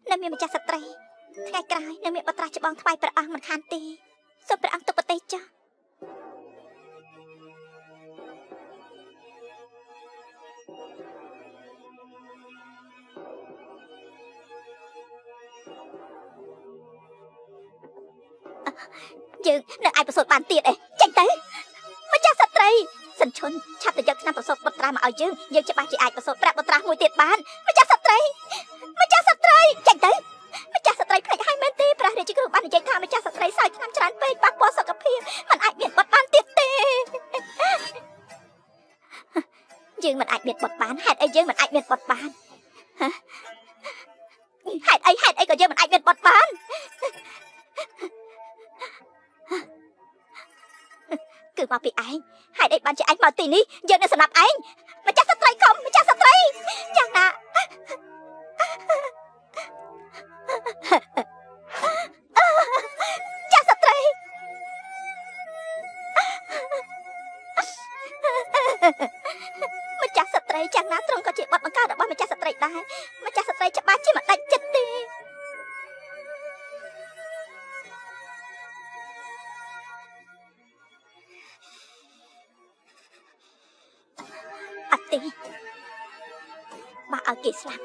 B: នៅមានម្ចាស់ស្ត្រីថ្ងៃក្រោយនៅមានបុត្រាច្បងថ្វាយព្រះអង្គមិនខានទេសូមព្រះអង្គទុកប្រទេសចុះយើងនៅអាចប្រសូតបានទៀតអីចេញទៅម្ចាស់ស្ត្រីសិនឈុនឆាប់ទៅយកឆ្នាំប្រសូតបុត្រាមកឲ្យយើងយើងច្បាស់ជាអាចប្រសូតប្រាក់បុត្រាមួយទៀតបានម្ចាស់ស្ត្រីម្ចាស់ស្ត្រីចេញទៅម្ចាស់ស្ត្រីភ្លេចហើយមែនទេព្រះរាជគ្រូបាននិយាយថាម្ចាស់ស្ត្រីសោយឆ្នាំច្រើនពេកប៉ះពាល់សុខភាពមិនអាចមានបុត្របានទៀតទេយើងមិនអាចមានបុត្របានហេតុអីយើងមិនអាចមានបុត្របានហេតុអីហេតុអីក៏យើងមិនអាចមានបុត្របានគឺមកពីឯងហេតុអីបានជាឯងមកទីនេះយើងនៅសម្រាប់ឯងម្ចាស់ស្ត្រីខំម្ចាស់ស្ត្រីយ៉ាងណាចាស់ស្ត្រីម្ចាស់ស្ត្រីយ៉ាងណាត្រង់ក៏ជាបទបង្កើតរបស់ម្ចាស់ស្ត្រីដែរម្ចាស់ស្ត្រីច្បាស់ជាមិនដាច់ចិត្តទេបើឲ្យគេស្លាប់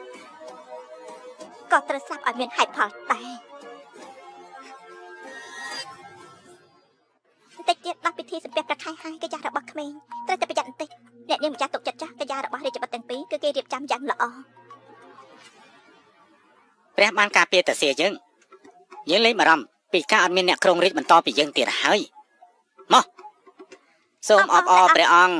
B: ក៏ត្រូវស្លាប់ឲ្យមានហេតុផលដែរបន្តិចទៀតដល់ពិធីសំពះព្រះខែហើយកាយារបស់ក្មេងត្រូវតែប្រយ័ត្នបន្តិចអ្នកនាងម្ចាស់ទុកចិត្តចាស់កាយារបស់រាជបុត្រទាំងពីរគឺគេរៀបចំយ៉ាងល្អ
A: ព្រះបានការពារតាសៀយើងយើងលែងបារម្ភពីការអត់មានអ្នកគ្រងរាជបន្តពីយើងទៀតហើយមកសូមអបអរព្រះអង្គ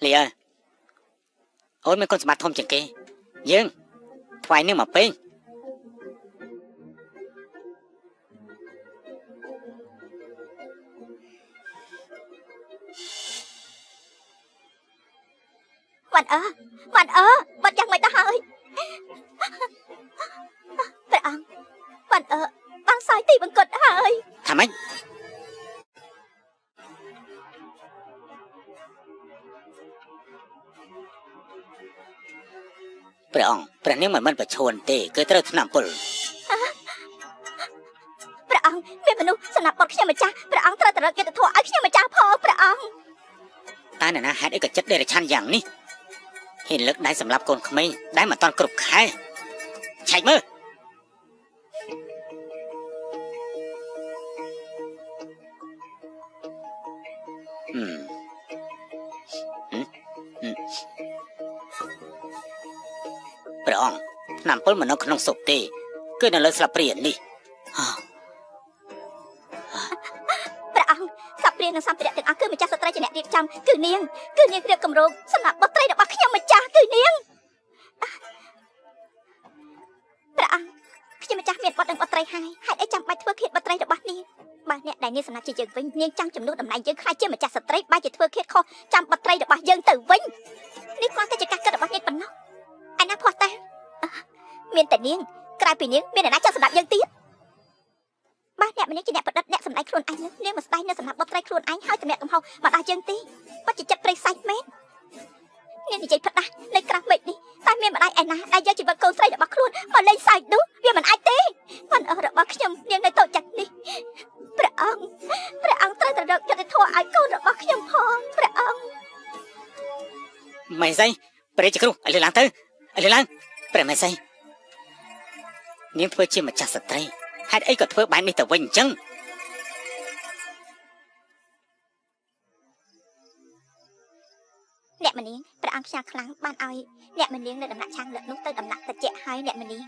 A: លា អូ អូនមានគុណសម្បត្តិធំជាងគេយើងថ្វាយនាងមកពេញ
B: វ៉ាន់អើវ៉ាន់អើបាត់យ៉ាងម៉េចទៅហើយព្រះអង្គវ៉ាន់អើបានសោយទីបង្គត់ហើយ
A: ថាម៉េចព្រះអង្គព្រះនាងមិនប្រឈួនទេគឺត្រូវថ្នាំពុល
B: ព្រះអង្គមានមនុស្សសម្រាប់បត់ខ្ញុំម្ចាស់ព្រះអង្គត្រូវតែរកយុត្តិធម៌ឲ្យខ្ញុំម្ចាស់ផងព្រះអង្គ
A: តើអ្នកណាហេតុអីក៏ចិត្តដេរឆានយ៉ាងនេះហ៊ានលើកដៃសម្រាប់កូនក្មេងដែលមិនតាន់គ្រប់ខែឆែកមើលព្រះអង្គថ្នាំពុលមិននៅក្នុងសុបទេគឺនៅលើស្លាបព្រានេះ
B: ព្រះអង្គស្លាបព្រានិងសម្ភារៈទាំងអស់គឺម្ចាស់ស្ត្រីជាអ្នករៀបចំគឺនាងរៀបគម្រោងសម្រាប់បុត្រីរបស់ខ្ញុំម្ចាស់គឺនាងព្រះអង្គខ្ញុំម្ចាស់មានបុត្រនិងបុត្រីហើយហេតុអីចាំបាច់ធ្វើឃាតបុត្រីរបស់នាងបើអ្នកដែលនាងសម្រាប់ជាយើងវិញនាងចង់ជំនួសតំណែងយើងខ្លាចជាម្ចាស់ស្ត្រីបែរជាធ្វើឃាតខុសចាំបុត្រីរបស់យើងទៅវិញនេះគ្រាន់តែជាការគិតរបស់នាងប៉ុណ្ណោះឯណាភ័ស្តុតាងមានតែនាងក្រៅពីនាងមានអ្នកណាចង់សម្រាប់យើងទៀតបើអ្នកម្នាក់ជាអ្នកប្រឌិតអ្នកសម្ដែងខ្លួនឯងនាងមិនស្ដែងនៅសម្រាប់បុត្រីខ្លួនឯងហើយតម្លាក់កំហុសមកដល់យើងទេពិតជាចិត្តព្រៃសាច់មែននាងនិយាយផ្ដាស់នៅក្រៅមេឃនេះតែមានម្ដាយឯណាដែលយកជីវិតកូនស្រីរបស់ខ្លួនមកលេងសើចនោះវាមិនអាចទេមិនអស់របស់ខ្ញុំនាងនៅតូចចិត្តនេះព្រះអង្គព្រះអង្គត្រូវតែរកយុត្តិធម៌ឲ្យកូនរបស់ខ្ញុំផងព្រះអង្គ
A: ម៉េចស្អីព្រះជាគ្រូឲ្យលើឡើងទៅឲ្យលើឡើងព្រះមេសីនាងធ្វើជាម្ចាស់ស្ត្រីហេតុអីក៏ធ្វើបែបនេះទៅវិញអញ្ចឹង
B: អ្នកមនាងព្រះអង្គខ្ញាល់ខ្លាំងបានឲ្យអ្នកមនាងនៅដំណាក់ឆាងលើកនោះទៅដំណាក់តិចហើយអ្នកមនាង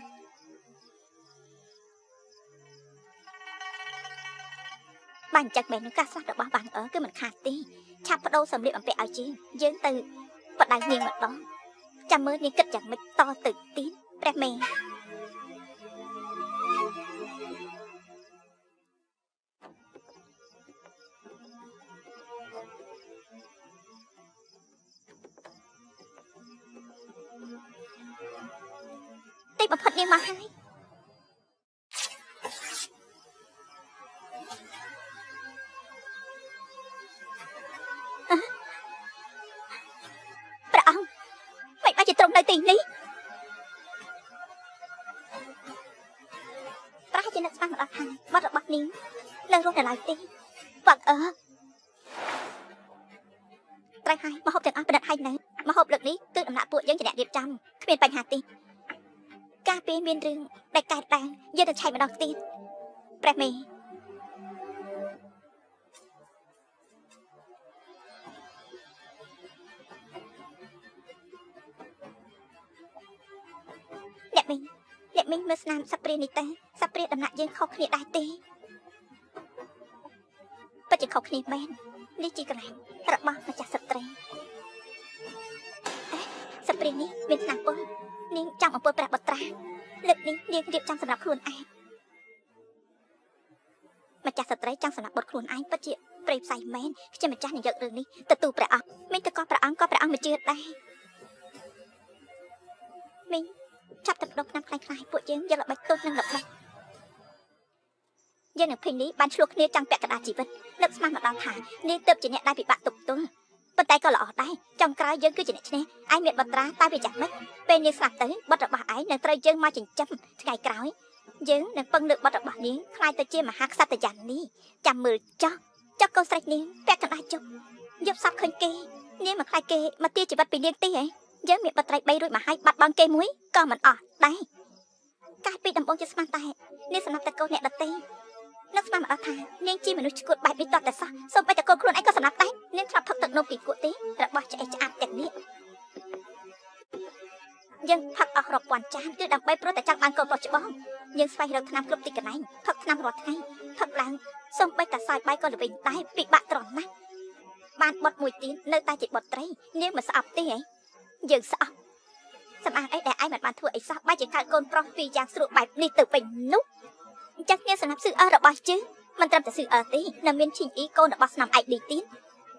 B: បានចឹងមែននឹងការស្លាប់របស់បាងអើគឺមិនខាតទេឆាប់បដូរសម្លៀកបំពាក់ឲ្យជាងយើងទៅបដៅនាងម្ដងចាំមើលនាងគិតយ៉ាងម៉េចតទៅទៀតព្រះមេទីបំផុតនាងមកហើយព្រះអង្គមិនអាចជាត្រង់នៅទីនេះប្រហែលជានឹកស្មានមកដល់ថាបាត់របស់នាងនៅរស់នៅឡើយទេវ៉ាក់អើត្រូវហើយមកហូបទាំងអស់ប្រឌិតហើយនៅមកហូបលើកនេះគឺដំណាក់ពួកយើងជាអ្នករៀបចំគ្មានបញ្ហាទេការពេលមានរឿងដែលកើតឡើងយើងទៅឆែកម្ដងទៀតព្រះមេអ្នកមីងមើលស្នាមសាព្រានេះទៅសាព្រាដំណាក់យើងខុសគ្នាដែរទេពិតជាខុសគ្នាមែននេះជាកន្លែងរបស់ម្ចាស់ស្ត្រីសាព្រានេះមានស្នាមពុលនាងចង់អំពើព្រះបុត្រាលើកនេះនាងរៀបចំសម្រាប់ខ្លួនឯងម្ចាស់ស្ត្រីចង់សម្រាប់បុត្រខ្លួនឯងពិតជាព្រៃផ្សៃមែនខ្ញុំម្ចាស់នឹងយករឿងនេះទៅទូព្រះអង្គមីងទៅកោះព្រះអង្គក៏ព្រះអង្គមិនជឿដែរមីងចាប់តែបដូរឆ្នាំខ្លាំងៗពួកយើងយកល្បិចទោសនិងល្បិចយើងនឹងភីនេះបានឆ្លោះគ្នាចង់ពាក់កណ្ដាលជីវិតនឹកស្មានមកដល់ថានាងទើបជាអ្នកដែលពិបាកទប់ទល់ប៉ុន្តែក៏ល្អដែរចុងក្រោយយើងគឺជាអ្នកឈ្នះឯងមានបុត្រាតែវាយ៉ាងម៉េចពេលនាងស្លាប់ទៅបុត្ររបស់ឯងនឹងត្រូវយើងមកចិញ្ចឹមថ្ងៃក្រោយយើងនឹងពឹងលើបុត្ររបស់នាងក្លាយទៅជាមហាក្សត្រយ៉ាងនេះចាំមើលចោះចុះកូនស្រីនាងពាក់កណ្ដាលជប់យប់សັບឃើញគេនាងមិនខ្លាចគេមកទាជីវិតពីនាងទេហ៎យើងមានបុត្រី3រួចមកហើយបាត់បង់គេមួយក៏មិនអស់ដែរកាលពីដំបូងជាស្មានតែនាងសម្រាប់តែកូនអ្នកដទៃនឹកស្មានមកដល់ថានាងជាមនុស្សឈួតបែបនេះតតែសោះសូម្បីតែកូនខ្លួនឯងក៏សម្រាប់ដែរនាងធ្លាប់ផឹកទឹកនំពីគក់ទេរបស់ឆ្អេះឆ្អាបទាំងនេះយើងផឹកអស់រាប់ពាន់ចានគឺដើម្បីព្រោះតែចង់បានកូនប្រុសច្បងយើងស្វែងរកថ្នាំគ្រប់ទីកន្លែងផឹកថ្នាំរាល់ថ្ងៃផឹកឡើងសូម្បីតែសើចបាយក៏ល្វីងដែរពិបាកទ្រាំណាស់បានបុតមួយទៀតនៅតែជាបុត្រីនាងមិនស្អប់ទេហ៎យើងស្អប់ ណាងអីដែលឯងមិនបានធ្វើអីសោះបែរជាកើតកូនប្រុសពីយ៉ាងស្រួលបែបនេះទៅវិញនោះអញ្ចឹងគ្នាសម្រាប់ស៊ឺអើរបស់ជើងមិនត្រឹមតែស៊ឺអើទេនៅមានឈីងអ៊ីកូនរបស់ស្នំឯកនេះទៀត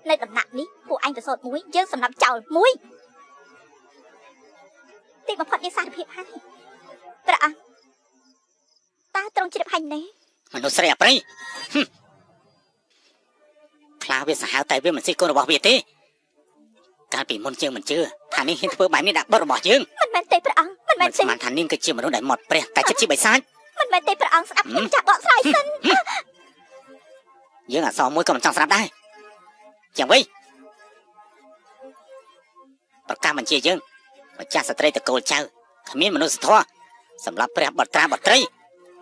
B: នៅដំណាក់នេះពួកឯងប្រសូតមួយយើងសម្រាប់ចោលមួយទីបំផុតយើងសារភាពហើយព្រះអង្គតើត្រង់ជ្រាបហើយណែ
A: មនុស្សស្រីអប្រិយខ្លាវាសាហាវតែវាមិនស៊ីកូនរបស់វាទេកាលពីមុនយើងមិនជឿថានាងហ៊ានធ្វើបែបនេះដាក់បុត្ររបស់យើង
B: មិនមែនទេព្រះអង្គមិនមែនទេ
A: ស្មានថានាងគឺជាមនុស្សដែលម៉ត់ព្រះតែចិត្តជាបិសាច
B: មិនមែនទេព្រះអង្គស្ដាប់ខ្ញុំចាក់បកស្រាយសិន
A: យើងអសមួយក៏មិនចង់ស្ដាប់ដែរយ៉ាងវិញប្រកាសបញ្ជាយើងម្ចាស់ស្ត្រីតកូលចៅគ្មានមនុស្សធម៌សម្រាប់ព្រះបុត្រាបុត្រី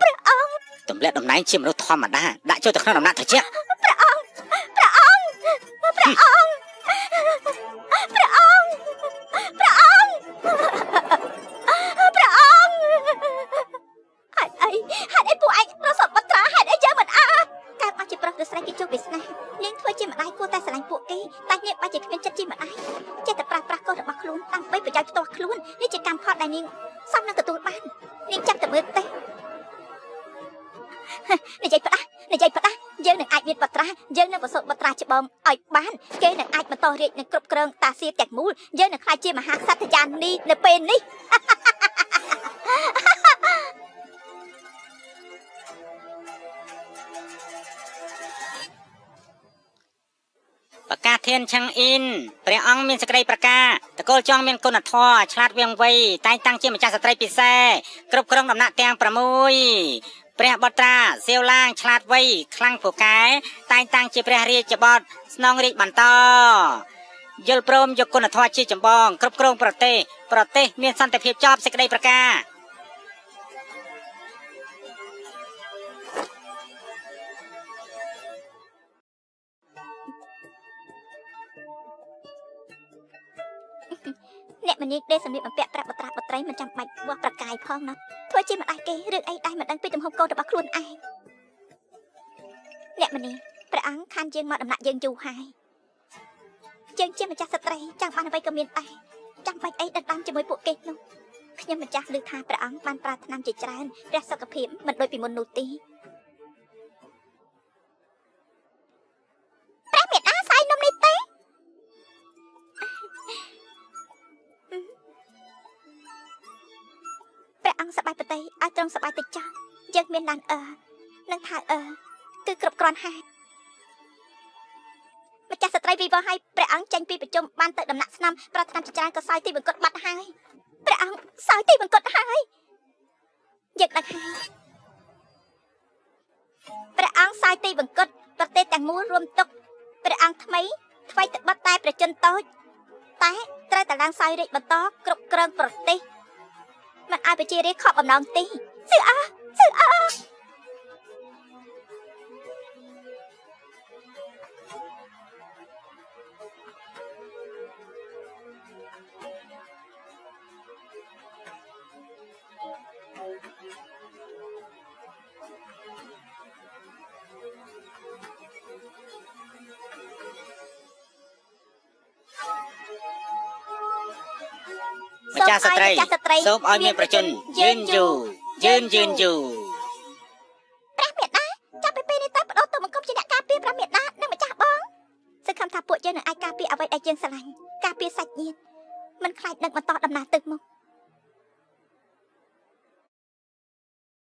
B: ព្រះអង្គ
A: ទម្លាក់តំណែងជាមនុស្សធម្មតាដាក់ចូលទៅក្នុងដំណាក់ត្រជាក់
B: ព្រះអង្គព្រះអង្គព្រះអង្គព្រះអង្គព្រះអង្គព្រះអង្គហេតុអីហេតុអីពួកឯងរសបុត្រាហេតុអីយើងមិនអើកើតមកជាប្រុសឬស្រីគេជួបវាសនានាងធ្វើជាម្ដាយគួរតែស្រឡាញ់ពួកគេតែនាងបែរជាគ្មានចិត្តជាម្ដាយចេះតែប្រាស់ប្រាស់កូនរបស់ខ្លួនដើម្បីប្រយោជន៍ផ្ទាល់ខ្លួននេះជាកម្មផលដែលនាងសមនឹងទទួលបាននាងចាំតែមើលទេនិយាយផ្ដាស់និយាយផ្ដាស់យើងនឹងអាចមានបត្រាយើងនឹងប្រសូតបត្រាច្បងឲ្យបានគេនឹងអាចបន្តរាជនឹងគ្រប់គ្រងតាសៀទាំងមូលយើងនឹងក្លាយជាមហាក្សត្រយានីនៅពេលនេះ
A: ប្រកាសធានឆឹងអ៊ីនព្រះអង្គមានសេចក្តីប្រកាសតកូលចង់មានគុណធម៌ឆ្លាតវៀងវៃតែងតាំងជាម្ចាស់ស្ត្រីពិសេសគ្រប់គ្រងដំណាក់ទាំង6ព្រះបុត្រាសៀវឡាងឆ្លាតវៃខ្លាំងពូកែតែងតាំងជាព្រះរាជបុត្រស្នងរាជបន្តយល់ព្រមយកគុណធម៌ជាចម្បងគ្រប់គ្រងប្រទេសប្រទេសមានសន្តិភាពចប់សេចក្តីប្រកាស
B: អ្នកមនាងដេសម្លៀកបំពាក់ប្រាក់បត្រាបុត្រីមិនចាំបាច់វាស់ប្រកាយផងណាធ្វើជាម្ដាយគេរឿងអីដែរមិនដឹងពីទំហំកូនរបស់ខ្លួនឯងអ្នកមនាងព្រះអង្គខានយើងមកដំណាក់យើងយូរហើយយើងជាម្ចាស់ស្ត្រីចង់បានអ្វីក៏មានដែរចាំបាច់អីដណ្ដើមជាមួយពួកគេនោះខ្ញុំម្ចាស់ឮថាព្រះអង្គបានប្រាថ្នាជាច្រើនព្រះសុខភាពមិនដូចពីមុននោះទេព្រះមេដាសាយនំនេះទេព្រះអង្គសប្បាយប្រតិឲ្យត្រង់សប្បាយទៅចោះយើងមានឡានអឺនិងថៅអឺគឺគ្រប់គ្រាន់ហើយម្ចាស់ស្ត្រីវីវឲ្យព្រះអង្គចេញពីប្រជុំបានទៅដំណាក់ស្នំប្រាថ្នាជាច្រើនក៏សោយទីបង្គត់បាត់ហើយព្រះអង្គសោយទីបង្គត់ហើយយើងដឹងហើយព្រះអង្គសោយទីបង្គត់ប្រទេសទាំងមូលរួមទុកព្រះអង្គថ្មីថ្មីត្បិតតែប្រជាជនតូចតែត្រូវតែឡើងសោយរាជបន្តគ្រប់គ្រងប្រទេសមិនឲ្យប្រជារាស្ត្រខកបំណងទេស៊ឺអើស៊ឺអើ
A: ម្ចាស់ស្ត្រីសូមឲ្យមានប្រជញ្ញយឺនយូរយឺនយឺនយូរ
B: ព្រះមេដាចាប់ពីពេលនេះទៅបដូរទៅបង្គំជាអ្នកការពារព្រះមេដានិងម្ចាស់បងសង្ឃឹមថាពួកយើងនឹងអាចការពារអ្វីដែលយើងស្រឡាញ់ការពារសាច់ញាតិមិនខ្លាចនឹងបន្តដំណើរទៅមុខ